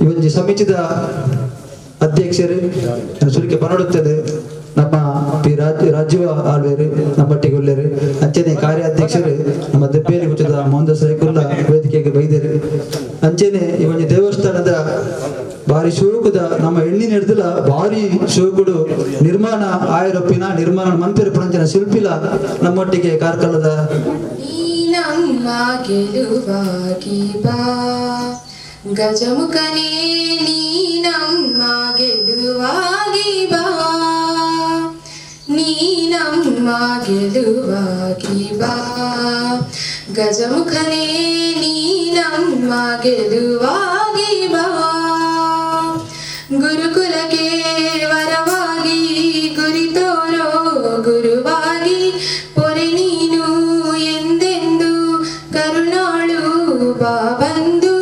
ಈ ಸಮಿತಿದ ಅಧ್ಯಕ್ಷರು ಸುರಿಕೆ ಪನಡುತ್ತದೆ ನಮ್ಮ ಪಿ ರಾಜೀವ ಆಳ್ವೇರು ನಮ್ಮಟ್ಟಿಗೆ ಉಳ್ಳೇರು ಅಂಚನೆ ಕಾರ್ಯಾಧ್ಯಕ್ಷರು ನಮ್ಮ ದೆಬ್ಬೇಲಿ ಗುಚ್ಚದ ಮೋಹನದಾಸ್ ರೈಕುಲ್ಲ ವೇದಿಕೆಗೆ ಬೈದರು. ಅಂಚನೆ ಈ ಒಂಜಿ ದೇವಸ್ಥಾನದ ಭಾರಿ ಶೋಕುದ ನಮ್ಮ ಎಣ್ಣಿ ಹಿಡ್ದಿಲ್ಲ ಭಾರಿ ಶೋಕುಡು ನಿರ್ಮಾಣ ಆಯರೊಪ್ಪಿನ ನಿರ್ಮಾಣ ಮಂತ್ರಿ ಶಿಲ್ಪಿಲ ನಮ್ಮೊಟ್ಟಿಗೆ ಕಾರ್ಕಳದ ನಮ್ಮ ಗೆಲುವಾಗಿ ಬಾ ಗಜಮುಖನೇ ನೀ ನಮ್ಮ ಗೆಲುವಾಗಿ ಬಾ ನೀ ನಮ್ಮ ಗೆಲುವಾಗಿ ಬಾ ಗಜಮುಖನೇ ನೀ ನಮ್ಮ ಗೆಲುವಾಗಿ ಬಾ ಗುರುಕುಲಕ್ಕೆ ವರವಾಗಿ ಗುರಿ ತೋರೋ ಗುರುವಾಗಿ ಪೊರೆ ನೀನು ಎಂದೆಂದು ಕರುಣಾಳು ಬಾ ಬಂದು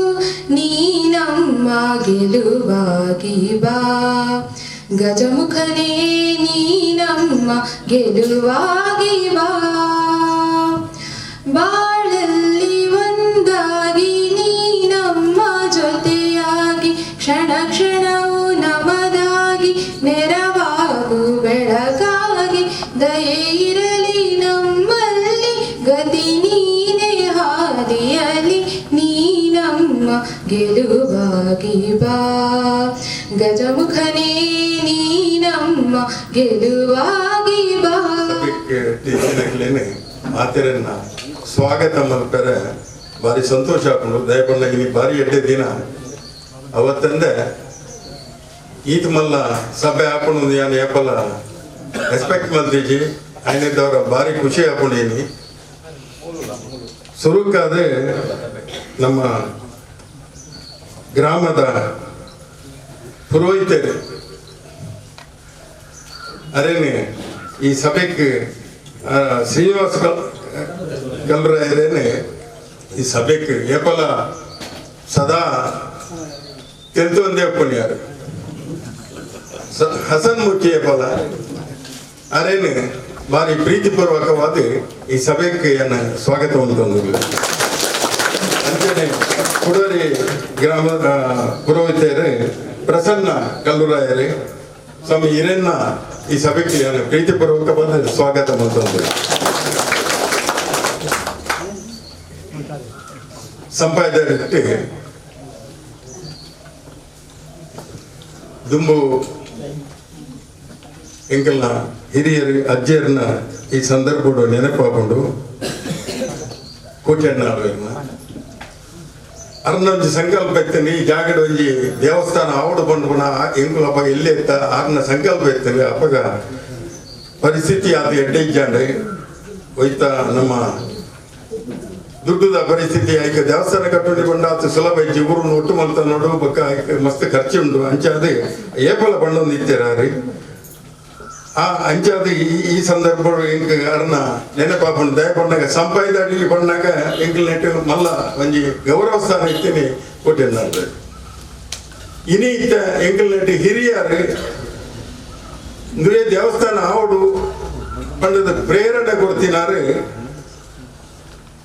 ನೀ ನಮ್ಮ ಗೆಲುವಾಗಿ ಬಾ ಗಜಮುಖನೇ ನೀ ನಮ್ಮ ಗೆಲುವಾಗಿ ಬಾ ಬಾಳಲ್ಲಿ ಒಂದಾಗಿ ನೀ ನಮ್ಮ ಜೊತೆಯಾಗಿ ಕ್ಷಣ ಕ್ಷಣವೂ ನಮದಾಗಿ ನೆರವಾಗು ಬೆಳಕಾಗಿ ದಯೆ ಇರಲಿ ನಮ್ಮಲ್ಲಿ ಗತಿ ನೀನೇ ಹಾದಿಯಲಿ ನೀ ನಮ್ಮ ಗೆಲುವಾಗಿ ಬಾ ಗಜಮುಖನೇ ನೀ ನಮ್ಮ ಗೆಲುವಾಗಿ ಬಾ. ಮಾತೆರನ್ನ ಸ್ವಾಗತ ಮಲ್ಪರೆ ಭಾರಿ ಸಂತೋಷ ಹಾಕೊಂಡು ದಯಪಣ್ಣ ಇಲ್ಲಿ ಭಾರಿ ಎಡ್ಡೆ ದಿನ ಅವತ್ತಂದೆ ಈತ ಮಲ್ಲ ಸಭೆ ಹಾಕೊಂಡು ಯಾನು ಏಪಲ್ಲ ರೆಸ್ಪೆಕ್ಟ್ ಮಲ್ತೀಜಿ ಆಯ್ನಿದ್ದವರ ಭಾರಿ ಖುಷಿ ಹಾಕೊಂಡಿನಿ. ಸುರುಕಾದ್ರೆ ನಮ್ಮ ಗ್ರಾಮದ ಪುರೋಹಿತರು ಅರೇನೆ ಈ ಸಭೆಗೆ ಶ್ರೀನಿವಾಸ ಕಲ್ರಾಯರೇನೆ ಈ ಸಭೆಗೆ ಏಪಲ ಸದಾ ತಿಳಿದು ಪುಣ್ಯಾರು ಹಸನ್ ಮುಖಿ ಏಪಲ ಅರೇನೆ ಭಾರಿ ಪ್ರೀತಿಪೂರ್ವಕವಾದ ಈ ಸಭೆಗೆ ಸ್ವಾಗತವನ್ನು ತಂದಿಲ್ಲ. ಅಂಚನೆ ಕುಡೋರಿ ಗ್ರಾಮದ ಪುರೋಹಿತರು ಪ್ರಸನ್ನ ಕಲ್ಲೂರಾಯರು ಸ್ವಾಮಿ ಹಿರಣ್ಣ ಈ ಸಭೆಗೆ ಪ್ರೀತಿಪೂರ್ವಕವಾದ ಸ್ವಾಗತ ಅಂತಂದ್ರು. ಸಂಪಾದನೆ ದುಂಬು ಎಂಕಲ್ನ ಹಿರಿಯರು ಅಜ್ಜಿಯರನ್ನ ಈ ಸಂದರ್ಭ ನೆನಪಾಕೊಂಡು ಕೋಟೆಯಣ್ಣ ಅವರನ್ನ ಅರ್ನೊಂಜಿ ಸಂಕಲ್ಪ ಇತ್ತೇನೆ ಈ ಜಾಗಡ ಒಂಜಿ ದೇವಸ್ಥಾನ ಆವಡು ಬಂದು ಎಂಕುಲು ಅಪ್ಪ ಎಲ್ಲೇ ಇತ್ತ ಆರ್ನ ಸಂಕಲ್ಪ ಇತ್ತೇನೆ. ಅಪ್ಪಗ ಪರಿಸ್ಥಿತಿ ಅದು ಎಡ್ಡೆ ಇಜ್ಜಾಂಡೆ ಹೋಯ್ತಾ ನಮ್ಮ ದುಡ್ಡುದ ಪರಿಸ್ಥಿತಿ ಆಯ್ಕೆ ದೇವಸ್ಥಾನ ಕಟ್ಟೋಡಿ ಬಂಡ ಆತು ಸುಲಭ ಇಜ್ಜಿ ಊರು ಒಟ್ಟು ಮಲ್ತ ನೋಡು ಬಕ್ಕ ಮಸ್ತ್ ಖರ್ಚು ಉಂಟು ಅಂಚಾದ ಏಪಲ ಬಂಡೊಂದು ಇತ್ತೀರ ರೀ ಆ ಅಂಚಾದ ಈ ಸಂದರ್ಭ ಎಂಕ್ ಅರ್ನ ನೆನಪಾಪಂಡು ದಯ ಪಂಡಾಗ ಸಂಪಾಯಿದ ಅಡಿಲಿ ಬಂಡಾಗ ಎಂಕಲ್ ನೆಟ್ಟು ಮಲ್ಲ ಒಂಜಿ ಗೌರವ ಸ್ಥಾನ ಇತ್ತೀನಿ ಕೊಟ್ಟಿದ್ದಾರೆ. ಇನಿ ಇತ್ತ ಎಂಕಲ್ ನೆಟ್ಟು ಹಿರಿಯರು ಅಂದ್ರೆ ದೇವಸ್ಥಾನ ಆವಡು ಪಂಡದ ಪ್ರೇರಣೆ ಕೊಡ್ತಿನಾರು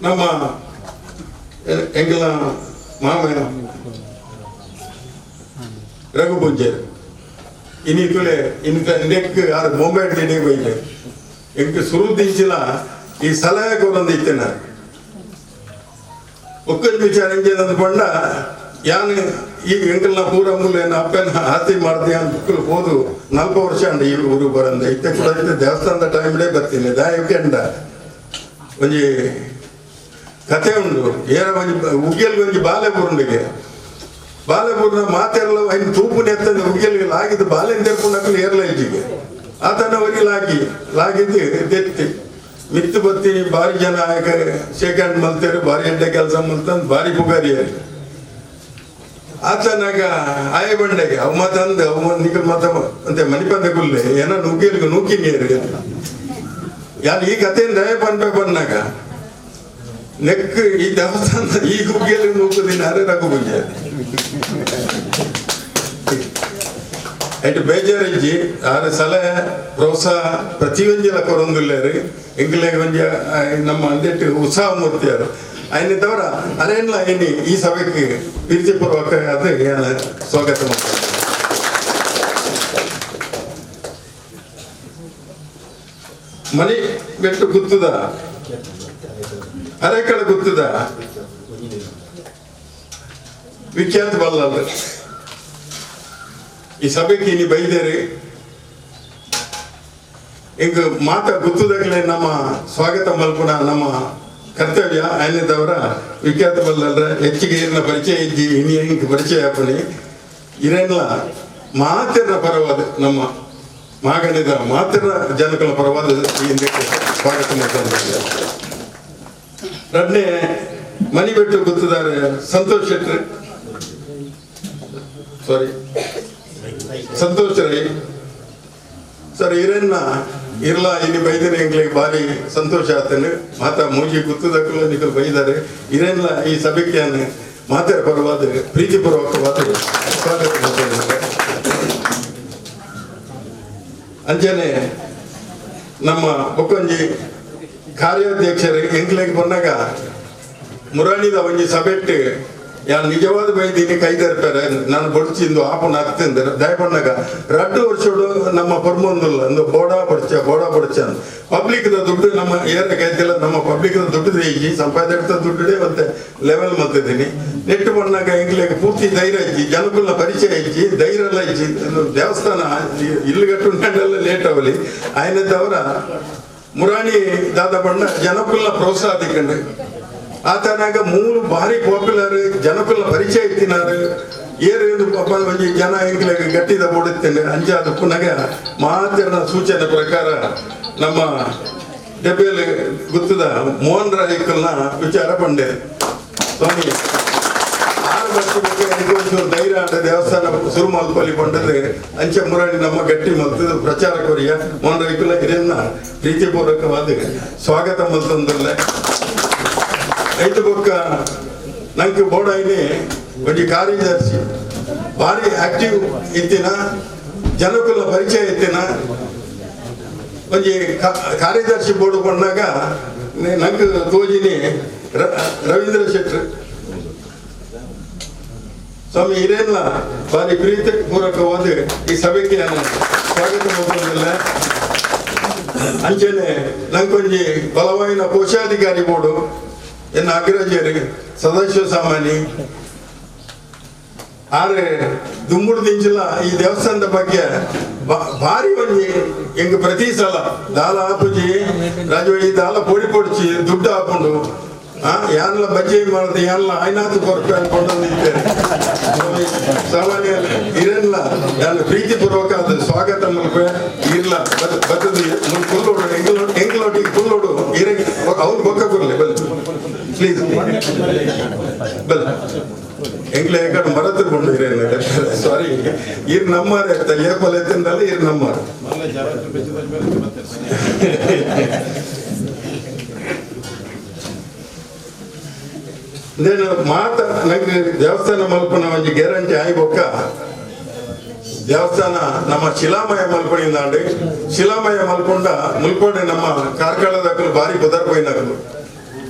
ನಮ್ಮ ಎಂಕಲ್ನ ಮಾಮ ರಘುಪೂಜ್ಯರು ಇನಿ ತುಲೆ ಇನ್ಕ ನೆಕ್ ಆರು ಬೊಂಬೆ ಹಿಡಿದು ಬೈಲೆ ಎಂಕ್ ಸುರುದಿಂಚಿನ ಈ ಸಲಹೆ ಕೊರೊಂದು ಇತ್ತೇನ ಒಕ್ಕಲ್ ವಿಚಾರ ಎಂಜೇದಂದು ಪಂಡ ಯಾನ್ ಈ ಎಂಕಲ್ನ ಪೂರ ಮೂಲೆನ ಅಪ್ಪನ ಆಸ್ತಿ ಮಾಡ್ದೆ ಅಂತ ಹೋದು 40 ವರ್ಷ ಅಂಡ ಈ ಊರು ಬರಂದ ಇತ್ತೆ ಕೂಡ ಇತ್ತೆ ದೇವಸ್ಥಾನದ ಟೈಮ್ಲೇ ಬರ್ತೀನಿ ದಾಯಕ್ಕೆ ಅಂಡ ಒಂಜಿ ಕತೆ ಉಂಡು ಏರ ಒಂಜಿ ಉಗ್ಗೆಲ್ಗೆ ಒಂಜಿ ಬಾಲೆ ಬುರುಂಡಿಗೆ ಬಾಲೆಪುರ್ನ ಮಾತೆಲ್ಲ ಐನ್ ತೂಪು ನೆತ್ತಂದೆ ಉಗ್ಗೆಲ್ಗೆ ಲಾಗಿದ್ದು ಬಾಲೆನ್ ತೆರ್ಪುನಕಲು ಏರ್ಲ ಇಜ್ಜಿಗೆ ಆತನ ಲಾಗಿ ಲಾಗಿದ್ದು ತೆತ್ತಿ ಮಿತ್ತು ಬತ್ತೀನಿ ಭಾರಿ ಜನ ಶೇಕ್ ಹ್ಯಾಂಡ್ ಮಲ್ತೇರು ಭಾರಿ ಎಡ್ಡೆ ಕೆಲಸ ಮಲ್ತಂದು ಭಾರಿ ಪುಗಾರಿಯರು ಆತನಾಗ ಆಯ ಬಂಡೆಗೆ ಅವು ಮಾತಂದು ಅವು ನಿಕಲ್ ಮಾತ ಅಂತೆ ಮಣಿಪಂದ ಗುಲ್ಲೆ ಏನೋ ನುಗ್ಗೇಲ್ಗೆ ನೂಕಿ ನೀರು ಯಾರು ಈ ಕಥೆಯಿಂದ ದಯ ಪನ್ಪೆ ಬಂದಾಗ ನೆಕ್ ಈ ದೇವಸ್ಥಾನ ಈ ಗುಗ್ಗೆಯಲ್ಲಿ ನೂಕುದಿನಾರೆ ರಘುಪೂಜೆ ಐಟ್ ಬೇಜಾರಿಜ್ಜಿ ಆರ ಸಲಹೆ ಪ್ರೋತ್ಸಾಹ ಪ್ರತಿಯೊಂಜಿಲ ಕೊರೊಂದುಲ್ಲೇರು ಎಂಕ್ಲೆಗ್ ಒಂಜಿ ನಮ್ಮ ಅಂದೆಟ್ ಉತ್ಸಾಹ ಮೂರ್ತಿಯರು. ಅಯ್ಯನ ತವರ ಅರೇನ್ಲ ಇನಿ ಈ ಸಭೆಗೆ ಪ್ರೀತಿಪೂರ್ವಕ ಅದು ಸ್ವಾಗತ ಮಾಡ್ತಾರೆ. ಮನೆ ಬೆಟ್ಟು ಗುತ್ತದ ಅರೆಕಳ ಗುತ್ತದ ವಿಖ್ಯಾತ ಬಲ್ಲ ಈ ಸಭೆಗೆ ಇನಿ ಬೈದೇರಿ ಇಂಗ ಮಾತ ಗುತ್ತದಾಗಲೇ ನಮ್ಮ ಸ್ವಾಗತ ಮಲ್ಪುಣ ನಮ್ಮ ಕರ್ತವ್ಯ. ಆಯ್ನದವರ ವಿಖ್ಯಾತ ಬಲ್ಲಲ್ರ ಹೆಚ್ಚಿಗೆ ಇರ್ನ ಪರಿಚಯ ಇಜ್ಜಿ ಇನಿ ಹಿಂಗೆ ಪರಿಚಯ ಆಪಣಿ ಇರೇನ್ಲ ಮಾತಿನ ಪರವಾದ ನಮ್ಮ ಮಾಗಣಿದ ಮಾತ್ರ ಜನಗಳ ಪರವಾದ ಸ್ವಾಗತ ಮಾಡ್ತಾರೆ. ಎರಡನೇ ಮನಿ ಬಿಟ್ಟು ಗೊತ್ತಿದ್ದಾರೆ ಸಂತೋಷ್ ಶೆಟ್ಟಿ, ಸಾರಿ ಸಂತೋಷ್ ರೈ ಸರ್ ಇರನ್ನ ಇರ್ಲ ಇನ್ನು ಬೈದಿನ ಎಂಗ್ಲಿಗೆ ಭಾರಿ ಸಂತೋಷ ಆಗ್ತಾನೆ. ಮಾತಾ ಮೂಜಿ ಗುತ್ತದಕ್ಕೂ ನಿಖಲ್ ಬೈದಾರೆ ಇರೇನ್ಲ ಈ ಸಭೆಗೆ ಮಾತರ ಪರವಾದ ಪ್ರೀತಿಪೂರ್ವಕವಾದ ಸ್ವಾಗತ ಮಾಡ್ತಾರೆ. ಅಂಚನೆ ನಮ್ಮ ಬೊಕ್ಕೊಂಜಿ ಕಾರ್ಯಾಧ್ಯಕ್ಷರು ಎಂಕ್ಲೆಗ್ ಬಂದಾಗ ಮುರಾಣಿದ ಒಂಜಿ ಸಭೆಟ್ಟು ಯಾರು ನಿಜವಾದ ಬೈದೀನಿ ಕೈದರ್ತಾರೆ ನಾನು ಬಡ್ಚಿಂದು ಆಪನ ಅತ್ತಿಂದರೆ ದಯಪಣ್ಣಾಗ ರಡ್ಡು ವರ್ಷಡು ನಮ್ಮ ಪರ್ಮೊಂದುಲ್ಲ ಒಂದು ಬೋಡಾ ಬಡ್ಚ ಬೋಡಾ ಬಡ್ಚ ಪಬ್ಲಿಕ್ದ ದುಡ್ಡು ನಮ್ಮ ಏರ ಕೈತಿಲ್ಲ ನಮ್ಮ ಪಬ್ಲಿಕ್ದ ದುಡ್ಡು ಇಜ್ಜಿ ಸಂಪಾದನೆ ದುಡ್ಡುಡೆ ಮತ್ತೆ ಲೆವೆಲ್ ಮತ್ತಿದ್ದೀನಿ ನೆಟ್ಟು ಬಂದಾಗ ಎಂಗ್ಲಿಗೆ ಪೂರ್ತಿ ಧೈರ್ಯ ಇಜ್ಜಿ ಜನಕುಲ ಪರಿಚಯ ಇಜ್ಜಿ ಧೈರ್ಯ ಎಲ್ಲ ಇಜ್ಜಿ ದೇವಸ್ಥಾನ ಇಲ್ಲುಗಟ್ಟು ಲೇಟ್ ಅವಲಿ ಆಯ್ನದವರ ಮುರಾಣಿ ದಾದ ಬಣ್ಣ ಜನಕುಲ ಪ್ರೋತ್ಸಾಹ ತಿಕ್ಕಂಡು ಆತನಾಗ ಮೂರು ಭಾರಿ ಪಾಪ್ಯುಲರ್ ಜನಕುಲ ಪರಿಚಯ ಇತ್ತಿನಾರು ಏರು ಪಾಪ ಒಂಜಿ ಜನ ಎಂಕ್ಲೆಗ್ ಗಟ್ಟಿದ ಬೋಡುತ್ತೇನೆ ಅಂಚ ಅದು ಪುನಗ ಮಾತಿನ ಸೂಚನೆ ಪ್ರಕಾರ ನಮ್ಮ ಡಬ್ಬೆಯಲ್ಲಿ ಗುತ್ತದ ಮೋಹನ್ ರಾಯಕಲ್ನ ವಿಚಾರ ಪಂಡೆ ಸ್ವಾಮಿ 6 ವರ್ಷ ಬಗ್ಗೆ ಧೈರ್ಯ ಆದ ದೇವಸ್ಥಾನ ಶುರು ಮಲ್ಪಲ್ಲಿ ಕೊಂಡದ್ದು ಅಂಚೆ ಮುರಾಣಿ ನಮ್ಮ ಗಟ್ಟಿ ಮಲ್ತದ ಪ್ರಚಾರ ಕೊರಿಯ ಮೋಹನ್ ರಾಯಕುಲ ಹಿರಿಯನ್ನ ಪ್ರೀತಿಪೂರ್ವಕವಾದ ಸ್ವಾಗತ ಮಲ್ತಂದಲ್ಲ. ಐದು ಬೊಕ್ಕ ನಂಗೆ ಬೋರ್ಡ್ ಒಂಜಿ ಕಾರ್ಯದರ್ಶಿ ಭಾರಿ ಆಕ್ಟಿವ್ ಇತ್ತಿನ ಜನಕುಲ ಪರಿಚಯ ಇತ್ತಿನ ಒಂಜಿ ಕಾರ್ಯದರ್ಶಿ ಬೋರ್ಡ್ ಬಂದಾಗ ನಂಗೆ ತೋಜಿನಿ ರವೀಂದ್ರ ಶೆಟ್ರು ಸ್ವಾಮಿ ಹಿರೇನ್ಲ ಭಾರಿ ಪ್ರೀತಿಪೂರ್ವಕವಾದ ಈ ಸಭೆಗೆ ನಾನು ಸ್ವಾಗತ ಮಾಡ್ಕೊಂಡಿಲ್ಲ. ಅಂಚನೆ ನಂಗೊಂಜಿ ಬಲವಾಯಿನ ಕೋಶಾಧಿಕಾರಿ ಬೋರ್ಡು ಎನ್ನ ಅಗ್ರಜರು ಸದಾಶಿವ ಸಾಮಾನಿ ಆರೆ ದುಂಬುಡು ದಿಂಚಿಲ್ಲ ಈ ದೇವಸ್ಥಾನದ ಬಗ್ಗೆ ಭಾರಿ ಒಂಜಿ ಎಂಗ್ ಪ್ರತಿ ಸಲ ದಾಲ ಆಪುಜಿ ರಾಜವಳಿ ದಾಲ ಪೊಡಿ ಪೊಡಿಚಿ ದುಡ್ಡು ಹಾಕೊಂಡು ಯಾನ್ಲ ಬಜ್ಜಿ ಮಾಡುತ್ತೆ ಯಾನ್ಲ ಐನಾತು ಕೊರಪೆ ಅನ್ಕೊಂಡು ಸಾಮಾನ್ಯ ಇರಲ್ಲ ಯಾನ್ ಪ್ರೀತಿಪೂರ್ವಕ ಅದು ಸ್ವಾಗತ ಮಲ್ಪೆ ಇರ್ಲ ಬತ್ತದ ಕುಲ್ಲೋಡು ಎಂಗ್ಲೋಟಿಗೆ ಕುಲ್ಲೋಡು ಇರ ಅವ್ರು ಬೊಕ್ಕ ಕೊರ್ಲಿ ಬಲ್ ಪ್ಲೀಸ್ ಬಲ್ ಎಂಗ್ಲೇ ಕಡೆ ಮರತ್ರ ಕೊಂಡು ಇರೇನ ಸಾರಿ ಇರ್ ನಮ್ಮಾರೆ ಏಪಲ್ ಎತ್ತಿಂದಲ್ಲ ಇರ್ ನಮ್ಮಾರೆ ಮಾತ ನಂಗೆ ದೇವಸ್ಥಾನ ಮಲ್ಪನ ಒಂಜಿ ಗ್ಯಾರಂಟಿ ಆಯ್ಬೊಕ್ಕ ದೇವಸ್ಥಾನ ನಮ್ಮ ಶಿಲಾಮಯ ಮಲ್ಪಣಿಂದಾಂಡು ಶಿಲಾಮಯ ಮಲ್ಕೊಂಡ ಮುಲ್ಪಡೆ ನಮ್ಮ ಕಾರ್ಕಳದಕ್ಕಲು ಭಾರಿ ಪುದರ್ಪೋಯಿನಕಲು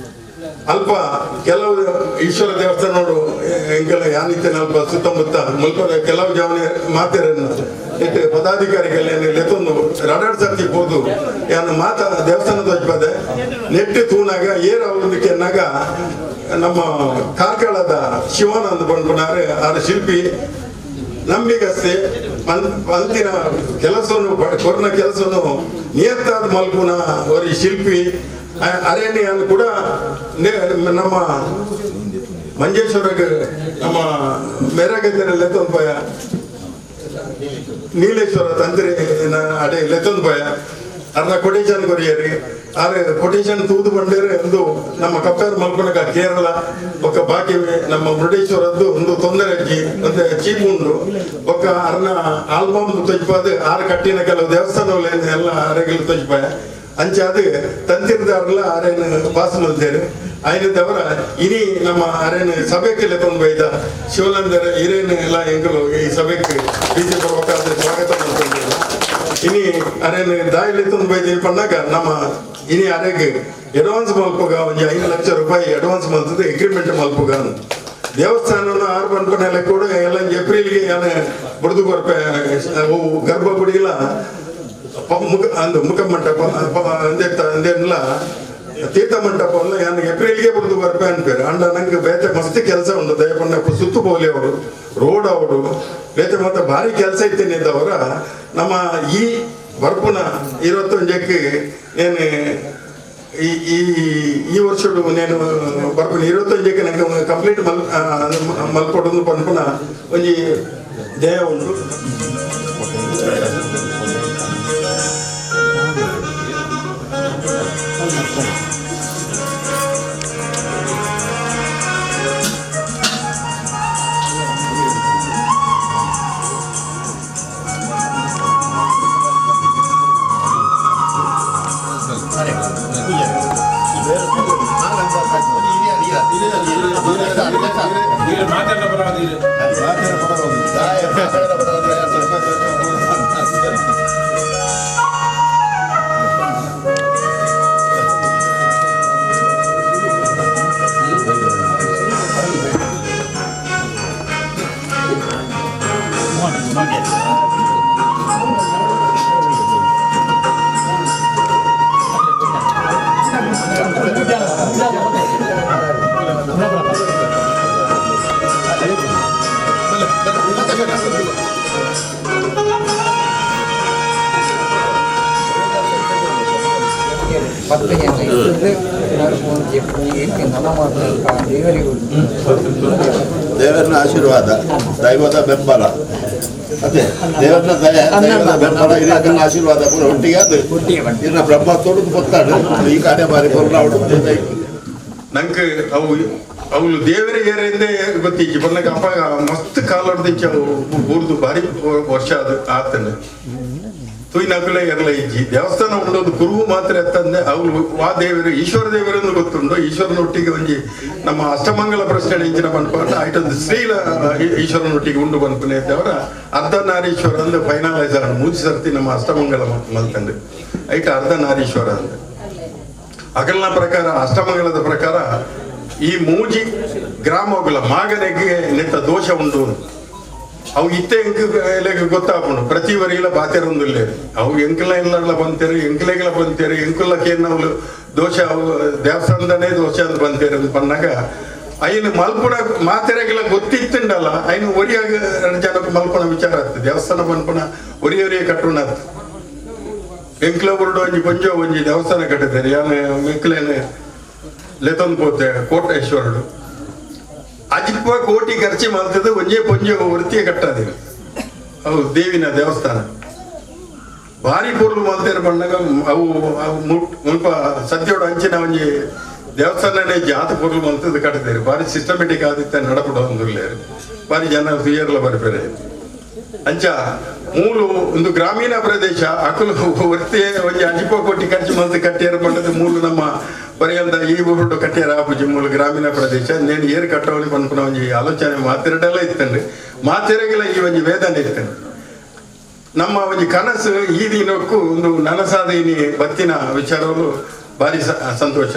ಅಲ್ಪ ಕೆಲವು ಈಶ್ವರ ದೇವಸ್ಥಾನೋಡು ಎಂಕೆಲ್ಲ ಯಾನಿತ್ತೇನೆ ಅಲ್ಪ ಸುತ್ತಮುತ್ತ ಮುಲ್ಪದ ಕೆಲವು ಜವನೆ ಮಾತೇರನ್ನ ಇಟ್ಟು ಪದಾಧಿಕಾರಿಗಳೇನು ಲೆತ್ತೊಂದು ರಡಡ್ ಸರ್ತಿ ಹೋದು ಯಾನು ಮಾತ ದೇವಸ್ಥಾನದ ಪದೆ ನೆಟ್ಟು ತೂನಾಗ ಏರ್ ಅವನಕ್ಕೆನ್ನಾಗ ನಮ್ಮ ಕಾರ್ಕಳದ ಶಿವಾನಂದ ಬಂದ್ಕೊಂಡಾರೆ ಆರ ಶಿಲ್ಪಿ ನಂಬಿಗಸ್ತೆ ಅಂತಿನ ಕೆಲಸವನ್ನು ಕೊರ್ನ ಕೆಲಸವನ್ನು ನಿಯತ್ತಾದ ಮಲ್ಪುನ ಅವರಿ ಶಿಲ್ಪಿ ಅರೇನಿಯನ್ನು ಕೂಡ ನಮ್ಮ ಮಂಜೇಶ್ವರಕ್ಕೆ ನಮ್ಮ ಮೇರಗದ್ದೆ ಲೆತ್ತೊಂದು ಪಯ ನೀಲೇಶ್ವರ ತಂತ್ರಿ ಅಡೆ ಲೆತ್ತೊಂದು ಪಯ ಅರ್ಧ ಕೊಟೇಶನ್ ಕೊರಿಯರಿ ಆದ್ರೆ ಕೊಟೇಶನ್ ತೂದು ಬಂಡೇರೆ ಒಂದು ನಮ್ಮ ಕಪ್ಪೇರ್ ಮಲ್ಪನಕ ಕೇರಳ ಒಕ್ಕ ಬಾಕಿ ನಮ್ಮ ಮುರುಡೇಶ್ವರದ್ದು ಒಂದು ತೊಂದರೆ ಅಜ್ಜಿ ಮತ್ತೆ ಚೀಪ್ ಉಂಡು ಒಕ್ಕ ಅರ್ನ ಆಲ್ಬಮ್ ತೊಜ್ಪಾದ ಆರು ಕಟ್ಟಿನ ಕೆಲವು ದೇವಸ್ಥಾನಗಳು ಎಲ್ಲ ಅರೆಗಳು ತೊಜ್ಪಾಯ ಅಂಚಾದ ತಂತಿರ್ದಾರಲ್ಲ ಆರೇನು ಪಾಸ್ ಮಲ್ತೇರು ಆಯ್ನದವರ ಇನಿ ನಮ್ಮ ಅರೇನು ಸಭೆಗೆ ಲೆತ್ತೊಂದು ಬೈದ ಶಿವನಂದರ ಹಿರೇನು ಎಲ್ಲ ಎಂಕಲು ಈ ಸಭೆಗೆ ಬಿಜೆಪಿ ಬರ್ಬೇಕಾದ್ರೆ ಸ್ವಾಗತ ಮಾಡ್ಕೊಂಡು ಇನಿ ಅರೇನು ದಾಯಿ ಲೆತ್ತೊಂದು ಬೈದ ಪಣ್ಣಾಗ ನಮ್ಮ ಇನಿ ಅರೆಗೆ Advance ಮಲ್ಪುಗ ಒಂಜಿ 5 ಲಕ್ಷ ರೂಪಾಯಿ ಅಡ್ವಾನ್ಸ್ ಮಲ್ತದೆ ಅಗ್ರಿಮೆಂಟ್ ಮಲ್ಪುಗ ದೇವಸ್ಥಾನ ಆರು ಪನ್ಪನೆಲ್ಲ ಕೂಡ ಎಲ್ಲ ಏಪ್ರಿಲ್ಗೆ ಯಾನೆ ಬುಡ್ದು ಕೊರ್ಪೆ ಗರ್ಭಗುಡಿಲ ಮುಖ ಅಂದು ಮುಖ ಮಂಟಪ ಅಂದೇನಿಲ್ಲ ತೀರ್ಥ ಮಂಟಪ ಯಾನ್ ಏಪ್ರಿಲ್ಗೆ ಬುಡ್ದು ಬರ್ಪೆ ಅನ್ಪೇರು ಅಂಡ ನಂಗೆ ಬೇತೆ ಮಸ್ತ್ ಕೆಲಸ ಉಂಟು ದಯಪಣ್ಣ ಸುತ್ತು ಪೋಲಿ ಅವರು ರೋಡ್ ಅವರು ಬೇತೆ ಮತ್ತೆ ಭಾರಿ ಕೆಲಸ ಇತ್ತೇನಿದ್ದವರ ನಮ್ಮ ಈ ಬರ್ಪುನ 21ಕ್ಕೆ నేను ಈ ಈ ಈ ವರ್ಷಡು నేను ಬರ್ಪುನ 21ಕ್ಕೆ ನಂಗೆ ಕಂಪ್ಲೀಟ್ ಮಲ್ ಮಲ್ಪೊಡೊಂದು ಪನ್ಪುನ ಒಂಜಿ ಧ್ಯೇಯ ಉಂಟು. ದೇವರನ್ನ ಆಶೀರ್ವಾದ, ದೈವದ ಬೆಂಬಲ, ಅದೇ ದೇವರನ್ನ ದಯ, ದೈವದ ಬೆಂಬಲ, ಇದನ್ನ ಆಶೀರ್ವಾದ ಪೂರ ಒಟ್ಟಿಗೆ ಅದು ಇನ್ನ ಬ್ರಹ್ಮ ತೊಡದು ಗೊತ್ತಾಡು ಈ ಕಾರ್ಯ ಬಾರಿ ಪೂರ್ಣ. ನಂಗೆ ಅವು ಅವಳು ದೇವರ ಏರಿಂದೇ ಗೊತ್ತಿಜ್ಜಿ ಬನ್ನಗ ಅಪ್ಪ ಮಸ್ತ್ ಕಾಲೊಡ್ದಿಂಚ ಅವು ಊರ್ದು ಭಾರಿ ವರ್ಷ ಅದು ಆತನ ತೂಯಿನಕುಲೇ ಇರಲ ಇಜ್ಜಿ ದೇವಸ್ಥಾನ ಉಂಡೋದು ಕುರುಹು ಮಾತ್ರ ಎತ್ತಂದೆ ಅವಳು ವಾ ದೇವರು ಈಶ್ವರ ದೇವರನ್ನು ಗೊತ್ತುಂಡು ಈಶ್ವರನೊಟ್ಟಿಗೆ ಒಂಜಿ ನಮ್ಮ ಅಷ್ಟಮಂಗಲ ಪ್ರಶ್ನೆ ಇಂಚಿನ ಪನ್ಪಂಡ ಐಟೊಂದು ಶ್ರೀಲ ಈಶ್ವರನೊಟ್ಟಿಗೆ ಉಂಡು ಪನ್ಪನೆ ಅವರ ಅರ್ಧನಾರೀಶ್ವರ ಅಂದು ಫೈನಲೈಸ್ ಆಂಡ್ ಮೂಜಿ ಸರ್ತಿ ನಮ್ಮ ಅಷ್ಟಮಂಗಲ ಮಲ್ತಂಡು ಐಟ ಅರ್ಧನಾರೀಶ್ವರ ಅಂದ ಅಗಲ್ನ ಪ್ರಕಾರ ಅಷ್ಟಮಂಗಲದ ಪ್ರಕಾರ ಈ ಮೂಜಿ ಗ್ರಾಮಗಳ ಮಾಗನೆಗೆ ನೆತ್ತ ದೋಷ ಉಂಡು ಅವು ಇತ್ತೆ ಎಂಕ್ ಗೊತ್ತಾಪುಂಡು ಪ್ರತಿ ವರಿಲ ಬಾತೆರೊಂದುಲ್ಲೆ ಅವು ಎಂಕಲ ಇಲ್ಲ ಬಂತೇರು ಎಂಕಲೆಗಳ ಬಂತೇರು ಎಂಕುಲಕ್ಕೇನು ದೋಷ ಅವು ದೇವಸ್ಥಾನದನೇ ದೋಷ ಅಂತ ಬಂತೇರು ಅಂತ ಬಂದಾಗ ಐನು ಮಲ್ಪುಣ ಮಾತೆರೆಗೆಲ್ಲ ಗೊತ್ತಿತ್ತುಂಡಲ್ಲ ಐನು ಒರಿಯಾಗ ಜನಕ್ಕೆ ಮಲ್ಪುಣ ವಿಚಾರ ಆಗ್ತದೆ ದೇವಸ್ಥಾನ ಪನ್ಪುಣ ಒರಿಯ ಒರಿಯ ಕಟ್ಟುಣ ಎಂಕ್ಲ ಬುರುಡು ಒಂಜಿ ಪೊಂಜೋ ಒಂಜಿ ದೇವಸ್ಥಾನ ಕಟ್ಟಿದ್ದಾರೆ ಯಾನು ಎಂಕ್ಲೇನು ಲೆತೊಂದು ಪೋತೆ ಕೋಟೇಶ್ವರಡು ಅಜಿಪ್ಪ ಕೋಟಿ ಖರ್ಚು ಮಾಡ್ತದೆ ಒಂಜೇ ಪೊಂಜೆ ವೃತ್ತಿಯ ಕಟ್ಟದೆ ಅವು ದೇವಿನ ದೇವಸ್ಥಾನ ಭಾರಿ ಪೊರ್ಲು ಮಲ್ತೇರು ಬಂದಾಗ ಅವು ಮುಲ್ಪ ಸದ್ಯೋಡು ಅಂಚಿನ ಒಂಜಿ ದೇವಸ್ಥಾನನೇ ಜಾತ ಪೊರ್ಲು ಮಲ್ತದ್ದು ಕಟ್ಟದೇರು ಭಾರಿ ಸಿಸ್ಟಮೆಟಿಕ್ ಆದಿತ್ತ ನಡಪಡ ಒಂದುಲ್ಲೇರು ಭಾರಿ ಜನ ಸುಯರ್ಲ ಬರ್ಪೇರೆ ಅಂಚ ಮೂಲು ಒಂದು ಗ್ರಾಮೀಣ ಪ್ರದೇಶ ಅಕುಲು ವೃತ್ತಿ ಒಂಜಿ ಅಜಿಪ್ಪ ಕೋಟಿ ಖರ್ಚು ಮಲ್ತು ಕಟ್ಟಿಯರು ಬಂದದ್ದು ಮೂಲು ನಮ್ಮ ಬರೆಯಲ್ದ ಈ ಊರುಡು ಕಟ್ಟಿಯರ ಆಪುಜಿ ಮೂಲು ಗ್ರಾಮೀಣ ಪ್ರದೇಶ ನೇನು ಏರು ಕಟ್ಟವಳಿ ಪನ್ಪುನ ಒಂಜಿ ಆಲೋಚನೆ ಮಾತಿರಡೆಲ್ಲ ಇತ್ತಂಡು ಮಾತಿರಗಿಲ್ಲ ಈ ಒಂಜಿ ವೇದನೆ ಇತ್ತಂಡು ನಮ್ಮ ಒಂಜಿ ಕನಸು ಈ ದಿನಕ್ಕೂ ಒಂದು ನನಸಾದ ಇನಿ ಬತ್ತಿನ ವಿಚಾರಗಳು ಭಾರಿ ಸಂತೋಷ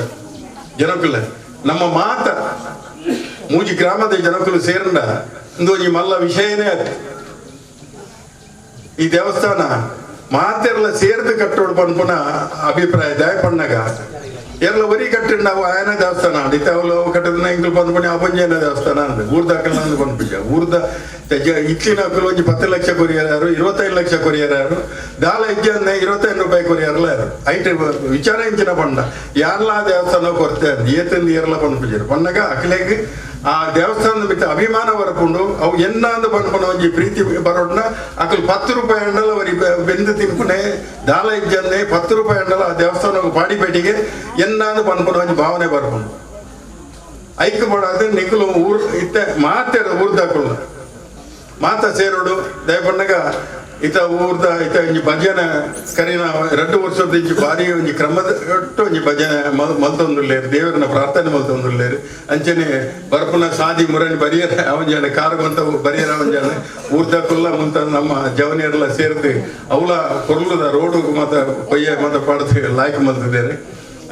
ಜನಕುಲ ನಮ್ಮ ಮಾತ ಮೂಜಿ ಗ್ರಾಮದ ಜನಕುಲು ಸೇರಂಡ ಒಂದು ಒಂಜಿ ಮಲ್ಲ ವಿಷಯನೇ ಅದು ಈ ದೇವಸ್ಥಾನ ಮಾತೆರ್ಲ ಸೇರ್ದು ಕಟ್ಟೋಡು ಪನ್ಪುನ ಅಭಿಪ್ರಾಯ ದಯಪಣ್ಣಗ ಎಲ್ಲ ಒರಿ ಕಟ್ಟಿಂಡ ಅವು ಆಯನ ದೇವಸ್ಥಾನ ಅಂಡ್ ಅವಳು ಕಟ್ಟದನ್ನ ಇಂಗ್ಲು ಪನ್ಪುಣಿ ಅಪಂಜನ ದೇವಸ್ಥಾನ ಅಂದ್ ಊರ್ದ ಅಕಲ್ ಪನ್ಪುಜ ಊರ್ದ ಇತ್ತಿನ ಅಕಲ್ ಒಂಜಿ 10 ಲಕ್ಷ ಕೊರಿಯರ್ 25 ಲಕ್ಷ ಕೊರಿಯರ್ ದಾಲ ಇಜ್ಜಂದೆ 25 ರೂಪಾಯಿ ಕೊರಿಯರ್ಲ ಐಟ್ ವಿಚಾರ ಇಂಚಿನ ಪಂಡ ಯಾರ್ಲಾ ದೇವಸ್ಥಾನ ಕೊರತೆ ಅಂದ್ ಏತಂದು ಏರ್ಲ ಪನ್ಪುಜರು ಪಣ್ಣಗ ಅಕಲೆಗ್ ಆ ದೇವಸ್ಥಾನದ ಬಿಟ್ಟು ಅಭಿಮಾನ ಬರಕೊಂಡು ಅವು ಎನ್ನಾಂದು ಪನ್ಪುನ ಒಂಜಿ ಪ್ರೀತಿ ಬರೋಡ್ನ ಅಕಲ್ 10 ರೂಪಾಯಿ ಅಂಡಲ ಅವರಿ ಬೆಂದು ತಿನ್ಪುನೆ ದಾಲ ಇಜ್ಜಂದೆ 10 ರೂಪಾಯಿ ಅಂಡಲ ಆ ದೇವಸ್ಥಾನ ಪಾಡಿಪೇಟಿಗೆ ಎನ್ನಾಂದು ಪನ್ಪುನ ಒಂಜಿ ಭಾವನೆ ಬರ್ಕೊಂಡು ಐಕ್ಯ ಮಾಡಾದ್ರೆ ನಿಖಲು ಊರು ಇತ್ತ ಮಾತೆ ಊರ್ದಾಕುಲ್ಲ ಮಾತ ಸೇರೋಡು ದಯಪಣ್ಣಗ ಇತ ಊರ್ದ ಇತ ಒಂಜಿ ಭಜನೆ ಕರಿನ 2 ವರ್ಷದ ಇಂಚಿ ಭಾರಿ ಒಂಜಿ ಕ್ರಮದ ಒಟ್ಟು ಒಂಜಿ ಭಜನೆ ಮಲ್ತೊಂದುಲ್ಲೇರು ದೇವರನ್ನ ಪ್ರಾರ್ಥನೆ ಮಲ್ತೊಂದುಲ್ಲೇರು ಅಂಚನೆ ಬರ್ಪುನ ಸಾದಿ ಮುರಣಿ ಬರಿಯರ ಅವಂಜಾನೆ ಕಾರುಗಂತ ಬರಿಯರ ಅವಂಜಾನೆ ಊರ್ದಕ್ಕುಲ್ಲ ಮುಂತ ನಮ್ಮ ಜವನಿಯರೆಲ್ಲ ಸೇರ್ದು ಅವಳ ಕೊರ್ಲುದ ರೋಡು ಮಾತ ಕೊಯ್ಯ ಮಾತ ಪಾಡ್ದು ಲಾಯ್ಕ್ ಮಲ್ತಿದ್ದಾರೆ.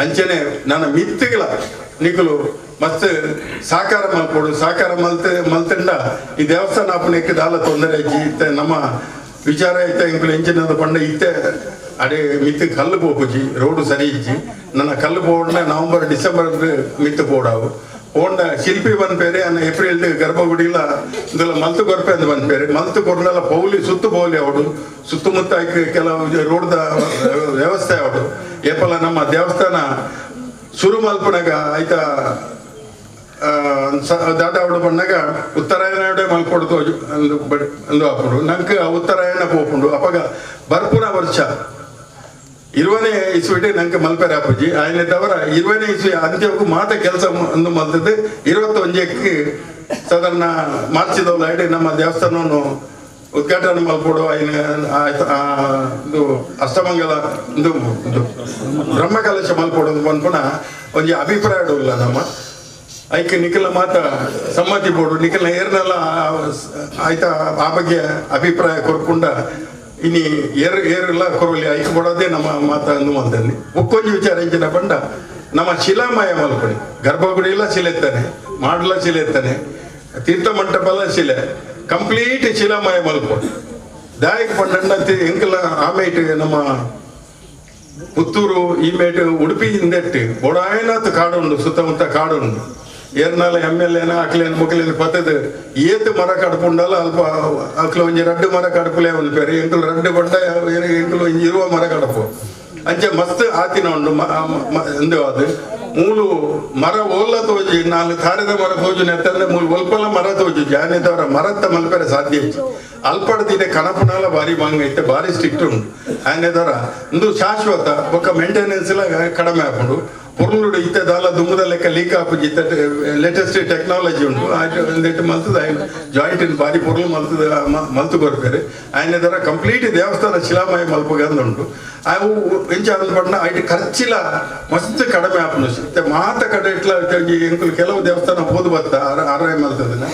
ಅಂಚನೆ ನನ್ನ ಮಿತ್ತುಗಳ ನಿಕುಲು ಮಸ್ತ್ ಸಾಕಾರ ಮಲ್ಪೋಡು ಸಾಕಾರ ಮಲ್ತ ಮಲ್ತಂಡ ಈ ದೇವಸ್ಥಾನ ಅಪ್ಪನಕ್ಕೆ ದಾಲ ತೊಂದರೆ ಇತ್ತೆ ನಮ್ಮ ವಿಚಾರ ಐತೆ ಇಂಕುಲು ಎಂಚಿನ ಪಂಡ ಇತ್ತೆ ಅಡೆ ಮಿತ್ತು ಕಲ್ಲು ಪೋಪುಜಿ ರೋಡು ಸರಿ ಇಜ್ಜಿ ನನ್ನ ಕಲ್ಲು ಪೋಡ ನವಂಬರ್ ಡಿಸೆಂಬರ್ ಮಿತ್ತು ಪೋಡಾವು ಪೋಂಡ ಶಿಲ್ಪಿ ಬಂದ್ಪೇರೆ ಅನ್ನ ಏಪ್ರಿಲ್ ಗರ್ಭಗುಡಿಲ ಇದೆಲ್ಲ ಮಲ್ತು ಕೊರ್ಪೆ ಅಂತ ಬಂದ್ಪೇರೆ ಮಲ್ತು ಕೊರ್ನೆಲ್ಲ ಪೌಲಿ ಸುತ್ತು ಪೌಲಿ ಅವಡು ಸುತ್ತಮುತ್ತ ಕೆಲವು ರೋಡ್ದ ವ್ಯವಸ್ಥೆ ಅವಡು ಏಪಲ್ಲ ನಮ್ಮ ದೇವಸ್ಥಾನ ಶುರು ಮಲ್ಪನಾಗ ಆಯ್ತಾ ದಾಟಾವಡು ಬಂದಾಗ ಉತ್ತರಾಯಣ ಮಲ್ಪೊಡ್ದು ಅಂದು ಹಾಪುಂಡು ನಂಗೆ ಉತ್ತರಾಯಣ ಪೋಪುಂಡು ಅಪಗ ಬರ್ಪುನ ವರ್ಷ 20ನೇ ಇಸ್ವಿಟೆ ನಂಗೆ ಮಲ್ಪೆರೆ ಆಪುಜಿ ಆಯ್ನೆ ತವರ 20ನೇ ಇಸ್ವಿ ಅಂತ್ಯಕ್ಕೂ ಮಾತ ಕೆಲಸ ಅಂದು ಮಲ್ತದ್ದು 21ಕ್ಕೆ ಸಾಧಾರಣ ಮಾರ್ಚಿದವಲ್ಲ ಐಡಿ ನಮ್ಮ ದೇವಸ್ಥಾನವನ್ನು ಉದ್ಘಾಟನೆ ಮಲ್ಪೊಡು ಆಯ್ನ ಇದು ಅಷ್ಟಮಂಗಲ ಇದು ಬ್ರಹ್ಮಕಲಶ ಮಲ್ಪೊಡು ಪನ್ಪುನ ಒಂಜಿ ಅಭಿಪ್ರಾಯ ಇಲ್ಲ ನಮ್ಮ ಐಕೆ ನಿಖಲ ಮಾತ ಸಮ್ಮತಿ ಬೋರ್ಡು ನಿಖಲ ಏರ್ನೆಲ್ಲ ಆಯ್ತಾ ಆ ಬಗ್ಗೆ ಅಭಿಪ್ರಾಯ ಕೊರ್ಪುಂಡ ಇನಿ ಏರ್ ಏರೆಲ್ಲ ಕೊರಲಿ ಐಕೆ ಕೊಡೋದೇ ನಮ್ಮ ಮಾತ ಅಂದು ಮಲ್ತಲ್ಲಿ ಒಕ್ಕೊಂಜಿ ವಿಚಾರ ಇಂಚಿನ ಪಂಡ ನಮ್ಮ ಶಿಲಾಮಯ ಮಲ್ಪಡಿ ಗರ್ಭಗುಡಿ ಎಲ್ಲ ಶಿಲೆ ಎತ್ತಾನೆ ಮಾಡಲ ಶಿಲೆ ಎತ್ತಾನೆ ತೀರ್ಥ ಮಂಟಪ ಎಲ್ಲ ಶಿಲೆ ಕಂಪ್ಲೀಟ್ ಶಿಲಾಮಯ ಮಲ್ಪೊಡು ದಾಯಕ ಪಂಡ ಎಂಕಲ ಆಮೇಟ್ ನಮ್ಮ ಪುತ್ತೂರು ಈ ಮೇಟ್ ಉಡುಪಿ ಹಿಂದೆಟ್ಟು ಬೊಡಾಯನಾಥ್ ಕಾಡುಂಡು ಸುತ್ತಮುತ್ತ ಕಾಡುಂಡು ಏರ್ನಾಲ ಎಮ್ ಎಲ್ ಏನ ಅಕ್ಲೇನು ಮುಕ್ಲೇನು ಪತ್ತದು ಏತು ಮರ ಕಡ್ಪುಂಡಲ್ಲ ಅಲ್ಪ ಅಕ್ಲ ಒಂಜಿ ರಡ್ಡು ಮರ ಕಡ್ಪುಲೇ ಒಂದು ಪೇರು ಎಂಕುಲು ರಡ್ಡು ಬಂಡ ಎಂಕುಲು ಒಂಜಿ ಇರುವ ಮರ ಕಡಪು ಅಂಚೆ ಮಸ್ತ್ ಆತಿನ ಉಂಡು ಎಂದು ಅದು ಮೂಲು ಮರ ಓಲ್ಲ ತೋಜಿ ನಾಲ್ ತಾರೆದ ಮರ ತೋಜು ನೆತ್ತಂದ್ರೆ ಮೂಲು ಒಲ್ಪಲ ಮರ ತೋಜು ಜಾನೆದವರ ಮರತ್ತ ಮಲ್ಪೆರೆ ಸಾಧ್ಯ ಇತ್ತು ಅಲ್ಪಡ್ತಿದೆ ಕನಪುನಾಲ ಭಾರಿ ಭಂಗ ಇತ್ತೆ ಭಾರಿ ಸ್ಟ್ರಿಕ್ಟ್ ಉಂಟು ಆನೆದವರ ಒಂದು ಶಾಶ್ವತ ಬೊಕ್ಕ ಮೇಂಟೆನೆನ್ಸ್ ಎಲ್ಲ ಕಡಿಮೆ ಹಾಕೊಂಡು ಪೊರ್ಲುಡು ಇತ್ತೆ ದಾಲ ದುಂಬುದ ಲೆಕ್ಕ ಲೀಕ್ ಆಪುಜಿ ಇತ್ತೆ ಲೇಟೆಸ್ಟ್ ಟೆಕ್ನಾಲಜಿ ಉಂಟು ಒಂದೆಟ್ಟು ಮಲ್ತದ ఆయన ಜಾಯಿಂಟ್ ಭಾರಿ ಪೊರ್ಲು ಮಲ್ತದ ಮಲ್ತು ಕೊರ್ಪೇರು ಆಯ್ನ ಕಂಪ್ಲೀಟ್ ದೇವಸ್ಥಾನ ಶಿಲಾಮಯ ಮಲ್ಪುಗಂದು ಉಂಟು ಅವು ಎಂಚ ಪಂಡ ಐಟ್ ಖರ್ಚಿಲ ಮಸ್ತ್ ಕಡಿಮೆ ಆಪುಂಡು ಇತ್ತೆ ಮಾತ ಕಡೆ ಇಟ್ಲ ಎಂಕುಲು ಕೆಲವು ದೇವಸ್ಥಾನ ಪೋದು ಬತ್ತ ಆರಾಯ ಮಲ್ತದನ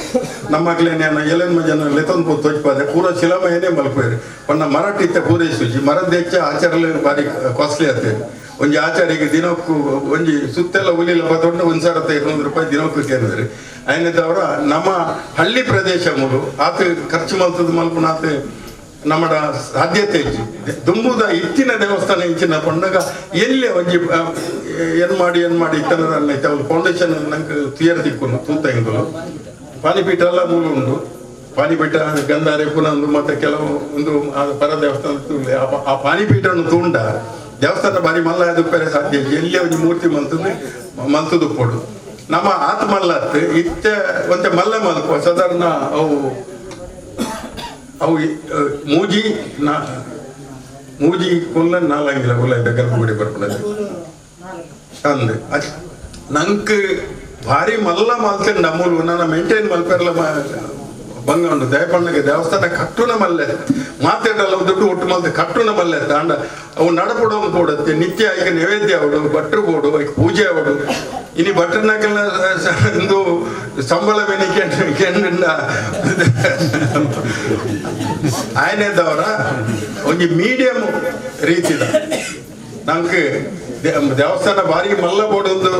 ನಮ್ಮಕ್ಲೇನೆ ಎಲೆನ್ ಜನ ಲೆತ್ತೊಂದು ಪೋದು ತೋಚ್ಪಾದೆ ಪೂರ ಶಿಲಾಮಯನೇ ಮಲ್ಪೇರು ಪಂಡ ಮರಟ್ ಇತ್ತೆ ಪೂರೈಸುಜಿ ಮರದ ಹೆಚ್ಚ ಆಚಾರಲೆ ಭಾರಿ ಕಾಸ್ಟ್ಲಿ ಆಗ್ತದೆ ಒಂಜಿ ಆಚಾರಿಗೆ ದಿನಕ್ಕೂ ಒಂಜಿ ಸುತ್ತೆಲ್ಲ ಉಲಿಲ್ಲ ಬತ್ತೊಂಡು 1,200 ರೂಪಾಯಿ ದಿನಕ್ಕೂ ಕೇಳಿದ್ರಿ ಆಯ್ನದವರ ನಮ್ಮ ಹಳ್ಳಿ ಪ್ರದೇಶ ಮೂರು ಆತ ಖರ್ಚು ಮಲ್ತದ ಮಲ್ಪುನ ಆತ ನಮ್ಮಡ ಸಾಧ್ಯತೆ ಇಜ್ಜಿ ದುಂಬುದ ಇತ್ತಿನ ದೇವಸ್ಥಾನ ಇಂಚಿನ ಪಂಡಗ ಎಲ್ಲಿ ಒಂಜಿ ಏನ್ ಮಾಡಿ ಏನ್ ಮಾಡಿ ಇತ್ತನ ಅವ್ರು ಫೌಂಡೇಶನ್ ನಂಗೆ ತುಯರ್ ದಿಕ್ಕುನು ತೂತ ಇಂಗುಲು ಪಾನಿಪೀಠ ಎಲ್ಲ ಮೂಲ ಉಂಟು ಪಾನಿಪೀಠ ಗಂಧಾರೆ ಪುನಃ ಮತ್ತೆ ಕೆಲವು ಒಂದು ಪರ ದೇವಸ್ಥಾನ ಆ ಪಾನಿಪೀಠವನ್ನು ತೂಂಡ ದೇವಸ್ಥಾನ ಭಾರಿ ಮಲ್ಲ ಅದು ಸಾಧ್ಯ ಎಲ್ಲಿ ಒಂಜಿ ಮೂರ್ತಿ ಮಲ್ತದ್ದು ಮಲ್ತದ್ದು ಪೋಡು ನಮ್ಮ ಆತ್ ಮಲ್ಲತ್ತು ಇತ್ತೆ ಒಂತೆ ಮಲ್ಲ ಮಲ್ಪ ಸಾಧಾರಣ ಅವು ಅವು ಮೂಜಿ ನಾ ಮೂಜಿ ಕೊಲ್ಲ ನಾಲಂಗಿಲ್ಲ ಕೊಲ್ಲ ಇದೆ ಗರ್ಭಗುಡಿ ಬರ್ಪುನದು ಅಂದ್ ನಂಗೆ ಭಾರಿ ಮಲ್ಲ ಮಲ್ತೇನೆ ನಮ್ಮೂರು ನನ್ನ ಮೇಂಟೈನ್ ಮಲ್ಪೆರ್ಲ ಬಂಗ ಉಂಟು ದಯಪಣ್ಣಗೆ ದೇವಸ್ಥಾನ ಕಟ್ಟುನ ಮಲ್ಲೆ ಮಾತಾಡಲ್ಲ ದುಡ್ಡು ಒಟ್ಟು ಮಲ್ತೆ ಕಟ್ಟುನ ಮಲ್ಲೆ ತಾಂಡ ಅವು ನಡಪಡೋನು ಪೋಡತ್ತೆ ನಿತ್ಯ ಐಕ ನೈವೇದ್ಯ ಅವಡು ಭಟ್ರು ಬೋಡು ಐಕ ಪೂಜೆ ಅವಡು ಇನಿ ಭಟ್ರನಾಕೆಲ್ಲ ಇಂದು ಸಂಬಳ ಬೆನಿ ಕೆಂಡ ಆಯ್ನೆದವರ ಒಂಜಿ ಮೀಡಿಯಂ ರೀತಿದ ನಂಗೆ ದೇವಸ್ಥಾನ ಭಾರಿ ಮಲ್ಲ ಬೋರ್ಡ್ ಒಂದು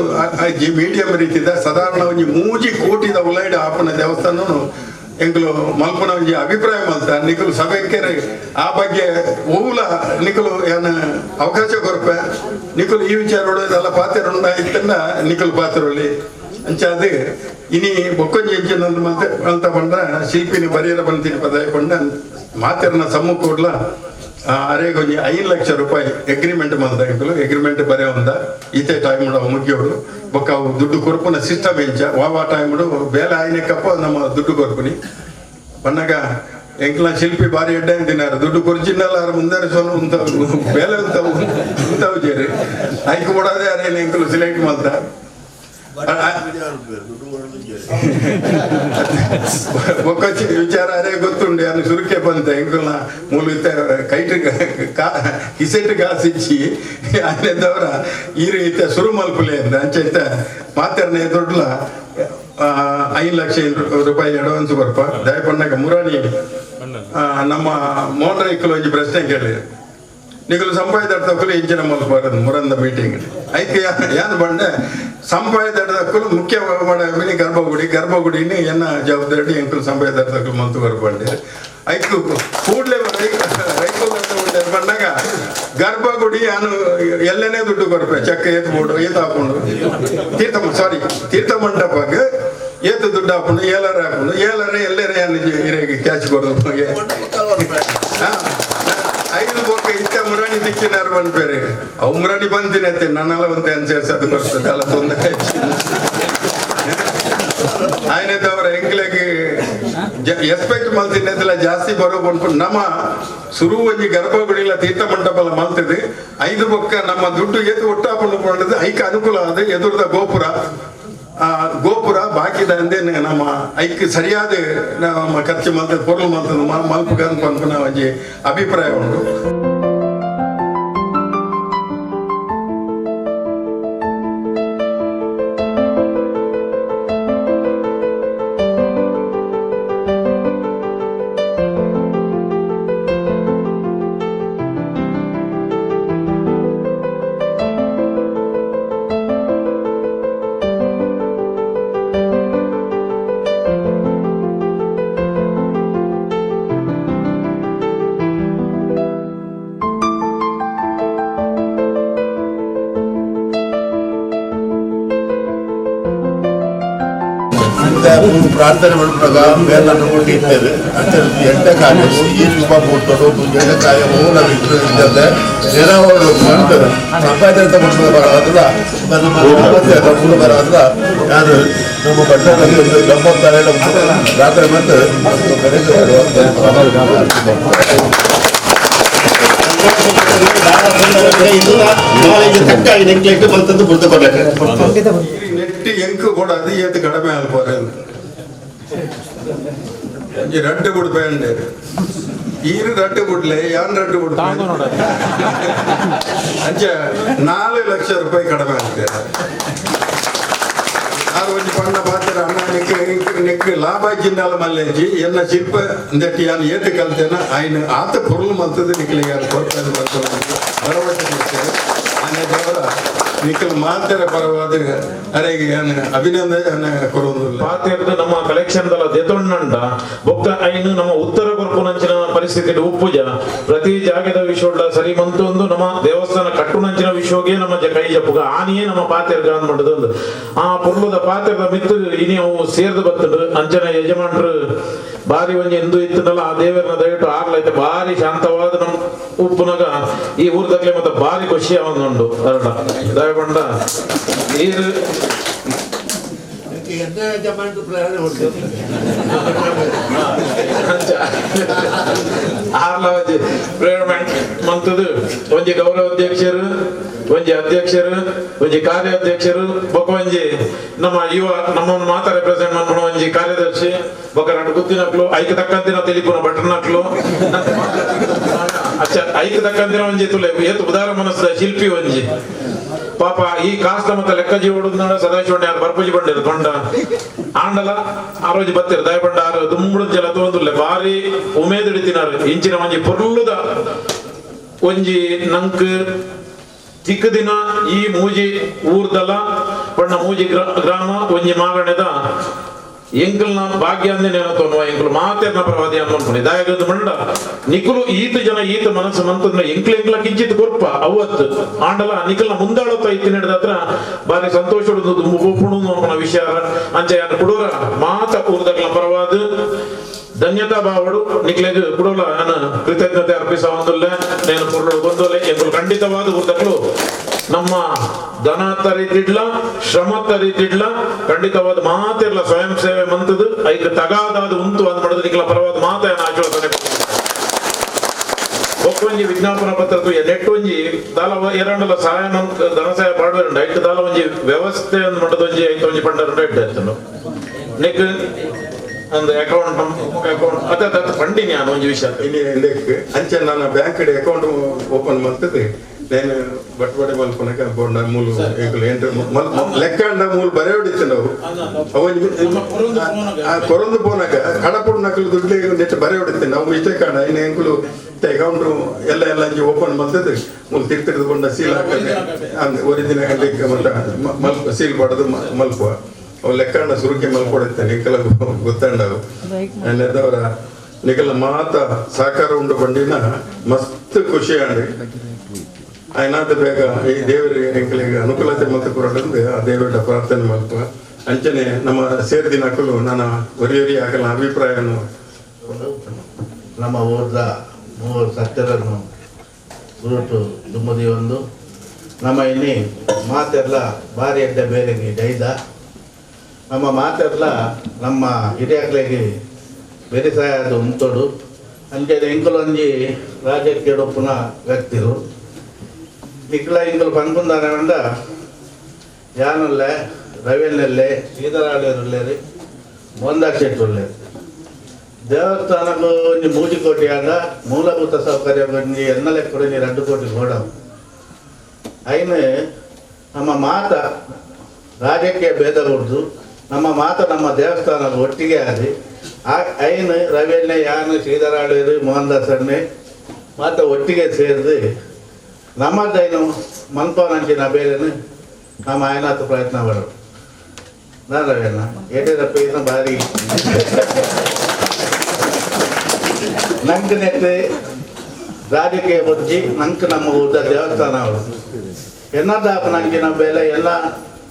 ಮೀಡಿಯಂ ರೀತಿದ ಸಾಧಾರಣ ಒಂಜಿ ಮೂಜಿ ಕೋಟಿದ ಉಲೈಡ್ ಆಪನ ದೇವಸ್ಥಾನನು ಎಂಕುಲು ಮಲ್ಪುನ ಒಂಜಿ ಅಭಿಪ್ರಾಯ ಮಲ್ತ ನಿಕುಲು ಸಭೆಕೆರೆ ಆ ಬಗ್ಗೆ ಓಲ ನಿಕುಲು ಏನ ಅವಕಾಶ ಕೊರ್ಪೆ ನಿಕುಲು ಈ ವಿಚಾರ ಇದೆಲ್ಲ ಪಾತ್ರ ಉಂಡ ಇತ್ತನ್ನ ನಿಕುಲು ಪಾತ್ರೊಳ್ಳಿ ಅಂಚಾದ ಇನಿ ಬೊಕ್ಕೊಂಜಿ ಎಂಚಿನ ಮಲ್ತೆ ಅಂತ ಪಂಡ ಶಿಲ್ಪಿನಿ ಬರಿಯರ ಬಂತೀನಿ ಪದ ಪಂಡ ಮಾತೆರ್ನ ಸಮ್ಮುಖ ಅರೇಗ್ ಒಂಜಿ 5 ಲಕ್ಷ ರೂಪಾಯಿ ಅಗ್ರಿಮೆಂಟ್ ಮಲ್ತ ಎಂಕುಲು ಅಗ್ರಿಮೆಂಟ್ ಬರೆಯ ಒಂದ ಈತೆ ಟೈಮ್ ಮುಗಿಯೋಡು ಬೊಕ್ಕ ಅವು ದುಡ್ಡು ಕೊರ್ಪುನ ಸಿಸ್ಟಮ್ ಎಂಚ ವಾ ಟೈಮ್ ಬೇಲೆ ಆಯ್ನಕ್ಕಪ್ಪ ನಮ್ಮ ದುಡ್ಡು ಕೊರ್ಪುನಿ ಪನ್ನಗ ಎಂಕ್ಲ ಶಿಲ್ಪಿ ಭಾರಿ ಎಡ್ಡೆ ತಿನ್ನಾರ ದುಡ್ಡು ಕೊರ್ಚಿನ್ನಲ್ಲ ಆರು ಮುಂದೆ ಸೊನ್ನ ಉಂತ ಬೇಲೆ ಉಂತ ಉಂತಾವು ಜೇರಿ ಐಕ್ ಕೊಡೋದೇ ಅರೇನು ಎಂಕುಲು ಸಿಲೆಕ್ಟ್ ಮಲ್ತ ಒಕ್ಕ ವಿಚಾರ ಅರೇ ಗೊತ್ತುಂಡು ಯಾರು ಸುರುಕೆ ಬಂತ ಎಂಕುಲ್ನ ಮೂಲ ಕೈಟ್ ಕಿಸೆಟ್ ಕಾಸಿಚ್ಚಿ ಆಯ್ನದವರ ಈ ರೀತಿ ಸುರು ಮಲ್ಪುಲೆ ಅಂತ ಅಂಚೈತ ಮಾತಾಡನೆ ದೊಡ್ಡಲ 5 ಲಕ್ಷ ರೂಪಾಯಿ ಅಡ್ವಾನ್ಸ್ ಕೊರ್ಪ ದಯಪಣ್ಣಗ ಮುರಾಣಿ ನಮ್ಮ ಮೋಹನ್ ರೈಕುಲು ಒಂಜಿ ಪ್ರಶ್ನೆ ಕೇಳಿ ನಿಕಲು ಸಂಪಾಯದಡ್ದಕ್ಕಲು ಇಂಚಿನ ಮಲ್ಪಾರದು ಮುರಂದ ಮೀಟಿಂಗ್ ಐಕೆ ಯಾನ್ ಬಂಡೆ ಸಂಪಾಯದಡ್ದಕ್ಕಲು ಮುಖ್ಯ ಗರ್ಭಗುಡಿ ಗರ್ಭಗುಡಿని ಎನ್ನ ಜವಾಬ್ದಾರಿ ಎಂಕುಲು ಸಂಪಾಯದಡ್ದಕ್ಕಲು ಮಂತು ಬರ್ಬಂಡೆ ಐಕು ಕೂಡಲೇ ರೈಕುಲ್ ಬಂದಾಗ ಗರ್ಭಗುಡಿ ಯಾನು ಎಲ್ಲನೇ ದುಡ್ಡು ಕೊರ್ಪೆ ಚಕ್ಕ ಏತು ಬೋಡು ಏತು ಹಾಕೊಂಡು ತೀರ್ಥ ಸಾರಿ ತೀರ್ಥ ಮಂಟಪಕ್ಕೆ ಏತು ದುಡ್ಡು ಹಾಕೊಂಡು ಏಲರ ಹಾಕೊಂಡು ಏಲರ ಎಲ್ಲರ ಯಾನು ಇರೇಗೆ ಕ್ಯಾಶ್ ಕೊಡೋದು ಐದು ಬೊಕ್ಕ ಇತ್ತ ಮುರಾಣಿ ದಿಕ್ಕಿನಾರು ಬಂದ್ಬೇರೆ ಅವು ಮುರಾಣಿ ಬಂದಿನ ನನ್ನೆಲ್ಲ ಒಂದು ಅನ್ಸರ್ಸದು ಬರ್ತದೆ ಅಲ್ಲ ತೊಂದರೆ ಆಯ್ನದವರ ಎಂಕ್ಲೆಗ್ ಎಕ್ಸ್ಪೆಕ್ಟ್ ಮಲ್ತಿನ ಜಾಸ್ತಿ ಬರೋ ಬಂದ್ಕೊಂಡು ನಮ್ಮ ಸುರು ಒಂಜಿ ಗರ್ಭಗುಡಿಲ ತೀರ್ಥ ಮಂಟಪಲ ಮಲ್ತದೆ ಐದು ಬೊಕ್ಕ ನಮ್ಮ ದುಡ್ಡು ಏತು ಒಟ್ಟಾಪಂಡು ಕೊಂಡದ್ದು ಐಕ ಅನುಕೂಲ ಆದ ಎದುರದ ಗೋಪುರ ಆ ಗೋಪುರ ಬಾಕಿದ ಅಂದೇ ನಮ್ಮ ಐಕ್ ಸರಿಯಾದ ನಮ್ಮ ಖರ್ಚು ಮಲ್ತದ ಪೊರ್ಲು ಮಲ್ತದ ಮಲ್ಪುಗ ಪನ್ಪುನ ಒಂಜಿ ಅಭಿಪ್ರಾಯ ಉಂಟು. ಪ್ರಾರ್ಥನೆ ಮಾಡುವಾಗ ಮೇಲನ್ನು ಕೊಟ್ಟಿದ್ದೇವೆ ಅಂತ ಎಡ್ಡ ಕಾರ್ಯ ಈ ಶುಭ ಮುಟ್ಟೋದು ಎಡ್ಡ ಕಾರ್ಯ ಮೂಲ ಇದ್ದದ್ದೆ ನೆರವು ಮಾಡ್ತದೆ ಸಂಪಾದನೆ ತಗೊಂಡು ಬರೋದಿಲ್ಲ ನಮ್ಮ ಬರೋದಿಲ್ಲ ಯಾರು ನಮ್ಮ ಬಟ್ಟೆಗಳಲ್ಲಿ ಒಂದು ಬ್ರಹ್ಮೋತ್ತರ ರಾತ್ರಿ ಮತ್ತು ನೆಟ್ಟಿ ಎಂಕು ಕೂಡ ಅದು ಏತು ಕಡಿಮೆ ಅಲ್ಪೋರೆ ಒಂಜಿ ರಡ್ಡು ಬುಡ್ಪೆ ಈರು ರಡ್ಡು ಬುಡ್ಲೆ ಯಾನ್ ರಡ್ಡು ಬುಡ್ಪೆ ಅಂಚ 4 ಲಕ್ಷ ರೂಪಾಯಿ ಕಡಿಮೆ ಆಗ್ತದೆ. ಆರು ಒಂಜಿ ಪಣ್ಣ ಪಾತ್ರ ಅಣ್ಣ ನೆಕ್ ನೆಕ್ ಲಾಭ ಜಿನ್ನಾಲ ಮಲ್ಲೇಜಿ ಎನ್ನ ಶಿಲ್ಪ ಅಂದಟ್ಟಿ ಯಾನ್ ಏತು ಕಲ್ತೇನ ಆಯ್ನ ಆತ ಪೊರುಳು ಮಲ್ತದೆ ನಿಕ್ಲಿಗೆ ಯಾರು ಕೊಡ್ತಾರೆ ಭರವಸೆ ಕೊಡ್ತೇನೆ. ಆನೆ ದೇವರ ನಿಖಲ್ ಮಾತರ ಪರವಾದ ಅರೆಗೆ ಅಭಿನಂದನೆ ಕೊಡುವುದಿಲ್ಲ. ಪಾತೆರ್ದು ನಮ್ಮ ಕಲೆಕ್ಷನ್ ದಲ ದೆತೊಣ್ಣಂಡ ಬೊಕ್ಕ ಐನು ನಮ್ಮ ಉತ್ತರ ಕೊರ್ಪುನಂಚಿನ ಪರಿಸ್ಥಿತಿ ಉಪ್ಪುಜ ಪ್ರತಿ ಜಾಗದ ವಿಷಯ ಸರಿ ಮಂತೊಂದು ನಮ್ಮ ದೇವಸ್ಥಾನ ಕಟ್ಟುನಂಚಿನ ವಿಷಯೋಗೆ ನಮ್ಮ ಕೈ ಜಪ್ಪುಗ ಆನಿಯೇ ನಮ್ಮ ಪಾತೆರ್ಗ ಅಂದ್ಮಂಡದೊಂದು ಆ ಪೊರ್ಲುದ ಪಾತೆರ್ದ ಮಿತ್ತು ಇನಿ ಅವು ಸೇರ್ದು ಬತ್ತಡು ಅಂಚನ ಯಜಮಾನ್ರು ಬಾರಿ ಒಂಜಿ ಎಂದು ಇತ್ತದಲ್ಲ ಆ ದೇವರನ್ನ ದಯವಿಟ್ಟು ಆಗ್ಲೈತೆ ಬಾರಿ ಶಾಂತವಾದ ನಮ್ಮ ಉಪ್ಪುನಗ ಈ ಊರ್ದಾಗ್ಲೆ ಮತ್ತೆ ಬಾರಿ ಖುಷಿ ಅವನುಂಡು ಅರಡ ದಯಪಂಡ ಈರು ಆರ್ಲವಜಿ ಪ್ರೇರಣೆ ಮಂತದು ಒಂಜಿ ಗೌರವ ಅಧ್ಯಕ್ಷರು ಒಂಜಿ ಅಧ್ಯಕ್ಷರು ಒಂಜಿ ಕಾರ್ಯಾಧ್ಯಕ್ಷರು ಬೊಕ್ಕ ಒಂಜಿ ನಮ್ಮ ಯುವ ನಮ್ಮನ್ನು ಮಾತ್ರ ರೆಪ್ರೆಸೆಂಟ್ ಮಾಡ್ಕೊಂಡು ಒಂಜಿ ಕಾರ್ಯದರ್ಶಿ ಬೊಕ್ಕ ಎರಡು ಗುತ್ತಿನಕ್ಲು ಐಕ್ ತಕ್ಕಂತಿನ ತಿಳಿಪುನ ಬಟರ್ನಕ್ಲು ಅಚ್ಚ ಐಕ್ ತಕ್ಕಂತಿನ ಒಂಜಿ ತುಲೆ ಏತು ಉದಾರ ಮನಸ್ಸದ ಶಿಲ್ಪಿ ಒಂಜಿ ಪಾಪ ಈ ಕಾಸ್ತ ಮತ್ತೆ ಲೆಕ್ಕ ಜೀವಡ ಸದಾಶಿವ ಯಾರು ಬರ್ಪೂಜಿ ಬಂಡಿರು ತೊಂಡ ಆಂಡಲ ಆ ರೋಜು ಬತ್ತಿರು ದಯಪಂಡ ಆರು ದುಂಬುಡು ಜಲ ತೋಂದುಲ್ಲೆ ಬಾರಿ ಉಮೇದು ಹಿಡಿತಿನಾರು ಇಂಚಿನ ಒಂಜಿ ಪೊರ್ಲುದ ಒಂಜಿ ನಂಕ್ ತಿಕ್ಕ ದಿನ ಈ ಮೂಜಿ ಊರ್ದಲ ಪಣ್ಣ ಮೂಜಿ ಗ್ರಾಮ ಒಂಜಿ ಮಾಗಣೆದ ಎಂಕಲ್ನ ಭಾಗ್ಯ ಅಂದೇ ನೇನತೋನುವ ಎಂಕಲು ಮಾತೆರ್ನ ಪ್ರವಾದಿ ಅನ್ಕೊಂಡು ದಾಯಗದ ಮಂಡ ನಿಕುಲು ಈತ ಜನ ಈತ ಮನಸ್ಸು ಮಂತಂದ್ರೆ ಎಂಕ್ಲ ಎಂಕ್ಲ ಕಿಂಚಿತ್ ಕೊರ್ಪ ಅವತ್ತು ಆಂಡಲ ನಿಕಲ್ನ ಮುಂದಾಳತ್ತ ಇತ್ತಿ ನಡೆದ ಹತ್ರ ಬಾರಿ ಸಂತೋಷ ಅನ್ಕೊಣ ವಿಷಯ ಅಂಚ ಯಾರು ಕುಡೋರ ಮಾತ ಊರ್ದಗ್ಲ ಪರವಾದ ಧನ್ಯತಾ ಭಾವಡು ನಿಕ್ಲೆಗ್ ಕುಡೋಲ ನಾನು ಕೃತಜ್ಞತೆ ಅರ್ಪಿಸ ಒಂದುಲ್ಲೆ ನೇನು ಪೊರ್ಲು ಬಂದೋಲೆ ಎಂಕುಲು ಖಂಡಿತವಾದ ಊರ್ದಗ್ಲು ನಮ್ಮ ಧನ ತರೀತಿಡ್ಲ ಶ್ರಮ ತರೀತಿಡ್ಲ ಖಂಡಿತವಾದ ಮಾತಿರ್ಲ ಸ್ವಯಂ ಸೇವೆ ಮಂತದ್ದು ಐಕ್ ತಗಾದಾದ ಉಂತು ಅಂದ್ ಮಾಡೋದು ನಿಕ್ಲ ಪರವಾದ ಮಾತ ಆಶ್ವಾಸನೆ ಒಕ್ಕೊಂಜಿ ವಿಜ್ಞಾಪನ ಪತ್ರ ನೆಟ್ ಒಂಜಿ ದಾಲ ಎರಡಲ ಸಹಾಯ ಧನ ಸಹಾಯ ಪಾಡುವರಂಡ ಐಕ್ ದಾಲ ಒಂಜಿ ವ್ಯವಸ್ಥೆ ಅಂದ್ ಮಾಡೋದು ಒಂಜಿ ಐತ ಒಂಜಿ ಪಂಡರಂಡ ಇಟ್ಟು ಆಯ್ತು ನೆಕ್ ಒಂದು ಅಕೌಂಟ್ ಅಕೌಂಟ್ ಅದ ಅದ ಪಂಡಿನಿ ನಾನು ಒಂಜಿ ವಿಷಯ ಅಂಚೆ ನನ್ನ bank account open ಮಾಡ್ತದೆ నేను ಬಟ್ವಾಡೆ ಮಲ್ಪನಕ ಬೋಂಡ ಮೂಲು ಎಂಕುಲು ಎಂಟ್ರಿ ಲೆಕ್ಕಂಡ ಮೂಲು ಬರೆ ಹೊಡಿತು ಅವೊಂಜಿ ಕೊರೊಂದು ಪೋನಾಗ ಕಡಪುಡು ನಕಲು ದುಡ್ಡು ನೆಟ್ ಬರೆ ಹೊಡಿತು ನಾವು ಮಿಸ್ಟೇಕ್ ಆಂಡ ಇನ್ನು ಎಂಕುಲು ಅಕೌಂಟ್ ಎಲ್ಲ ಎಲ್ಲ ಅಂಜಿ ಓಪನ್ ಮಲ್ತದ್ದು ಮೂಲು ತಿರ್ತಿರ್ದು ಬೋಂಡ ಸೀಲ್ ಹಾಕದೆ ಒರಿಜಿನ ಮತ್ತೆ ಮಲ್ಪ ಸೀಲ್ ಪಡೆದು ಮಲ್ಪುವ ಅವು ಲೆಕ್ಕಂಡ ಸುರುಕಿ ಮಲ್ಪೊಡುತ್ತೆ ನಿಕಲ ಗೊತ್ತಂಡವು ಅವರ ನಿಕಲ ಮಾತ ಸಹಕಾರ ಉಂಡು ಬಂಡಿನ ಮಸ್ತ್ ಖುಷಿ ಅಂಡಿ ಆಯ್ನಾದ ಬೇಗ ಈ ದೇವರಿಗೆ ಎಂಕಲಿಗೆ ಅನುಕೂಲತೆ ಮತ್ತು ಕೊರಡಂದು ಆ ದೇವರ ಪ್ರಾರ್ಥನೆ ಮಲ್ಪ ಅಂಚನೆ ನಮ್ಮ ಸೇರ್ದಿನಕಲು ನನ್ನ ಒರಿಯೊರಿ ಆಗಲ ಅಭಿಪ್ರಾಯನು ನಮ್ಮ ಊರ್ದ ಮೂವರು ಸತ್ಯರನ್ನು ಗುರುಟು ದುಮ್ಮದಿ ಒಂದು ನಮ್ಮ ಇಲ್ಲಿ ಮಾತೆಲ್ಲ ಭಾರಿ ಎಡ್ಡ ಬೇರೆಗೆ ಜೈದ ನಮ್ಮ ಮಾತೆಲ್ಲ ನಮ್ಮ ಹಿರಿಯಕ್ಲಿಗೆ ಬೇರೆ ಸಹಾಯದ ಉಂಟೋಡು ಅಂಚನೆ ಎಂಕುಲೊಂಜಿ ರಾಜ್ಯಕ್ಕೆ ಒಪ್ಪುನ ವ್ಯಕ್ತಿರು ನಿಕ್ಲ ಇಂಕುಲು ಪನ್ಪುಂದಾನೆ ಪಂಡ ಯಾನುಲ್ಲೆ ರವಿನಲ್ಲೆ ಶ್ರೀಧರಾಳಿಯರುಲ್ಲೇರಿ ಮೋಹನ್ದಾಸ್ ಶೆಟ್ಟುಲ್ಲೇರಿ ದೇವಸ್ಥಾನಕ್ಕೂ ಒಂಜಿ 3 ಕೋಟಿ ಆಂಡ ಮೂಲಭೂತ ಸೌಕರ್ಯ ಒಂಜಿ ಎನ್ನ ಲೆಕ್ಕ ಒಂಜಿ 2 ಕೋಟಿ ಗೋಡವು ಐನು ನಮ್ಮ ಮಾತ ರಾಜಕೀಯ ಭೇದ ಕೊಡ್ದು ನಮ್ಮ ಮಾತ ನಮ್ಮ ದೇವಸ್ಥಾನದ ಒಟ್ಟಿಗೆ ಆದಿ ಐನು ರವಿಯನ್ನೇ ಯಾನು ಶ್ರೀಧರಾಳಿಯರು ಮೋಹನ್ದಾಸ್ ಅಣ್ಣೆ ಮಾತ ಒಟ್ಟಿಗೆ ಸೇರಿದು ನಮ್ಮದೈನು ಮನ್ಪವನಂಚಿನ ಬೇರೆನು ನಮ್ಮ ಆಯನಾಥ ಪ್ರಯತ್ನ ಮಾಡೋದು ನಾನು ರವಿಯಣ್ಣ ಯಡಿಯೂರಪ್ಪ ಇದನ್ನ ಭಾರಿ ನಂಗೆ ನೆಟ್ಟು ರಾಜಕೀಯ ಬುದ್ಧಿ ನಂಗೆ ನಮ್ಮ ಊರ್ದ ದೇವಸ್ಥಾನ ಅವರು ಎನ್ನದಾಪ ನಂಗಿನ ಬೇಲೆ ಎಲ್ಲ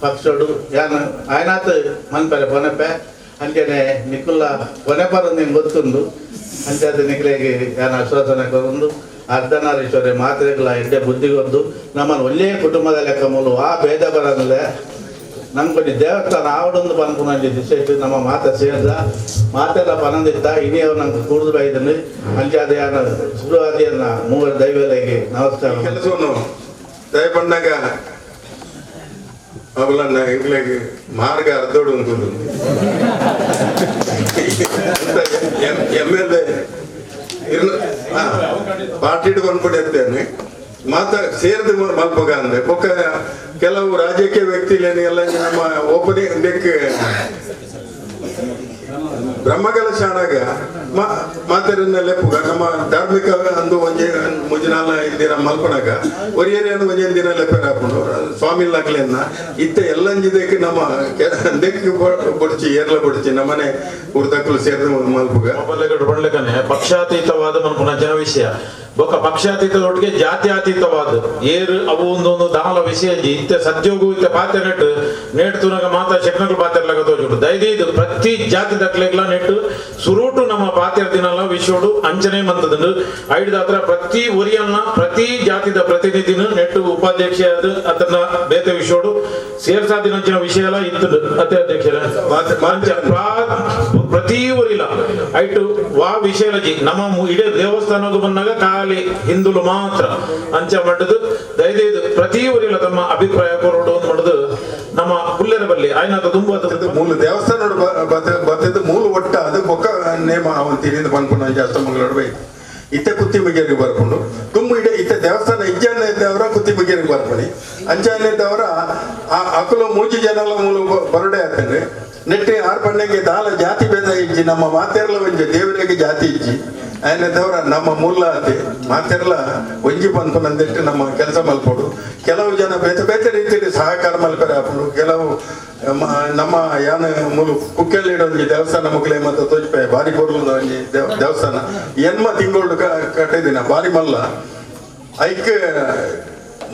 ಪಕ್ಷಡು ಯಾನು ಆಯನಾಥ ಮನ್ಪರೆ ಪೊನೆಪೆ ಅಂಚನೆ ನಿಕುಲ್ಲ ಕೊನೆಪರ ನಿಂಗೆ ಗೊತ್ತುಂಡು ಅಂಚಾದ ನಿಕ್ಲೆಗೆ ಯಾನ ಆಶ್ವಾಸನೆ ಕೊರೊಂದು ಅರ್ಧನಾರೀಶ್ವರಿ ಮಾತ್ರೆಗಳ ಎಡ್ಡೆ ಬುದ್ಧಿಗೊಂದು ನಮ್ಮನ್ನು ಒಳ್ಳೆಯ ಕುಟುಂಬದ ಲೆಕ್ಕ ಮೂಲ ಆ ಭೇದ ಬರಲ್ಲ ನಮ್ಗೆ ದೇವಸ್ಥಾನ ಆವಡೊಂದು ಪನ್ಪುನಂಜಿ ದಿಶೆ ನಮ್ಮ ಮಾತ ಸೇರ್ದ ಮಾತೆಲ್ಲ ಪನಂದಿತ್ತ ಇನಿಯವ್ ನಂಗೆ ಕೂಡ್ದು ಬೈದನು ಅಂಚಾದ ಯಾನ ಶುರುವಾದಿಯನ್ನ ಮೂವರು ದೈವಲೆಗೆ ನಮಸ್ಕಾರ. ಕೆಲಸವನ್ನು ದಯಪಣ್ಣಾಗ ಅವಲನ್ನ ಎಂಕ್ಲೆಗ್ ಮಾರ್ಗ ಅರ್ಧೋಡು ಉಂಟು M L A party ಇಟ್ಕೊಂಡು ಮಾತ ಸೇರಿದ ಮಲ್ಪಗ ಅಂದ್ರೆ ಬೊಕ್ಕ ಕೆಲವು ರಾಜಕೀಯ ವ್ಯಕ್ತಿಲೇನು ಎಲ್ಲ ನಮ್ಮ ಓಪನಿಂಗ್ ಬೆಕ್ ಬ್ರಹ್ಮಕಲಶ ಆನಾಗ ಮಾತೆರನ್ನ ಲೆಪ್ಪುಗ ನಮ್ಮ ಧಾರ್ಮಿಕ ಅಂದು ಒಂಜಿ ಮುಜಿನಾಲ ದಿನ ಮಲ್ಪನಾಗ ಒರಿಯರಿಯನ್ನು ಒಂಜೊಂದು ದಿನ ಲೆಪ್ಪೆರ ಹಾಕೊಂಡು ಸ್ವಾಮಿ ಲಾಗ್ಲೆನ್ನ ಇತ್ತ ಎಲ್ಲಂಜಿದಕ್ಕೆ ನಮ್ಮ ದೆಕ್ಕು ಬೊಡ್ಚಿ ಏರ್ಲ ಬೊಡ್ಚಿ ನಮ್ಮನೆ ಉರ್ದಕ್ಕಲು ಸೇರಿದ ಮಲ್ಪುಗ ಪಂಡ್ಲೆಕನೆ ಪಕ್ಷಾತೀತವಾದ ಮನ್ಪುನ ಜನ ವಿಷಯ ಬೊಕ್ಕ ಪಕ್ಷಾತೀತದೊಟ್ಟಿಗೆ ಜಾತ್ಯಾತೀತವಾದ ಏರು ಅವು ಒಂದೊಂದು ದಾಲ ವಿಷಯ ಇತ್ತೆ ಸದ್ಯೋಗು ಇತ್ತೆ ಪಾತೆ ನೆಟ್ಟು ನೇಟ್ ತುನಗ ಮಾತಾ ಶಕ್ನಗಳು ಪಾತೆರ್ಲಾಗ ತೋಜುಂಡು ದಯದೀದು ಪ್ರತಿ ಜಾತಿ ದಕ್ಲೆಗ್ಲ ನೆಟ್ಟು ಸುರೂಟು ನಮ್ಮ ಪಾತೆರ್ ದಿನಲ್ಲ ವಿಷಯೋಡು ಅಂಚನೆ ಮಂತದಂಡು ಐಡ್ದಾತ್ರ ಪ್ರತಿ ಒರಿಯನ್ನ ಪ್ರತಿ ಜಾತಿದ ಪ್ರತಿನಿಧಿನ ನೆಟ್ಟು ಉಪಾಧ್ಯಕ್ಷ ಅದನ್ನ ಬೇತೆ ವಿಷಯೋಡು ಸೇರ್ಸಾದಿನಂಚಿನ ವಿಷಯ ಎಲ್ಲ ಇತ್ತು ಅತ್ತೆ ಅಧ್ಯಕ್ಷರ ಪ್ರತಿ ಊರಿಲ್ಲ ಐಟು ವಾ ವಿಷಯಲಜಿ ನಮ್ಮ ಇಡೀ ದೇವಸ್ಥಾನಕ್ಕೂ ಬಂದಾಗ ಖಾಲಿ ಹಿಂದುಲು ಮಾತ್ರ ಅಂಚ ಮಾಡದು ದಯದೈದು ಪ್ರತಿ ಊರಿಲ್ಲ ತಮ್ಮ ಅಭಿಪ್ರಾಯ ಕೊರಡು ಅಂತ ಮಾಡುದು ನಮ್ಮ ಪುಲ್ಲೆರ ಬಲ್ಲಿ ಆಯ್ನಾಥ ತುಂಬ ಮೂಲ ದೇವಸ್ಥಾನ ಬತ್ತದ ಮೂಲ ಒಟ್ಟ ಅದು ಬೊಕ್ಕ ನೇಮ ಅವನ್ ತಿರಿದ ಪನ್ಪುನ ಅಷ್ಟಮಂಗಲೋಡು ಬೈ ಇತ್ತೆ ಕುತ್ತಿ ಬಗ್ಗೆರಿಗೆ ಬರ್ಕೊಂಡು ತುಂಬ ಇಡ ಇತ್ತೆ ದೇವಸ್ಥಾನ ಇಜ್ಜಾನ ಇದ್ದವರ ಕುತ್ತಿ ಬಗ್ಗೆರಿಗೆ ಬರ್ಪಣಿ ಅಂಚಾನ ಇದ್ದವರ ಅಕುಲು ಮೂಜಿ ಜನಲ ಮೂಲ ಬರಡೆ ಆಗ್ತದೆ ನೆಟ್ಟಿ ಆರ್ ಪಣ್ಣೆಗೆ ದಾಲ ಜಾತಿ ಭೇದ ಇಜ್ಜಿ ನಮ್ಮ ಮಾತೆರ್ಲ ಒಂಜಿ ದೇವರಿಗೆ ಜಾತಿ ಇಜ್ಜಿ ಆಯ್ನದವರ ನಮ್ಮ ಮೂಲ ಅತಿ ಮಾತೆರ್ಲ ಒಂಜಿ ಪನ್ಪನಂದಿಟ್ಟು ನಮ್ಮ ಕೆಲಸ ಮಲ್ಪೋಡು ಕೆಲವು ಜನ ಬೇತೆ ಬೇತೆ ರೀತಿಯಲ್ಲಿ ಸಹಕಾರ ಮಲ್ಪರೆ ಹಾಪುಂಡು ಕೆಲವು ನಮ್ಮ ಯಾನ ಮೂಲ ಕುಕ್ಕೆಳ್ಳಿಡ ಒಂಜಿ ದೇವಸ್ಥಾನ ಮುಕ್ಲೆ ಮತ್ತು ತೋಜ್ಪೆ ಬಾರಿ ಪೊರ್ಲುದ ಒಂಜಿ ದೇವಸ್ಥಾನ ಎನ್ಮ ತಿಂಗಳು ಕಟ್ಟಿದಿನ ಬಾರಿ ಮಲ್ಲ ಐಕ್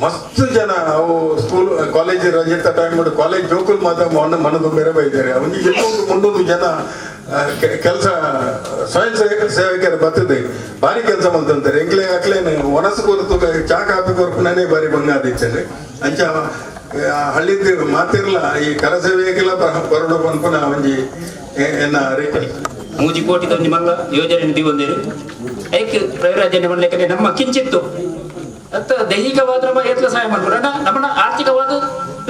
ಮಸ್ತ್ ಜನ ಅವು ಸ್ಕೂಲ್ ಕಾಲೇಜ್ ರಜೆತ ಟೈಮ್ ಕಾಲೇಜ್ ಜೋಕುಲ್ ಮಾತ್ರ ಮಣ್ಣು ಮನದು ಬೇರೆ ಬೈತಾರೆ ಅವನಿಗೆ ಇನ್ನೊಂದು 300 ಜನ ಕೆಲಸ ಸ್ವಯಂ ಸೇವಕರು ಬರ್ತದೆ ಭಾರಿ ಕೆಲಸ ಮಾಡ್ತಂತಾರೆ ಎಂಕ್ಲೆ ಅಕ್ಲೇನು ಒನಸು ಕೊರತು ಚಾ ಕಾಪಿ ಕೊರಪುನೇ ಬಾರಿ ಬಂಗ ಆದಿತ್ತಂದ್ರೆ ಅಂಚ ಹಳ್ಳಿದ್ದು ಮಾತಿರ್ಲ ಈ ಕರಸೇವೆಗೆಲ್ಲ ಬರಡು ಪನ್ಪುನ ಒಂಜಿ ಎನ್ನ ರಿಕ್ವೆಸ್ಟ್. 3 ಕೋಟಿ ಒಂಜಿ ಮಲ್ಲ ಯೋಜನೆ ದಿವಂದಿರು ಐಕ್ ಪ್ರಯೋಜನೆ ಮಾಡ್ಲಿಕ್ಕೆ ನಮ್ಮ ಕಿಂಚಿತ್ತು ಅತ್ತ ದೈಹಿಕವಾದ ನಮ್ಮ ಏತ್ಲ ಸಹಾಯ ಮಾಡ್ಬೋದು ನಮ್ಮನ್ನ ಆರ್ಥಿಕವಾದ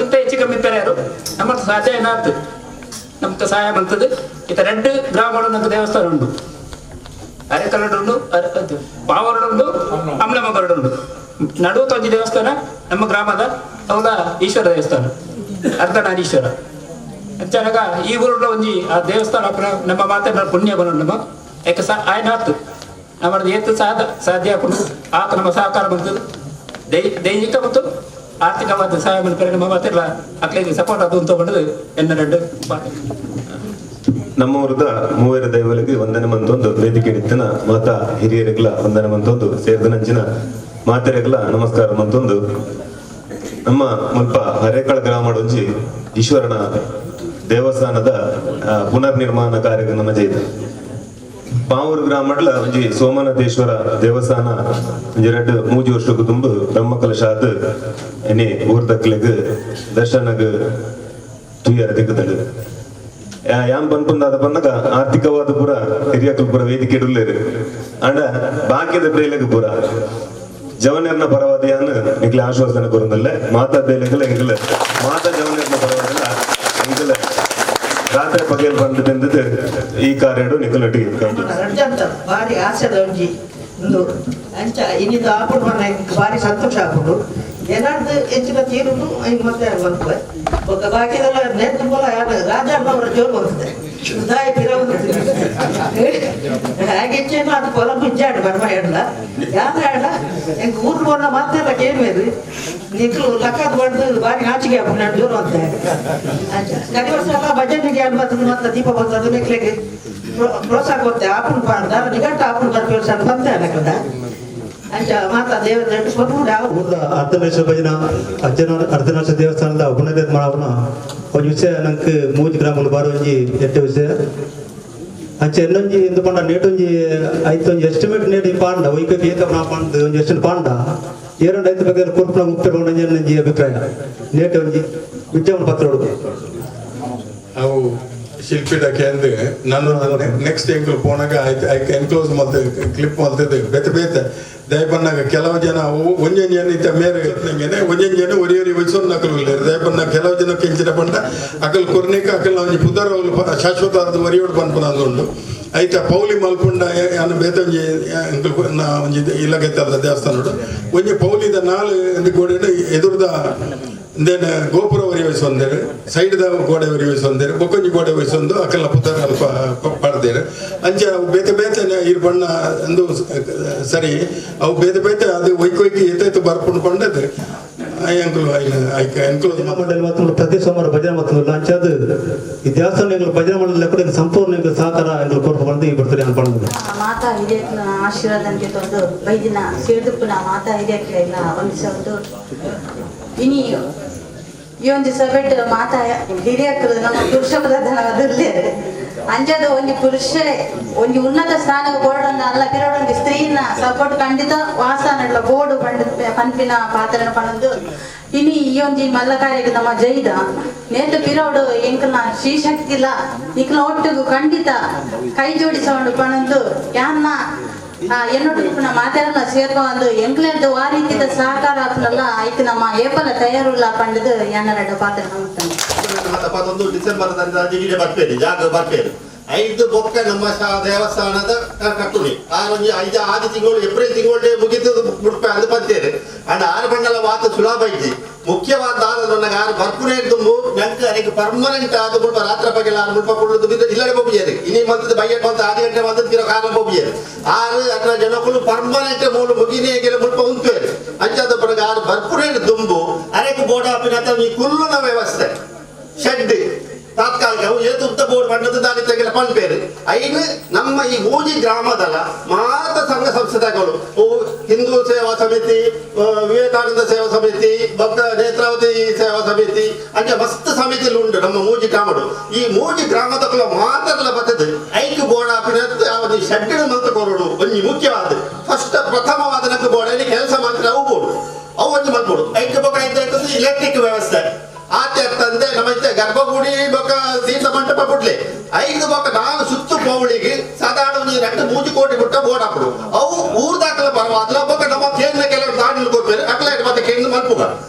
ಇಂತ ಹೆಚ್ಚು ಕಮ್ಮಿ ಯಾರು ನಮ್ಮ ಸಾಧ್ಯ ಏನಾಯ್ತು ನಮ್ಗೆ ಸಹಾಯ ಬಂತದ್ದು. ಇತ ರೆಡ್ ಗ್ರಾಮಗಳು ನಮ್ಮ ದೇವಸ್ಥಾನ ಉಂಟು, ಅರೆಕಲ್ಲಡು ಉಂಟು, ಪಾವರಡು ಉಂಟು, ಅಮ್ಲಮಗರಡು ಉಂಟು. ನಡುವ ಒಂಜಿ ದೇವಸ್ಥಾನ ನಮ್ಮ ಗ್ರಾಮದ ಅವಲ ಈಶ್ವರ ದೇವಸ್ಥಾನ ಅರ್ಧನಾರೀಶ್ವರ ಅಂಚಾನಗ ಈ ಊರುಡ ಒಂಜಿ ಆ ದೇವಸ್ಥಾನ ನಮ್ಮ ಮಾತೆ ಪುಣ್ಯ ಬನ ನಮ್ಮ ಯಾಕೆ ಸಹ ಆಯ್ನ ಆತು ನಮ್ಮದು ಏತು ಸಾಧ್ಯ ಆಪುಂಡು ಆತ ನಮ್ಮ ಸಹಕಾರ ಬರ್ತದೆ ದೈಹಿಕ ಮತ್ತು ಆರ್ಥಿಕವಾದ ಸಹಾಯ ಮಾಡ್ತಾರೆ ನಮ್ಮ ಮಾತೆಲ್ಲ ಅಕ್ಲೆಗೆ ಸಪೋರ್ಟ್ ಅದು ಅಂತ ಬಂದದ್ದು ಎನ್ನ ಎರಡು ನಮ್ಮ ಊರದ ಮೂವರ ದೈವಗಳಿಗೆ ವಂದನೆ ಮಂತೊಂದು ವೇದಿಕೆ ಇಡಿತನ ಮಾತಾ ಹಿರಿಯರಿಗಲ ವಂದನೆ ಮಂತೊಂದು ಸೇರಿದ ನಂಚಿನ ಮಾತೆರೆಗಲ ನಮಸ್ಕಾರ ಮಂತೊಂದು ನಮ್ಮ ಮುಲ್ಪ ಹರೇಕಳ ಗ್ರಾಮಡೊಂಜಿ ಈಶ್ವರನ ದೇವಸ್ಥಾನದ ಪುನರ್ ನಿರ್ಮಾಣ ಕಾರ್ಯ ನಮ್ಮ ಜೈದ ಪಾವೂರು ಗ್ರಾಮಡ್ಲ ಒಂಜಿ ಸೋಮನಾಥೇಶ್ವರ ದೇವಸ್ಥಾನ ಒಂಜಿ ರಡ್ಡ್ ಮೂಜಿ ವರ್ಷಕ್ಕೂ ತುಂಬು ಬ್ರಹ್ಮಕಲಶ ಆದ್ ಎನೆ ಊರ್ದಕ್ಲೆಗ್ ದರ್ಶನಗ್ ತುಯ್ಯರ ತಿಕ್ಕುತ್ತಂಡು ಯಾನ್ ಪನ್ಪುಂದಾದ ಪನ್ನಗ ಆರ್ಥಿಕವಾದ ಪೂರ ಹಿರಿಯಕಲ್ ಪೂರ ವೇದಿಕೆ ಇಡುಲ್ಲೇರು ಅಂಡ ಬಾಕಿದ ಪ್ರೇಲಗ್ ಪೂರ ಜವನೇರ್ನ ಪರವಾದ ಯಾನ್ ನಿಕ್ಲೆ ಆಶ್ವಾಸನೆ ಕೊರೊಂದುಲ್ಲೆ ಮಾತಾ ಬೇಲೆಗಲ ಎಂಕುಲು ಮಾತಾ ಜವನೇರ್ನ ಪರವಾದಲ್ಲ ಎಂಕುಲು ರಾತ್ರಿ ಪಗಲ್ ಬಂದು ಬೆಂದದ್ದು ಈ ಕಾರ್ಯಡು ನಿಕಲೊಟ್ಟಿಗೆ ಭಾರಿ ಆಸೆದ ಒಂಜಿ ಒಂದು ಅಂಚ ಇನ್ನಿಂದ ಆಪುಂಡು ಮನ್ನ ಭಾರಿ ಸಂತೋಷ ಆಪುಂಡು ಏನಾದ್ರು ಹೆಚ್ಚಿನ ತೀರುಂಡು ಹಿಂಗೆ ಮತ್ತೆ ಬಂತು ಬೊಕ್ಕ ಬಾಕಿದೆಲ್ಲ ನೇತು ಪೋಲ ರಾಜಣ್ಣವರ ಜೋರು ಬರ್ತದೆ ಉದಾಯ ಪಿರ ಹಾಗೆ ಹೆಚ್ಚೇನು ಅದು ಪೊಲ ಮುಂಜಾಡು ಬರ್ಮ ಹೇಳಲ್ಲ ಯಾರು ಹೇಳ ಎಂಕ್ ಊರು ಬೋನ ಮಾತೆಲ್ಲ ಕೇಳ್ಬೇರು ನಿಕ್ಲು ಲಕ್ಕದ ಬಂದು ಭಾರಿ ನಾಚಿಕೆ ಆಪುಂಡು ನಾನು ಜೋರು ಅಂತ ಅಂಚ ಕಡೆ ವರ್ಷ ಎಲ್ಲ ಭಜನೆಗೆ ಯಾರು ಬರ್ತದೆ ಮತ್ತೆ ದೀಪ ಬರ್ತದೆ ನಿಕ್ಲೆಗೆ ಪ್ರೋತ್ಸಾಹ ಕೊತ್ತೆ ಆಪುಂಡು ಪಾಡ್ದ ನಿಗಂಟ ಆಪುಂಡು ಬರ್ಪೇರು ಸಣ್ಣ ಬಂತೆ ಅನ್ನಕದ ಅಂಚ ಮಾತಾ ದೇವರ ಊರ್ದ ಅರ್ಧನಾರೀಶ್ವರ ಭಜನ ಅಜ್ಜನ ಅರ್ಧನಾರೀಶ್ವರ ದೇವಸ್ಥಾನದ ಪುನರ್ನಿರ್ಮಾಣ ಅವನ ಒಂಜಿ ವಿಷಯ ನಂಗೆ ಮೂಜಿ ಗ್ರಾಮಗಳು ಬಾರ ಒಂಜಿ ಎಡ್ಡೆ ವಿಷಯ ಅಂಚೆ ಎನ್ನೊಂಜಿ ಎಂದು ಪಂಡ ನೇಟೊಂಜಿ ಐತೊಂಜಿ ಎಸ್ಟಿಮೇಟ್ ನೇಟ್ ಪಾಂಡ ಒಯ್ಕೆ ಏಕ ಪಾಂಡ್ ಒಂಜಿ ಎಸ್ಟಿಮೇಟ್ ಪಾಂಡ ಏರಂಡು ಐತು ಬಗ್ಗೆ ಕೊರ್ಪುನ ಮುಪ್ಪೆರ್ ಒಂಜಿ ಒಂಜಿ ಅಭಿಪ್ರಾಯ ನೇಟ್ ಒಂಜಿ ವಿದ್ಯಾವನ ಪತ್ರ ಅವು ಶಿಲ್ಪಿಡ ಕೇಂದ್ರ ನಾನು ನೆಕ್ಸ್ಟ್ ಎಂಕಲ್ ಪೋನಾಗ ಐಕ್ ಎನ್ಕ್ಲೋಸ್ ಮಲ್ತೆ ಕ್ಲಿಪ್ ಮಲ್ತದೆ ಬೇತೆ ಬೇತೆ ದಯಪನ್ನಾಗ ಕೆಲವು ಜನ ಒಂಜೊಂಜಿ ಜನ ಇತ್ತ ಮೇರೆ ಒಂಜೊಂಜಿ ಜನ ಒರಿ ಒರಿ ವಯಸ್ಸೊಂದು ಅಕಲು ಇಲ್ಲ ದಯಪನ್ನ ಕೆಲವು ಜನ ಕೆಂಚಿನ ಪಂಡ ಅಕಲ್ ಕೊರ್ನಿಕ ಅಕಲ್ ಒಂಜಿ ಪುದರ್ ಅವ್ಲು ಶಾಶ್ವತ ಅದು ಒರಿಯೋಡು ಪನ್ಪುನ ಉಂಡು ಐತ ಪೌಲಿ ಮಲ್ಪುಂಡ ಯಾನು ಬೇತೆ ಒಂಜಿ ಎಂಕಲ್ ಒಂಜಿ ಇಲ್ಲಗೆತ್ತದ ದೇವಸ್ಥಾನ ಒಂಜಿ ಪೌಲಿದ ನಾಲ್ ಗೋಡೆ ಎದುರ್ದ then ಗೋಪುರ ಒರಿ ವಹಿಸೊಂದೇರು ಸೈಡ್ದ ಗೋಡೆ ಒರಿ ವಹಿಸೊಂದೇರು ಬೊಕ್ಕೊಂಜಿ ಗೋಡೆ ವಹಿಸೊಂದು ಅಕಲ್ನ ಪುದರ್ ಅಲ್ಪ ಪಡ್ದೇರು ಅಂಚೆ ಅವು ಬೇತೆ ಬೇತೆ ಇರ್ ಬಣ್ಣ ಅಂದು ಸರಿ ಅವು ಬೇತೆ ಬೇತೆ ಅದು ಒಯ್ಕೊಯ್ಕಿ ಎತ್ತೈತು ಬರ್ಪುಂಡು ಪಂಡದು ಅಂಕುಲು ಐಕ ಎನ್ಕ್ಲೋಸ್ ಮಂಡಳಿ ಮಾತ್ರ ಪ್ರತಿ ಸೋಮವಾರ ಭಜನೆ ಮಾತ್ರ ಅಂಚಾದ ಈ ದೇವಸ್ಥಾನ ಭಜನೆ ಮಂಡಳಿ ಕೂಡ ಸಂಪೂರ್ಣ ಸಹಕಾರ ಕೊರಪು ಬಂದು ಈ ಬರ್ತಾರೆ ಅನ್ಪಂಡು ಮಾತಾ ಹಿರಿಯಕ್ನ ಆಶೀರ್ವಾದಂತೆ ತೊಂದು ಬೈದಿನ ಸಿರಿದುಪ್ಪುನ ಮಾತಾ ಹಿರಿಯಕ್ಲೆಗ್ಲ ವಂದಿಸೊಂದು ಇನಿ ಈ ಒಂಜಿ ಸಭೆಟ್ ಮಾತಾ ಹಿರಿಯಕ್ಲು ನಮ್ಮ ಪುರುಷ ಪ್ರಧಾನವಾದಿರ್ಲೇರು ಅಂಜದ ಒಂಜಿ ಪುರುಷರೇ ಒಂಜಿ ಉನ್ನತ ಸ್ಥಾನಕ್ಕೆ ಬೋರ್ಡ್ ಅಲ್ಲ ಪಿರವೊಂಜಿ ಸ್ತ್ರೀನ ಸಪೋರ್ಟ್ ಖಂಡಿತ ವಾಸನಡ್ಲ ಬೋರ್ಡು ಪಂಡ ಪನ್ಪಿನ ಪಾತ್ರನ ಪಣೊಂದು ಇನಿ ಈ ಒಂಜಿ ಮಲ್ಲ ಕಾರ್ಯಕ್ಕೆ ನಮ್ಮ ಜೈದ ನೇತ ಪಿರವಡು ಎಂಕಲ್ನ ಶ್ರೀಶಕ್ತಿಲ ನಿಕ್ಲ ಒಟ್ಟಿಗೂ ಖಂಡಿತ ಕೈ ಜೋಡಿಸೋಂಡು ಪಣೊಂದು ಯಾನ್ನ ಎನ್ನೊಟ್ಟು ಮಾತೆಲ್ಲ ಸೇರ್ಕೊಂಡು ಎಂಕ್ಲೆರ್ದು ಆ ರೀತಿದ ಸಹಕಾರ ಆತ್ನಲ್ಲ ಆಯ್ತು ನಮ್ಮ ಏಪಲ ತಯಾರುಲ್ಲ ಪಂಡದು ಯಾನ ಪಾತ್ರ ಒಂದು ಡಿಸೆಂಬರ್ ಬರ್ಪೇರಿ ಜಾಗ ಬರ್ಪೇರಿ ಐದು ಬೊಕ್ಕ ನಮ್ಮ ದೇವಸ್ಥಾನದ ಕಟ್ಟುನಿ ಆರೊಂಜಿ ಐದು ಆದಿ ತಿಂಗಳು ಏಪ್ರಿಲ್ ತಿಂಗಳು ಮುಗಿತದ ಮುಡ್ಪೆ ಅಂದ್ ಪಂತೇರು ಅಂಡ್ ಆರು ಬಂಡಲ ವಾತ ಸುಲಭ ಐತಿ ಮುಖ್ಯವಾದ ಆದ ಆರು ಬರ್ಪುನೇ ತುಂಬು ನಂಗೆ ಅದಕ್ಕೆ ಪರ್ಮನೆಂಟ್ ಆದ ಮುಲ್ಪ ರಾತ್ರಿ ಪಗೆಲ ಆರು ಮುಲ್ಪ ಕುಳ್ಳುದು ಬಿದ್ದು ಇಲ್ಲಡೆ ಬೊಬ್ಬಿಯರು ಇನಿ ಮಂತದ ಬಯ್ಯಟ್ ಮಂತ ಆದಿ ಗಂಟೆ ಮಂತದ ಪಿರ ಕಾಲ ಬೊಬ್ಬಿಯರು ಆರು ಅದ್ರ ಜನಕ್ಕಳು ಪರ್ಮನೆಂಟ್ ಮೂಲು ಮುಗಿನೇ ಗೆಲ ಮುಲ್ಪ ಉಂತೇರು ಅಂಚಾದ ಪಡಗ ಆರು ಬರ್ಪುನೇ ತುಂಬು ಅರೆಕ್ ಬೋರ್ಡ್ ಆಪಿನ ಈ ಕುಲ್ಲುನ ವ್ಯವಸ್ಥೆ ಶೆಡ್ ತಾತ್ಕಾಲಿಕ ಅವು ಏತು ಉತ್ತ ಬೋರ್ಡ್ ಬಣ್ಣದ ದಾರಿ ತೆಗೆಲ ಪನ್ಪೇರು ಐನು ನಮ್ಮ ಈ ಮೂಜಿ ಗ್ರಾಮದಲ್ಲ ಮಾತ ಸಂಘ ಸಂಸ್ಥೆಗಳು ಹಿಂದೂ ಸೇವಾ ಸಮಿತಿ, ವಿವೇಕಾನಂದ ಸೇವಾ ಸಮಿತಿ, ಭಕ್ತ ನೇತ್ರಾವತಿ ಸೇವಾ ಸಮಿತಿ ಅಂಚೆ ಮಸ್ತ್ ಸಮಿತಿ ಉಂಟು ನಮ್ಮ ಮೂಜಿ ಗ್ರಾಮಡು. ಈ ಮೂಜಿ ಗ್ರಾಮದ ಮಾತ್ರಲ್ಲ ಬರ್ತದೆ ಐಕ್ ಬೋರ್ಡ್ ಆಪಿನ ಶೆಡ್ಡಿನ ಮಂತ ಕೊರಡು ಒಂಜಿ ಮುಖ್ಯವಾದ ಫಸ್ಟ್ ಪ್ರಥಮವಾದ ನಕ್ಕ ಬೋರ್ಡ್ ಕೆಲಸ ಮಾತ್ರ ಅವು ಬೋರ್ಡ್ ಅವು ಒಂಜಿ ಮಲ್ಪೋಡು ಐಕ್ ಬೊಕ್ಕ ಎಲೆಕ್ಟ್ರಿಕ್ ವ್ಯವಸ್ಥೆ ಆತೆ ತಂದೆ ನಮ್ಮ ಗರ್ಭಗುಡಿ ಬೊಕ್ಕ ತೀರ್ಥ ಮಂಟಪ ಬಿಡ್ಲಿ ಐದು ಬೊಕ್ಕ ನಾನು ಸುತ್ತು ಪೌಳಿಗೆ ಸಾಧಾರಣ ಒಂದು 2 3 ಕೋಟಿ ಬಿಟ್ಟ ಬೋರ್ಡ್ ಹಾಕುಡು ಅವು ಊರ್ದಾಕಲ ಪರವಾದಲ ಬೊಕ್ಕ ನಮ್ಮ ಕೇಂದ್ರ ಕೆಲವು ದಾಂಡಿಲು ಕೊಡ್ತಾರೆ ಅಕಲ ಮತ್ತೆ ಕೇಂದ್ರ ಮಲ್ಪುಗ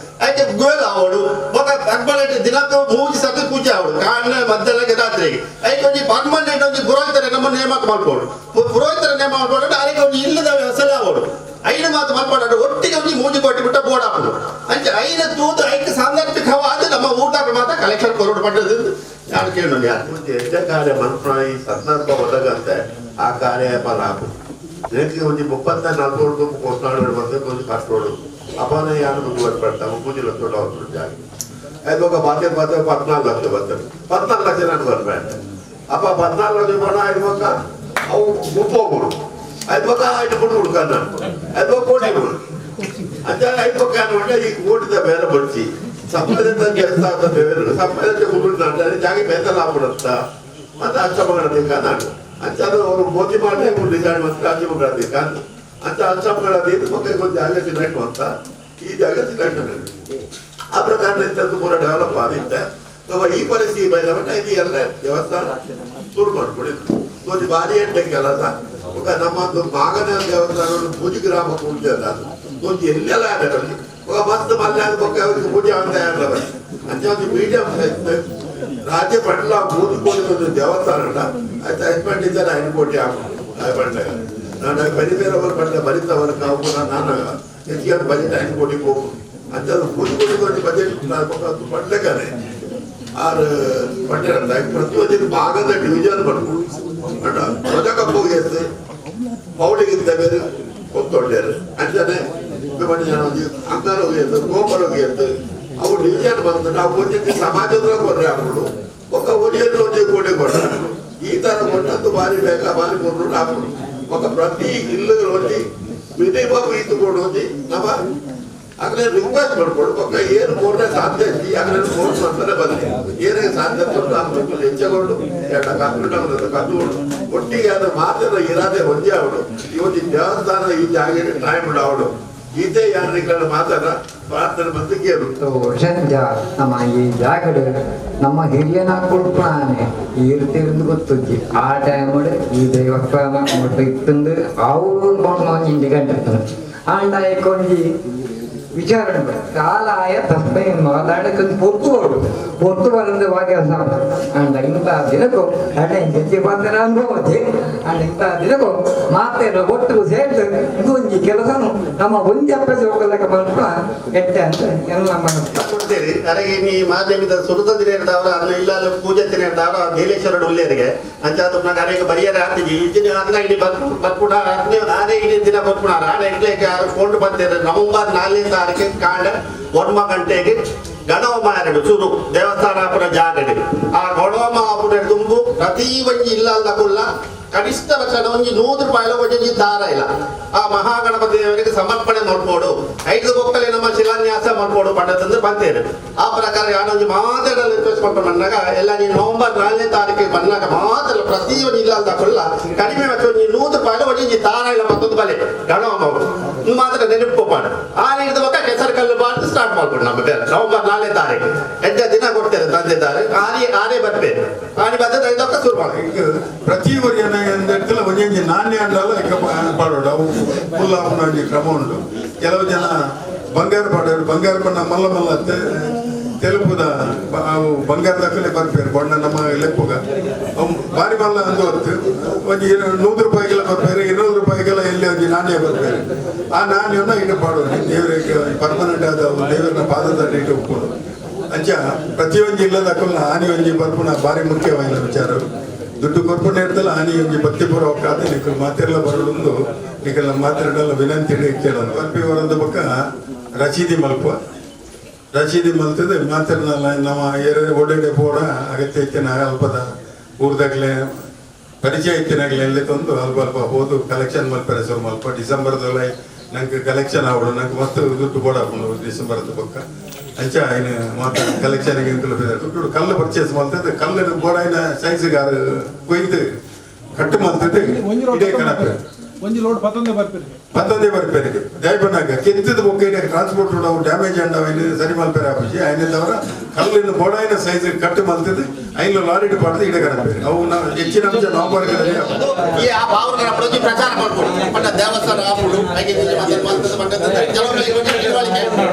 ಐತೆ ಗುವೆಲ್ ಆವಡು ಬೊಕ್ಕ ಪರ್ಮನೆಂಟ್ ದಿನಕ್ಕೆ 3 ಸರ್ತಿ ಪೂಜೆ ಆವಡು ಕಾರಣ ಮಧ್ಯಾಹ್ನಕ್ಕೆ ರಾತ್ರಿಗೆ ಐತೆ ಒಂಜಿ ಪರ್ಮನೆಂಟ್ ಒಂಜಿ ಪುರೋಹಿತರ ನಮ್ಮ ನೇಮಕ ಮಲ್ಪೋಡು ಪುರೋಹಿತರ ನೇಮಕ ಮಲ್ಪೋಡು ಅದಕ್ಕೆ ಒಂಜಿ ಇಲ್ಲದ ವ್ಯವಸ್ಥೆ ಆವಡು ಐದು ಮಾತು ಮಲ್ಪಡ ಒಟ್ಟಿಗೆ ಒಂಜಿ ಮೂಜಿ ಕೋಟಿ ಬಿಟ್ಟ ಬೋರ್ಡ್ ಹಾಕುದು ಅಂಚೆ ಐನ ತೂದು ಐಕ್ ಸಾಂದರ್ಭಿಕವಾದ ನಮ್ಮ ಊಟ ಮಾತ್ರ ಕಲೆಕ್ಷನ್ ಕೊರಡು ಪಟ್ಟದ್ದು ಯಾರು ಕೇಳೋಣ ಯಾರು ಎಡ್ಡೆ ಕಾರ್ಯ ಮನ್ಪುನ ಈ ಸಂದರ್ಭ ಒದಗಂತೆ ಆ ಕಾರ್ಯ ಫಲ ನೆಕ್ಸ್ಟ್ ಒಂಜಿ 34 ಕೋಸ್ನಾಡು ಬಂದು ಒಂಜಿ ಕಟ್ಟೋಡು ಅಪನ ಯಾರು ಬರ್ಪಡ್ತಾ 3 ಲಕ್ಷ ಅವತ್ತು ಜಾಗ ಐದು ಬಾತೆ ಬಾತೆ 14 ಲಕ್ಷ ಬರ್ತದೆ 14 ಲಕ್ಷ ನಾನು ಬರ್ಬೇಡ ಅಪ್ಪ 14 ಲಕ್ಷ ಬಣ ಐದು ಮಕ್ಕ ಅವು ಮುಪ್ಪೋಗ್ಬಿಡು ಐದು ಮಕ್ಕ ಐದು ಕೊಡು ಹುಡ್ಕ ಐದು ಕೋಟಿ ಬಿಡು ಅಂತ ಐದು ಮಕ್ಕ ಅಂದ್ರೆ ಈ ಕೋಟಿದ ಬೇರೆ ಬಡ್ಸಿ ಸಂಪಾದನೆ ಕೆಲಸ ಅಂತ ಬೇರೆ ಸಂಪಾದನೆ ಕುಟುಂಬ ಜಾಗ ಬೇತಲ್ಲ ಆಗ್ಬಿಡುತ್ತ ಮತ್ತೆ ಅಷ್ಟಮಗಳ ನಾನು ಅಂಚ ಅವರು ಮೋದಿ ಮಾಡಿ ಡಿಸೈಡ್ ಮತ್ತೆ ಅಷ್ಟಮಗಳ ಅಂತ ಅಷ್ಟಮಗಳ ಮಕ್ಕಳಿಗೆ ಒಂದು ಜಾಗ ಸಿಲೆಕ್ಟ್ ಅಂತ ಈ ಜಾಗ ಸಿಲೆಕ್ಟ್ ಆ ಪ್ರಕಾರ ಇಂಥದ್ದು ಪೂರ ಡೆವಲಪ್ ಆಗಿತ್ತೆ. ಈ ಪರಿಸ್ಥಿತಿ ಬೈದ ಇದು ಎಲ್ಲ ದೇವಸ್ಥಾನ ಶುರು ಮಾಡ್ಕೊಳ್ಳಿ ಒಂದು ಭಾರಿ ಎಡ್ಡೆ ಕೆಲಸ. ನಮ್ಮೊಂದು ಮಾಗನ ದೇವಸ್ಥಾನ ಪೂಜೆ ಗ್ರಾಮ ಪೂಜೆ ಅಲ್ಲ ಒಂದು ಎಲ್ಲೆಲ್ಲ ಆಗಲಿ ಮಸ್ತ್ ಮಲ್ಲೆ ಅವ್ರಿಗೆ ಪೂಜೆ ಅಂತ ಅಂಚೆ ಒಂದು ಮೀಡಿಯಂ ರಾಜ್ಯ ಪಡ್ಲ ಮೂರು ಕೋಟಿ ಒಂದು ದೇವಸ್ಥಾನ ಆಯ್ತು ಎಕ್ಸ್ಪೆಂಡಿಚರ್ 5 ಕೋಟಿ ಆಗ್ಬೋದು ಪಡ್ಲ ನಾನು ಬರಿಬೇರವರು ಪಡ್ಲ ಬರಿತವರು ಕಾವು ನಾನು ಹೆಚ್ಚಿಗೆ ಬಜೆಟ್ 5 ಕೋಟಿ ಹೋಗು ಅಂತ 3 ಕೋಟಿ ಕೋಟಿ ಬಜೆಟ್ ಪಡ್ಲಕ್ಕನೆ ಆರು ಪಡ್ಲ ಪ್ರತಿಯೊಂದು ಭಾಗದ ಡಿವಿಜನ್ ಪಡ್ಬೋದು ಧ್ವಜಕಪ್ಪು ಹೋಗಿ ಪೌಡಿಗಿಂತ ಬೇರೆ ಒತ್ತೊಡ್ಡಾರು ಅಂತಾನೆ ಅಂಗಾರ ಹೋಗಿ ಗೋಪುರ ಹೋಗಿ ಅವು ಡಿವಿಜನ್ ಬಂದು ನಾವು ಒಂದೊಂದು ಸಮಾಜದ ಕೊಡ್ರೆ ಹಾಕೊಂಡು ఒక ಒರಿಯನ್ನು ಒಂದೇ ಕೋಟಿ ಕೊಡ್ರೆ ಈ ತರ ಕೊಟ್ಟದ್ದು ಭಾರಿ ಬೇಗ ಭಾರಿ ಕೊಟ್ಟರು ಹಾಕೊಂಡು ఒక ಪ್ರತಿ ಇಲ್ಲದ ಒಂದಿ ಮಿನಿಮಮ್ ಇದು ಕೊಡೋದಿ ನಮ್ಮ ಆಗಲೇ ರಿಕ್ವೆಸ್ಟ್ ಮಾಡ್ಕೊಡು ಪಕ್ಕ ಏನು ಕೊಡ್ರೆ ಸಾಧ್ಯ ಐತಿ ಆಗಲೇ ಫೋನ್ ಮಾಡ್ತಾರೆ ಬನ್ನಿ ಏನೇ ಸಾಧ್ಯ ಹಾಕ್ಬೇಕು ಹೆಚ್ಚಗೊಂಡು ಎರಡ ಕಂಪ್ಯೂಟರ್ ಕದ್ದು ಒಟ್ಟಿಗೆ ಅದು ಮಾತಿನ ಇರಾದೆ ಒಂದೇ ಅವಳು ಇವತ್ತು ದೇವಸ್ಥಾನ ಈ ಜಾಗ ಟೈಮ್ ಅವಳು ಇದೇ ಯಾರ ಮಾತಾಡ ಪ್ರಾರ್ಥನೆ ಮತ್ತು ಕೇಳು. ವರ್ಷ ನಮ್ಮ ಈ ಜಾಗಡ್ ನಮ್ಮ ಹಿರಿಯನ ಕೊಡ್ಪಾನೆ ಈ ರೀತಿ ಗೊತ್ತುಜ್ಜಿ ಆ ಟೈಮ್ ಈ ದೇವಸ್ಥಾನ ಮುಟ್ಟ ಇತ್ತಂದು ಅವರು ಕೊಂಡು ಇಂಡಿ ಗಂಟೆ ಆಂಡ ಒಂಜಿ ವಿಚಾರಣೆ ಕಾಲಾಯ ತಸ್ಮೈ ಮಾತಾಡಕ್ಕೆ ಪೊರ್ತು ಬರೋಡು ಪೊರ್ತು ಬರಂದು ವಾಕ್ಯ ಅಂಡ ಇಂಥ ದಿನಕ್ಕೂ ಅಣ್ಣ ಹೆಜ್ಜೆ ಪಾತ್ರ ಅನುಭವತೆ ಅಂಡ ಇಂಥ ದಿನಕ್ಕೂ ಮಾತೆಲ್ಲ ಒಟ್ಟು ಸೇರಿದು ಇದು ಒಂಜಿ ಕೆಲಸನು ನಮ್ಮ ಒಂಜಿ ಅಪ್ಪೆ ಹೋಗಲಕ್ಕ ಬಂದ ಎಟ್ಟೆ ಅಂತ ಎಲ್ಲ ಕೊಡ್ತೀರಿ. ಅರೆಗೆ ನೀ ಮಾಧ್ಯಮದ ಸುರುತ ದಿನ ಇರ್ತಾವ್ರ ಅನ್ನ ಇಲ್ಲ ಪೂಜೆ ದಿನ ಇರ್ತಾವ್ರ ನೀಲೇಶ್ವರ ಉಳ್ಳೇರಿಗೆ ಅಂಚಾದ ಅರೆಗೆ ಬರಿಯರ ಆತಿಜಿ ಈ ದಿನ ಅನ್ನ ಇಡೀ ಬರ್ಪುಣ ಆನೆ ಇಡೀ ದಿನ ಬರ್ಪುಣ ಆನೆ ಇಡ್ಲಿಕ್ಕೆ ಫೋನ್ ಬಂದಿರ ನವೆಂಬರ್ 4ನೇ ತಾರೀಕು ಕಾಂಡ 1 ಗಂಟೆಗೆ ಗಣೋಮ ಎರಡು ಚೂರು ದೇವಸ್ಥಾನ ಆಪುರ ಜಾಗಡೆ ಆ ಗಣೋಮ ಆಪುರ ತುಂಬು ಪ್ರತಿ ಒಂಜಿ ಇಲ್ಲ ಅಲ್ಲ ಕುಲ್ಲ ಕನಿಷ್ಠ ಪಕ್ಷ ಒಂಜಿ 100 ರೂಪಾಯಿ ಒಂಜಿ ದಾರ ಇಲ್ಲ ಆ ಮಹಾಗಣಪತಿ ದೇವರಿಗೆ ಸಮರ್ಪಣೆ ಮಾಡ್ಕೊಡು 5 ಬೊಕ್ಕಲೆ ನಮ್ಮ ಶಿಲಾನ್ಯಾಸ ಮಾಡ್ಕೊಡು ಪಂಡತಂದ್ರೆ ಬಂತೇನೆ ಆ ಪ್ರಕಾರ ಯಾನೊಂಜಿ ಮಾತಾಡಲು ರಿಕ್ವೆಸ್ಟ್ ಮಾಡ್ಕೊಂಡು ಬಂದಾಗ ಎಲ್ಲ ನೀನು ನವೆಂಬರ್ 4ನೇ ತಾರೀಕಿಗೆ ಬಂದಾಗ ಮಾತ್ರ ಪ್ರತಿ ಒಂದು ಇಲ್ಲ ಅಂತ ಕುಲ್ಲ ಕಡಿಮೆ ಪಕ್ಷ ಒಂಜಿ 100 ರೂಪಾಯಿ ಒಂಜಿ ದಾರ ಇಲ್ಲ ಮತ್ತೊಂದು ಬಲೆ ಗಣೋಮ ಮಾತ್ರ ನೆನಪು ಪಾಡು ಆ ನೀಡಿದ ಬೊಕ್ಕ ಕೆಸರು ಕಲ್ಲು ಬಾರ್ದು ಸ್ಟಾರ್ಟ್ ಮಾಡ್ಕೊಡು ನಮ್ಮ ಬೇರೆ ನವೆಂಬರ್ 4ನೇ ತಾರೀಕು ಎಂಟು ದಿನ ಕೊಡ್ತೇನೆ ತಂದಿದ್ದಾರೆ ಆನೆ ಆನೆ ಬರ್ಬೇಕು ಆನೆ ಬಂದ ಐದಕ್ಕ ಶುರು ಮಾಡಿ ಪ್ರತಿ ಒಂಜೊಂಜಿ ನಾಣ್ಯ ಅಂಡಲ ಪಾಡೋಡು ಅವು ಪುಲ್ಲಾಪುನ ಒಂಜಿ ಕ್ರಮ ಉಂಟು. ಕೆಲವು ಜನ ಬಂಗಾರ ಪಾಡೋರು ಬಂಗಾರ ಬಣ್ಣ ಮಲ್ಲ ಮಲ್ಲ ತೆಲುಪುದ ಅವು ಬಂಗಾರ ದಕ್ಕಲೆ ಬರ್ಪೇರು ಬಣ್ಣ ನಮ್ಮ ಲೆಪ್ಪುಗ ಅವು ಭಾರಿ ಮಲ್ಲ ಅಂದು ಹೊತ್ತು ಒಂಜಿ 100 ರೂಪಾಯಿಗೆಲ್ಲ ಬರ್ಪೇರು 200 ರೂಪಾಯಿಗೆಲ್ಲ ಎಲ್ಲಿ ಒಂಜಿ ನಾಣ್ಯ ಬರ್ಪೇರು ಆ ನಾಣ್ಯವನ್ನು ಇಟ್ಟು ಪಾಡೋದು ದೇವರಿಗೆ ಪರ್ಮನೆಂಟ್ ಆದ ದೇವರನ್ನ ಪಾದದಲ್ಲಿ ಇಟ್ಟು ಉಪ್ಪುಡು ಅಂಚ ಪ್ರತಿಯೊಂಜಿ ಇಲ್ಲದ ಅಕ್ಕಲ್ನ ಆನೆ ಒಂಜಿ ಬರ್ಪುನ ಭಾರಿ ಮುಖ್ಯವಾದ ವಿಚಾರ. ದುಡ್ಡು ಕೊರ್ಪುಣ ಇರ್ತಲ್ಲ ಆನೆ ಒಂಜಿ ಭಕ್ತಿಪೂರ್ವಕ ಆದ ನಿಖಲ್ ಮಾತೆಲ್ಲ ಬರಲೊಂದು ನಿಖಲ್ ಮಾತೆಲ್ಲ ವಿನಂತಿ ಕೇಳೋದು ಬರ್ಪಿ ಬರೋದು ಪಕ್ಕ ರಸೀದಿ ಮಲ್ಪ ರಸೀದಿ ಮಲ್ತದೆ ಮಾತೆಲ್ಲ ನಮ್ಮ ಏರೇ ಓಡಾಡೆ ಪೋಡ ಅಗತ್ಯ ಇತ್ತಿನ ಅಲ್ಪದ ಊರ್ದಾಗಲೇ ಪರಿಚಯ ಇತ್ತಿನಾಗಲೇ ಎಲ್ಲಿ ತಂದು ಅಲ್ಪ ಅಲ್ಪ ಹೋದು ಕಲೆಕ್ಷನ್ ಮಲ್ಪರೆ ಶುರು ಮಲ್ಪ ಡಿಸೆಂಬರ್ದಲ್ಲ ನಂಗೆ ಕಲೆಕ್ಷನ್ ಆವಡು ನಂಗೆ ಮಸ್ತ್ ದುಡ್ಡು ಬೋಡ ಹಾಕೊಂಡು ಡಿಸೆಂಬರ್ದ ಪಕ್ಕ ಅಂಚ ఆయన ಮಾತ್ರ ಕಲೆಕ್ಷನ್ಗೆ ದುಡ್ಡು ಕಲ್ಲು ಪರ್ಚೇಸ್ ಮಾಡ್ತದೆ ಕಲ್ಲು ಬೋಡಾಯಿನ ಸೈಜ್ಗಾರ ಕೊಯ್ದು ಕಟ್ಟು ಮಾಡ್ತದೆ ಇದೇ ಕಣಪೆ ಒಂಜಿ ಲೋಡ್ ಪತ್ತೊಂದೇ ಬರ್ಪೇರಿ ಪತ್ತೊಂದೇ ಬರ್ಪೇರಿ ದಯಪಣ್ಣಾಗ ಕೆತ್ತಿದ ಬೊಕ್ಕ ಇಡೀ ಟ್ರಾನ್ಸ್ಪೋರ್ಟ್ ಅವು ಡ್ಯಾಮೇಜ್ ಅಂಡ ಅವು ಸರಿ ಮಲ್ಪೇರೆ ಆಪುಜಿ ఆయన ಕಲ್ಲಿನ ಬೋಡಾಯಿನ ಸೈಜ್ ಕಟ್ಟು ಮಲ್ತದೆ ಐನು ಲಾರಿ ಪಾಡ್ದು ಇಡೇ ಕಣಪೇರಿ ಅವು ನಾವು ಹೆಚ್ಚಿನ ಅಂಶ ನವೆಂಬರ್ ಈ ಆ ಭಾವನೆ ಒಂಜಿ ಪ್ರಚಾರ ಮಾಡ್ಕೊಡು ಪಂಡ ದೇವಸ್ಥಾನ ಆಪುಡು ಹಾಗೆ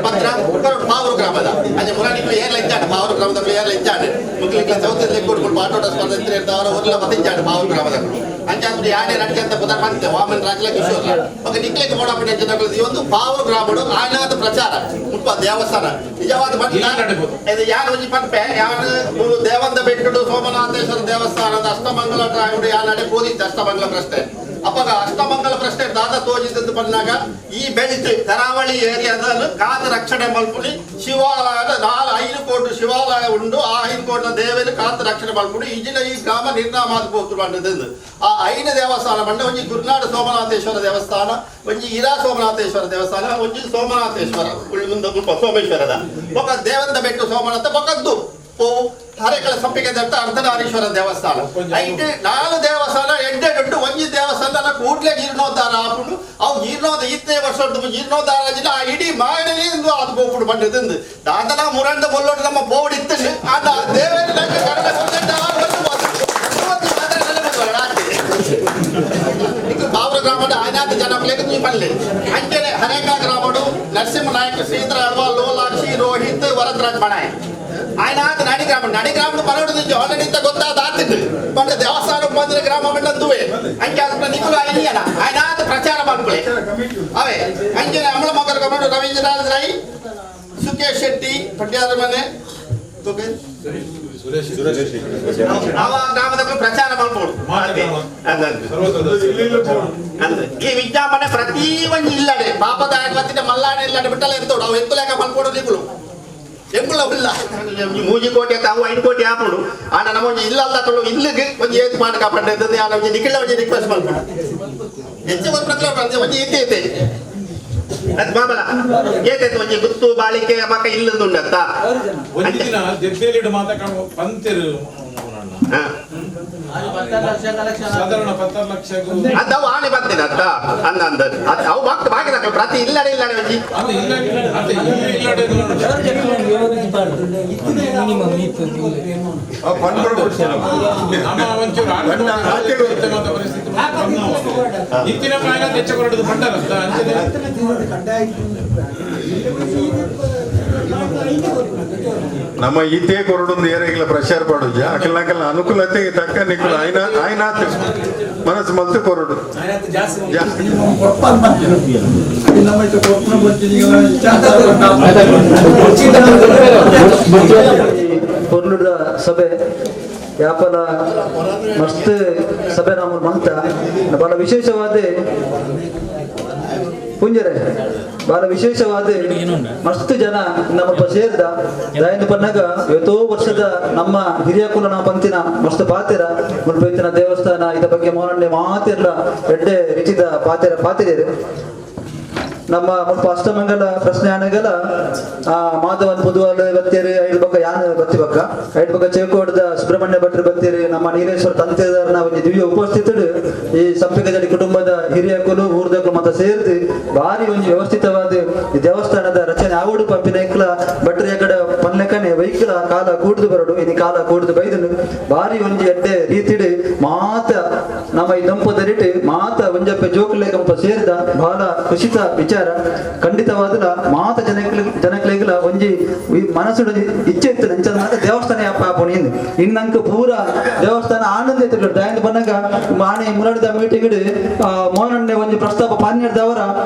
ಪತ್ರ ಪಾವರು ಗ್ರಾಮದ ಅಂಚೆ ಮುರಾಣಿಗಳು ಏರ್ಲ ಇಚ್ಚಾಡು ಪಾವೂರು ಗ್ರಾಮದ ಏರ್ಲ ಇಚ್ಚಾಡು ಮುಕ್ಲಿಕ್ಲ ಚೌತಿ ಲೆಕ್ಕೊಡ್ಕೊಂಡು ಪಾಟೋಟ ಸ್ಪರ್ಧೆ ಇರ್ತಾವ್ರ ಊರ್ಲ ಬತ್ತಿಂಚಾಡು ಪಾವೂರು ಗ್ರಾಮದಗಳು ಅಂಚೆ ಅಂದ್ರೆ ಯಾಡೆ ನಡಿಕೆ ಅಂತ ಪುದರ್ ಬಂತೆ ವಾಮನ್ ರಾಜ್ಲ ಕಿಶೋರ್ ఒక ನಿಕ್ಲೆಗ್ ಬೋಡಾಪಿನ ಜನಗಳು ಒಂದು ಪಾವೂರು ಗ್ರಾಮಡು ಆಯ್ನಾದ ಪ್ರಚಾರ ಮುಪ್ಪ ದೇವಸ್ಥಾನ ನಿಜವಾದ ಇದು ಯಾರು ಒಂಜಿ ಪನ್ಪೆ ಯಾರು ದೇವಂದ ಬೆಟ್ಟಡು ಸೋಮನಾಥೇಶ್ವರ ದೇವಸ್ಥಾನದ ಅಷ್ಟಮಂಗಲ ಟ್ರಾಯುಡು ಯಾ ನಡೆ ಪೋದಿತ್ತು ಅಷ್ಟಮಂಗಲ ಪ್ರಶ್ನೆ ಅಪ್ಪಗ ಅಷ್ಟಮಂಗಲ ಪ್ರಶ್ನೆ ದಾದ ತೋಜಿದ್ದು ಬಂದಾಗ ಈ ಬೆಲ್ಟ್ ಕರಾವಳಿ ಏರಿಯಾದಲ್ಲಿ ಕಾದ ರಕ್ಷಣೆ ಮಲ್ಪುನಿ ಶಿವಾಲಯದ 4-5 ಕೋಟಿ ಶಿವಾಲಯ ಉಂಡು ಆ 5 ಕೋಟಿ ದೇವರು ಕಾತ ರಕ್ಷಣೆ ಮಲ್ಪುನಿ ಈಜಿನ ಈ ಗ್ರಾಮ ನಿರ್ನಾಮ ಹೋಗ್ತು ಬಂದದ್ದು ಆ 5 ದೇವಸ್ಥಾನ ಬಂಡ ಒಂಜಿ ಗುರುನಾಡು ಸೋಮನಾಥೇಶ್ವರ ದೇವಸ್ಥಾನ ಒಂಜಿ ಇರಾ ಸೋಮನಾಥೇಶ್ವರ ದೇವಸ್ಥಾನ ಒಂಜಿ ಸೋಮನಾಥೇಶ್ವರ ಸೋಮೇಶ್ವರದ ಬೊಕ್ಕ ದೇವಂದ ಬೆಟ್ಟು ಸೋಮನಾಥ ಬೊಕ್ಕದ್ದು ಹರೇಕಳ ಸಂಪಿಗೆ ದತ್ತ ಅರ್ಧನಾರೀಶ್ವರ ದೇವಸ್ಥಾನ ಐದು 4 ದೇವಸ್ಥಾನ ಎಡ್ಡೆಡ್ ಒಂಜಿ ದೇವಸ್ಥಾನ ಕೂಡ್ಲೆ ಜೀರ್ಣೋದ್ಧಾರ ಆಪುಂಡು ಅವು ಜೀರ್ಣೋದ ಇತ್ತೇ ವರ್ಷ ಜೀರ್ಣೋದ್ಧಾರ ಆ ಇಡೀ ಮಾಡಲಿ ಅದು ಗೋಪುಡು ಬಂದಿದ್ದು ದಾದನ ಮುರಂಡ ಮೊಲ್ಲೋಡು ನಮ್ಮ ಬೋರ್ಡ್ ಇತ್ತು ಆದ ದೇವೇಂದ್ರ ಬಾಬರ ಗ್ರಾಮದ ಐನಾಥ ಜನ ಪಲ್ಲೆ ಅಂಚನೆ ಹರೇಕಾ ಗ್ರಾಮಡು ನರಸಿಂಹ ನಾಯಕ್ ಶ್ರೀಧರ ಅಳ್ವ ಲೋಲಾಕ್ಷಿ ರೋಹಿತ್ ವರದರಾಜ್ ಬಣಾಯ್ ಆಯ್ನಾಥ ನಡಿ ಗ್ರಾಮ ನಡಿ ಗ್ರಾಮ ಪರೋಡು ಆಲ್ರೆಡಿ ಇಂತ ಗೊತ್ತಾದ ಆತಿದ್ದು ಬಟ್ ದೇವಸ್ಥಾನ ಬಂದ್ರೆ ಗ್ರಾಮ ಬಂದುವೆ ಅಂಚೆ ನಿಕುಲು ಐನಿಯನ ಆಯ್ನಾಥ ಪ್ರಚಾರ ಮಾಡ್ಕೊಳ್ಳಿ ಅವೇ ಅಂಚನೆ ಅಮಲ ಮಗರ ಗ್ರಾಮ ರವೀಂದ್ರನಾಥ್ ರೈ ಸುಕೇಶ್ ಶೆಟ್ಟಿ ಪಟ್ಯಾದ ಮನೆ ಅವ ಗ್ರಾಮದ ಪ್ರಚಾರ ಮಾಡ್ಬೋದು ಈ ವಿಜ್ಞಾಪನೆ ಪ್ರತಿ ಒಂಜಿ ಇಲ್ಲಡೆ ಪಾಪದ ಮಲ್ಲಾಡೆ ಇಲ್ಲಡೆ ಬಿಟ್ಟಲ್ಲ ಎತ್ತೋಡು ಅವು ಎತ್ತುಲೇಕ ಮಲ್ಪೋಡು ನಿಕುಲು ಎಂಬುಲ್ಲ ಇಲ್ಲ 3 ಕೋಟಿ ಅವು 5 ಕೋಟಿ ಆಪುಂಡು ಆಂಡ ನಮ್ಮ ಒಂಜಿ ಇಲ್ಲ ಅಲ್ಲ ಇಲ್ಲಿಗೆ ಒಂಜಿ ಏತ್ ಮಾಡ ಪಂಡದ್ದು ಆಂಡ ಒಂಜಿ ನಿಖಿಲ ಒಂಜಿ ರಿಕ್ವೆಸ್ಟ್ ಮಲ್ಪುಂಡು ಹೆಚ್ಚು ಒಂದು ಪ್ರತಿ ಒಂಜಿ ಇತ್ತೆ ಇತ್ತೆ ಅದು ಬಾಬಲ ಏತೈತೆ ಒಂಜಿ ಗುತ್ತು ಬಾಳಿಕೆ ಮಕ್ಕ ಇಲ್ಲದುಂಡತ್ತ ಒಂಜಿ ದಿನ ದೆಬ್ಬೇಲಿಡು ಮಾತ ಪಂತೆರು ಸಾಧಾರಣ 10 ಲಕ್ಷ ಅದು ಆನೆ ಬಂದಿನ ಅತ್ತ ಅಂದ ಅಂದ ಅವು ಬಾಕಿ ಬಾಕಿ ಪ್ರತಿ ಇಲ್ಲಡೆ ಇಲ್ಲಡೆ ಒಂಜಿ ಇತ್ತಿನ ಪ್ರಾಯ ಹೆಚ್ಚು ಕೊರಡುದು ಪಂಡರತ್ತ ನಮ್ಮ ಈತೇ ಕೊರಡೊಂದು ಏರಿಗಿಲ್ಲ ಪ್ರಚಾರ ಪಾಡುಜ ಅಕಲ್ನಕಲ್ನ ಅನುಕೂಲತೆಗೆ ತಕ್ಕ ನಿಕುಲ ಆಯ್ನ ಆಯ್ನಾತ್ ಮನಸ್ಸು ಮಲ್ತು ಕೊರಡು ಜಾಸ್ತಿ ಪೊರ್ಲುಡ ಸಭೆ ಯಾಪಲ ಮಸ್ತ್ ಸಭೆ ನಮ್ಮ ಮಂತ ಬಹಳ ವಿಶೇಷವಾದ ಪುಂಜರೆ ಬಹಳ ವಿಶೇಷವಾದ ಮಸ್ತ್ ಜನ ನಮ್ಮ ಸೇರಿದ ದಯಂದು ಪನ್ನಗ ಎಷ್ಟೋ ವರ್ಷದ ನಮ್ಮ ಹಿರಿಯ ಕುಲ ನಾವು ಪಂತಿನ ಮಸ್ತ್ ಪಾತಿರ ಮುಲ್ಪೈತಿನ ದೇವಸ್ಥಾನ ಇದ ಬಗ್ಗೆ ಮೋನಣ್ಣೆ ಮಾತಿರ್ಲ ಎಡ್ಡೆ ರುಚಿದ ಪಾತಿರ ಪಾತಿರೇರು ನಮ್ಮ ಮುಲ್ಪ ಅಷ್ಟಮಂಗಲ ಪ್ರಶ್ನೆ ಆನಗಲ ಆ ಮಾಧವನ್ ಪುದುವಾಲ ಬತ್ತೀರಿ ಐದು ಬಕ್ಕ ಯಾನ್ ಬತ್ತಿ ಬಕ್ಕ ಐದು ಬಕ್ಕ ಚೇಕೋಟದ ಸುಬ್ರಹ್ಮಣ್ಯ ಭಟ್ರು ಬತ್ತೀರಿ ನಮ್ಮ ನೀರೇಶ್ವರ ತಂತೆದಾರನ ಒಂದು ದಿವ್ಯ ಉಪಸ್ಥಿತರು ಈ ಸಂಪಿಗೆದಡಿ ಕುಟುಂಬದ ಹಿರಿಯಕುಲು ಊರ್ದಕುಲು ಮತ ಸೇರಿದು ಭಾರಿ ಒಂದು ವ್ಯವಸ್ಥಿತವಾದ ಈ ದೇವಸ್ಥಾನದ ರಚನೆ ಆವಡು ಪಂಪಿನ ಇಕ್ಲ ಭಟ್ರ ಕಡೆ ಪನ್ಲೆಕನೆ ವೈಕ್ಲ ಕಾಲ ಕೂಡ್ದು ಬರಡು ಇನಿ ಕಾಲ ಕೂಡ್ದು ಬೈದನು ಭಾರಿ ಒಂಜಿ ಎಡ್ಡೆ ರೀತಿಡು ಮಾತ ನಮ್ಮ ಈ ದಂಪದರಿಟ್ಟು ಮಾತ ಒಂಜಪ್ಪೆ ಜೋಕುಲೇಕ ಸೇರಿದ ಬಹಳ ಖುಷಿತ ವಿಚಾರ ಖಂಡಿತವಾದಲ ಮಾತ ಜನಕ್ಲೆಗ್ಲ ಒಂಜಿ ಮನಸ್ಸು ಇಚ್ಛೆ ಇತ್ತು ಅಂಚ ದೇವಸ್ಥಾನ ಯಪ್ಪ ಆಪುಣಿ ಇನ್ನಂಕ ಪೂರ ದೇವಸ್ಥಾನ ಆನಂದ ಇತ್ತು ದಯಂದ ಬನ್ನಗ ಮಾಣೆ ಮುರಡಿದ ಮೀಟಿಂಗ್ ಮೋನಣ್ಣೆ ಒಂಜಿ ಪ್ರಸ್ತಾಪ ಪಾನ್ಯದವರ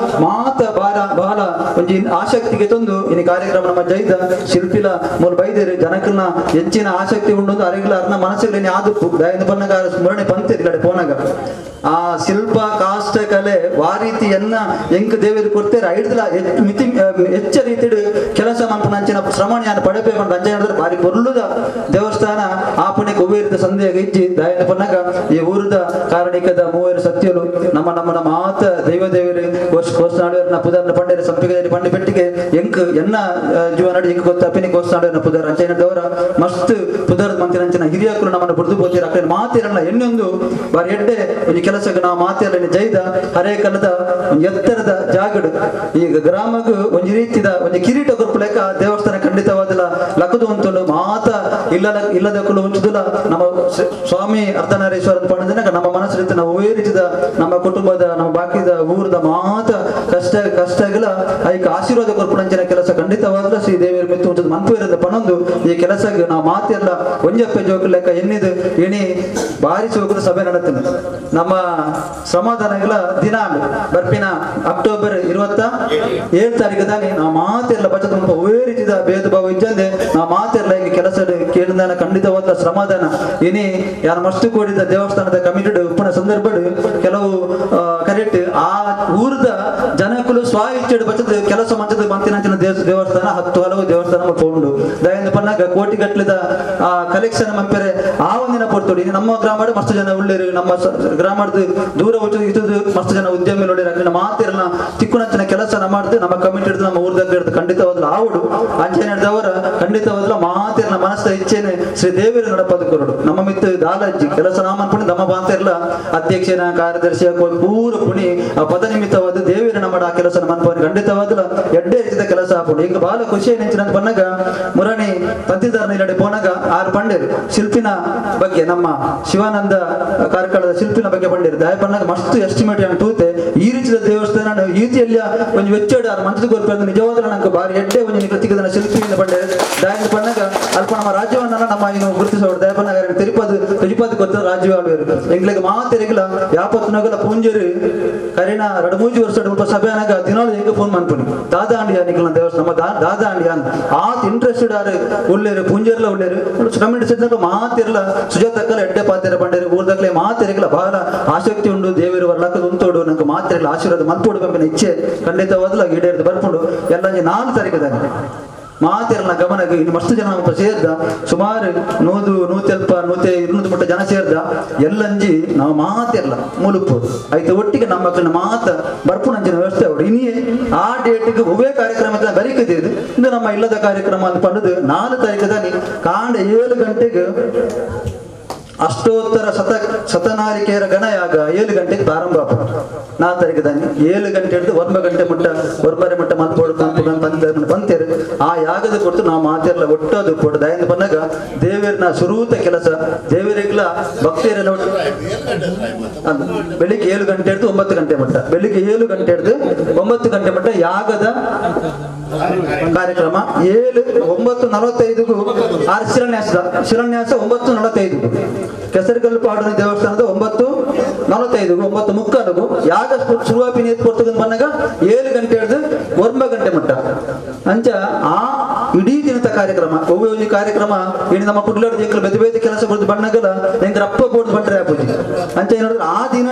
ಮಾತ ಬಾರ ಬಹಳ ಒಂಜಿ ಆಸಕ್ತಿಗೆ ತಂದು ಇನಿ ಕಾರ್ಯಕ್ರಮ ನಮ್ಮ ಜೈದ ಶಿಲ್ಪಿಲ ಮೂಲ ಬೈದೇರು ಜನಕಲ್ನ ಹೆಚ್ಚಿನ ಆಸಕ್ತಿ ಉಂಡು ಅರೆಗ್ಲ ಅರ್ನ ಮನಸ್ಸುಗಳನ್ನ ಆದುಪ್ಪು ದಯಂದ ಬನ್ನಗ ಸ್ಮರಣೆ ಪಂತಿರ್ ಪೋನಗ ಆ ಶಿಲ್ಪ ಕಾಷ್ಟ ಕಲೆ ವಾರೀತಿಯನ್ನ ಎಂಕ್ ದೇವರು ಕೊಡ್ತಾರೆ ಐಡ್ದಲ ಮಿತಿ ಹೆಚ್ಚ ರೀತಿಡು ಕೆಲಸ ಮನ್ಪುನಂಚಿನ ಶ್ರಮಣಿಯನ್ನು ಪಡೆಪೇ ಅಂಚನೆ ಹೇಳಿದ್ರೆ ಭಾರಿ ಪೊರ್ಲುದ ದೇವಸ್ಥಾನ ಆ ಪುಣ್ಯಕ್ಕೆ ಒವ್ವೇರಿದ ಸಂದೇಹ ಇಜ್ಜಿ ದಯನ ಪನ್ನಗ ಈ ಊರದ ಕಾರಣಿಕದ ಮೂವರು ಸತ್ಯರು ನಮ್ಮ ನಮ್ಮ ಮಾತ ದೈವ ದೇವರು ಕೋಸ್ನಾಡುವರನ್ನ ಪುದರ್ನ ಪಂಡೇರ ಸಂಪಿಗೆದಲ್ಲಿ ಪಂಡಿ ಪೆಟ್ಟಿಗೆ ಎಂಕ್ ಎನ್ನ ಜೀವನಾಡಿ ಎಂಕ್ ಗೊತ್ತಪ್ಪಿನಿ ಕೋಸ್ನಾಡುವರನ್ನ ಪುದರ್ ಅಂಚನೆ ಮಸ್ತ್ ಪುದರ್ ಮಂತಿನಂಚಿನ ಹಿರಿಯಕರು ನಮ್ಮನ್ನು ಬುಡ್ದು ಬೋತೀರ ಅక్కడ ಮಾತಿರಲ್ಲ ಎಣ್ಣೊಂದು ಬಾರಿ ಎಡ್ಡೆ ಒಂದು ಕೆಲಸಕ್ಕೆ ನಾವು ಮಾತಿರಲ್ಲ ಜೈದ ಹರೇ ಕಲದ ಒಂದು ಎತ್ತರದ ಜಾಗಡು ಈಗ ಗ್ರಾಮకు ಒಂದು ರೀತಿದ ಒಂದು ಕಿರೀಟ ಕೊರ್ಪುಲೆಕ್ಕ ದೇವಸ್ಥಾನ ಖಂಡಿತವಾದಲ ಲಕದು ಅಂತಲು ಮಾತ ಇಲ್ಲ ಇಲ್ಲದಕ್ಕೂ ಉಂಚುದಿಲ್ಲ. ನಮ್ಮ ಸ್ವಾಮಿ ಅರ್ಧನಾರೀಶ್ವರ ಪಂಡದಿನಾಗ ನಮ್ಮ ಮನಸ್ಸು ನಾವು ಒಳ್ಳೆ ರೀತಿದ ನಮ್ಮ ಕುಟುಂಬದ ನಮ್ಮ ಬಾಕಿದ ಊರದ ಮಾತ ಕಷ್ಟ ಕಷ್ಟಗಳ ಐಕ ಆಶೀರ್ವಾದ ಕೊರ್ಪುಣಂಚಿನ ಕೆಲಸ ಖಂಡಿತವಾದ ಶ್ರೀ ದೇವಿಯರ ಮೆತ್ತು ಉಂಚದ ಮನ್ಪು ಇರದ ಪಣೊಂದು ಈ ಕೆಲಸಕ್ಕೆ ನಾವು ಮಾತೆಲ್ಲ ಒಂಜಪ್ಪೆ ಜೋಕು ಲೆಕ್ಕ ಎನ್ನಿದು ಎಣಿ ಭಾರಿ ಚೌಕದ ಸಭೆ ನಡೆತೀನಿ. ನಮ್ಮ ಸಮಾಧಾನಗಳ ದಿನ ಬರ್ಪಿನ ಅಕ್ಟೋಬರ್ 27 ತಾರೀಕು ತಾನೆ ನಾವು ಮಾತೆಲ್ಲ ಬಚದ ಒಳ್ಳೆ ರೀತಿಯ ಭೇದ ಭಾವ ಇಜ್ಜಂದೆ ನಾವು ಮಾತೆಲ್ಲ ಈಗ ಕೆಲಸ ಕೇಳಿದಾನ ಖಂಡಿತವಾದ ಶ್ರಮದಾನ ಇನಿ ಯಾರು ಮಸ್ತು ಕೂಡಿದ ದೇವಸ್ಥಾನದ ಕಮಿಟಿ ಉಪ್ಪುನ ಸಂದರ್ಭ ಕೆಲವು ಕರೆಕ್ಟ್ ಆ ಊರದ ಜನಕ್ಕೂ ಸ್ವ ಇಚ್ಛೆ ಬಚದ ಕೆಲಸ ಮಂಚದ ಮಂತಿನಂಚಿನ ದೇವಸ್ಥಾನ 10 ಹಲವು ದೇವಸ್ಥಾನ ಉಂಡು ದಯಿಂದ ಪನ್ನಾಗ ಕೋಟಿ ಗಟ್ಟಲಿದ ಆ ಕಲೆಕ್ಷನ್ ಮಂಪೆರೆ ಆ ಒಂದಿನ ಪೊರ್ತುಡಿ ನಮ್ಮ ಗ್ರಾಮ ಮಸ್ತು ಜನ ಉಳ್ಳೇರು ನಮ್ಮ ಗ್ರಾಮದ ದೂರ ಇದ್ದು ಮಸ್ತು ಜನ ಉದ್ಯಮಿ ನೋಡಿರ ಅಲ್ಲಿ ಮಾತಿರಲ್ಲ ತಿಕ್ಕುನಂಚಿನ ಕೆಲಸ ಮಾಡಿದ್ದು ನಮ್ಮ ಕಮಿಟಿ ಹಿಡಿದು ನಮ್ಮ ಊರ್ದಾಗ ಹಿಡಿದು ಖಂಡಿತವಾದ್ಲು ಆವುಡು ಅಂಚನೆ ಹಿಡಿದವರ ಖಂಡಿತವಾದ್ಲು ಮಾತಿರಲ್ಲ ಮನಸ್ಸ ಇಚ್ಛೆನೆ ಶ್ರೀ ದೇವಿಯರು ನಡಪದ ಕೊರಡು ನಮ್ಮ ಮಿತ್ತು ದಾಲಜ್ಜಿ ಕೆಲಸ ನಾಮ ಅನ್ಕೊಂಡು ನಮ್ಮ ಬಾಂತಿರಲ್ಲ ಅಧ್ಯಕ್ಷನ ಕಾರ್ಯದರ್ಶಿಯ ಪೂರ ಪುಣಿ ಆ ಪದ ನಿಮಿತ್ತವಾದ ದೇವಿಯರು ನಮ್ಮ ಆ ಕೆಲಸ ಮನ್ಪವನು ಖಂಡಿತವಾದ್ಲು ಎಡ್ಡೆ ರೀತಿಯ ಕೆಲಸ ಹಾಕೊಂಡು ಈಗ ಬಹಳ ಖುಷಿ ನೆಂಚಿನ ಬನ್ನಾಗ ಮುರಣಿ ತಂತಿದಾರನ ಇಲ್ಲಡೆ ಪೋನಾಗ ಆರು ಪಂಡೇರು ಶಿಲ್ಪಿನ ಬಗ್ಗೆ ನಮ್ಮ ಶಿವಾನಂದ ಕಾರ್ಕಳದ ಶಿಲ್ಪಿನ ಬಗ್ಗೆ ಪಂಡೇರು ದಯಪನ್ನಾಗ ಮಸ್ತ್ ಎಸ್ಟಿಮೇಟ್ ತೂತೆ ಈ ರೀತಿಯ ದೇವಸ್ಥಾನ ಈ ರೀತಿಯಲ್ಲಿ ಒಂದು ವೆಚ್ಚಡ ಮಂತ್ರಿ ಕೊರ್ಪೆ ನಿಜವಾದ ನಂಗೆ ಬಾರಿ ಎಡ್ಡೆ ಒಂದು ಕೃತಿಕದನ ಶಿಲ್ಪಿಯಿಂದ ಪಂಡೇರು ದಯದ ಪನ್ನಾಗ ಅಲ್ಪ ನಮ್ಮ ರಾಜ್ಯವನ್ನ ನಮ್ಮ ಇನ್ನು ಗುರುತಿಸೋಡು ದಯಪನ್ನಾಗ ತಿರುಪತಿ ತಿರುಪತಿ ಗೊತ್ತ ರಾಜ್ಯ ಆಳ್ವೇರು ಎಂಗ್ಲಿಗೆ ಮಾತೆರಿಗಿಲ್ಲ ಯಾಪತ್ನಾಗಲ ಪೂಂಜರು ಕರಿನ 2-3 ವರ್ಷ ಸಭೆ ಅನಾಗ ದಿನಾಲು ಹೆಂಗೆ ಫೋನ್ ಮಾಡ್ತೀನಿ ದಾದಾ ಅಂಡಿಯಾ ನಿಖಿಲ್ ದೇವಸ್ಥಾನ ನಮ್ಮ ದಾದಾ ಅಂಡಿಯಾ ಆತ್ ಇಂಟ್ರೆಸ್ಟೆಡ್ ಆರು ಉಳ್ಳೇರು ಪೂಂಜರ್ಲ ಉಳ್ಳೇರು ಕಮಿಟಿ ಸೆಟ್ ಮಾತಿರಲ್ಲ ಸುಜಾತಕ್ಕಲ್ಲ ಎಡ್ಡೆ ಪಾತಿರ ಪಂಡೇರು ಊರ್ದಕ್ಕಲೆ ಮಾತಿರಗಿಲ್ಲ ಬಹಳ ಆಸಕ್ತಿ ಉಂಡು ದೇವರು ಬರ್ಲಕ್ಕ ಉಂತೋಡು ನಂಗೆ ಮಾತಿರಲ್ಲ ಆಶೀರ್ವಾದ ಮಲ್ಪೋಡು ಪಂಪಿನ ಇಚ್ಛೆ ಖಂಡಿತವಾದಲ ಈಡೇರಿದು ಬರ್ಕೊಂಡು ಎಲ್ಲ 4 ತಾರೀಕು ದಾನೆ ಮಾತಿರಲ್ಲ ಗಮನ ಇನ್ನು ಮಸ್ತು ಜನ ಸೇರ್ದ ಸುಮಾರು 100 150 100 200 ಮಟ್ಟ ಜನ ಸೇರ್ದ ಎಲ್ಲಂಜಿ ನಾವು ಮಾತಿರಲ್ಲ ಮೂಲುಪ್ಪು ಆಯ್ತು ಒಟ್ಟಿಗೆ ನಮ್ಮ ಮಕ್ಕಳನ್ನ ಮಾತ ಬರ್ಪುಣಂಚಿನ ವ್ಯವಸ್ಥೆ ಅವರು ಇನ್ನೇ ಆ ಡೇಟ್ಗೆ ಒವ್ವೇ ಕಾರ್ಯಕ್ರಮ ಬರೀಕದೆ ಇದು ಇಂದು ನಮ್ಮ ಇಲ್ಲದ ಕಾರ್ಯಕ್ರಮ ಅಂತ ಪಂಡದು 4 ತಾರೀಕು ದಾನಿ ಕಾಂಡ 7 ಗಂಟೆಗೆ ಅಷ್ಟೋತ್ತರ ಶತನಾರಿಕೆಯರ ಗಣಯಾಗ 7 ಗಂಟೆಗೆ ಪ್ರಾರಂಭ 4 ತಾರೀಕು ದಾನಿ 7 ಗಂಟೆ ಹಿಡಿದು 9 ಗಂಟೆ ಮುಟ್ಟ 9:30 ಮಟ್ಟ ಮಲ್ಪೋಡು ಬಂತೇರು ಆ ಯಾಗದ ಕೊಡ್ತು ನಾವು ಮಾತಿರಲ್ಲ ಒಟ್ಟದು ಕೊಟ್ಟು ದಯಿಂದ ಬಂದಾಗ ದೇವಿಯರ್ನ ಸುರೂತ ಕೆಲಸ ದೇವರಿಗ್ಲ ಭಕ್ತಿಯರೆಲ್ಲ ಬೆಳಿಗ್ಗೆ 7 ಗಂಟೆ ಹಿಡಿದು 9 ಗಂಟೆ ಮಟ್ಟ ಬೆಳಿಗ್ಗೆ 7 ಗಂಟೆ ಹಿಡಿದು 9 ಗಂಟೆ ಮಟ್ಟ ಯಾಗದ ಕಾರ್ಯಕ್ರಮ 9:45 ಶಿಲಾನ್ಯಾಸ ಶಿಲಾನ್ಯಾಸ 9:45 ಕೆಸರುಗಲ್ಲು ಪಾಡನ ದೇವಸ್ಥಾನದ 9:45 9:45 ಯಾಗ ಶುರುವಾಪಿನ ಕೊಡ್ತಕ್ಕ ಬಂದಾಗ 7 ಗಂಟೆ ಹಿಡಿದು 9 ಗಂಟೆ ಮಟ್ಟ ಅಂಚ ಆ ಇಡೀ ದಿನದ ಕಾರ್ಯಕ್ರಮ ಒವ್ವೆ ಕಾರ್ಯಕ್ರಮ ಇನ್ನು ನಮ್ಮ ಕುಡ್ಲಾಡ ಬೇರೆ ಬೇರೆ ಕೆಲಸ ಕೊಡ್ದು ಬಣ್ಣಗಲ ಹೆಂಗ್ ರಪ್ಪ ಕೊಡ್ದು ಬಂದ್ರೆ ಆಪುಜಿ ಅಂಚ ಏನ್ ನೋಡಿದ್ರೆ ಆ ದಿನ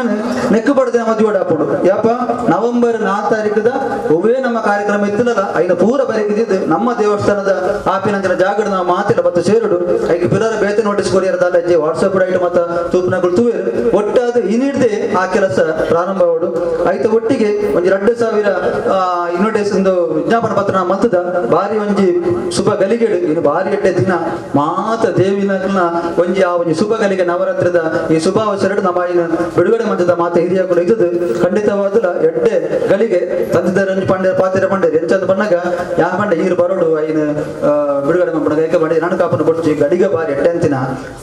ನೆಕ್ಕು ಬಡ್ದು ನಮ್ಮ ಜೋಡ ಹಾಪುಡು ಯಾಪ ನವೆಂಬರ್ 4 ತಾರೀಕದ ಒವ್ವೇ ನಮ್ಮ ಕಾರ್ಯಕ್ರಮ ಇತ್ತಲ್ಲ ಐನ ಪೂರ ಬರೀಕಿದ್ದು ನಮ್ಮ ದೇವಸ್ಥಾನದ ಆಪಿನಂಚಿನ ಜಾಗಡ ನಾವು ಮಾತಿಲ್ಲ ಮತ್ತು ಸೇರುಡು ಐಕೆ ಪಿರರ ಬೇತೆ ನೋಟಿಸ್ ಕೊರಿಯರ್ದಲ್ಲ ಅಜ್ಜಿ ವಾಟ್ಸಪ್ ರೈಟ್ ಮತ್ತ ತೂಪ್ನಗಳು ತೂವೇರು ಒಟ್ಟಾದ ಇನ್ನಿಡ್ದೆ ಆ ಕೆಲಸ ಪ್ರಾರಂಭವಾಡು ಐತ ಒಟ್ಟಿಗೆ ಒಂಜಿ 2000 ಇನ್ವಿಟೇಷನ್ ವಿಜ್ಞಾಪನ ಪತ್ರ ಮಂತದ ಬಾರಿ ಒಂಜಿ ಶುಭ ಗಲಿಗೆಡು ಇನ್ನು ಬಾರಿ ಎಡ್ಡೆ ದಿನ ಮಾತ ದೇವಿನ ಒಂಜಿ ಆ ಒಂಜಿ ಶುಭ ಗಲಿಗೆ ನವರಾತ್ರಿದ ಈ ಶುಭಾವಸರಡು ನಮ್ಮ ಬಿಡುಗಡೆ ಮಂಚದ ಮಾತೆ ಹಿರಿಯಗಳು ಇದ್ದದ್ದು ಖಂಡಿತವಾದಲ ಎಡ್ಡೆ ಗಲಿಗೆ ತಂದಿದ್ದಾರೆ ಪಂಡೆ ಪಾತಿರ ಪಂಡೆ ಎಂಚಂದ ಬಣ್ಣಗ ಯಾ ಪಂಡೆ ಈರು ಬರೋಡು ಐನ ಬಿಡುಗಡೆ ಮಂಪಣ ಏಕ ಬಡಿ ನಾನು ಕಾಪನ ಕೊಡ್ಚಿ ಗಡಿಗೆ ಬಾರಿ ಎಡ್ಡೆ ಅಂತಿನ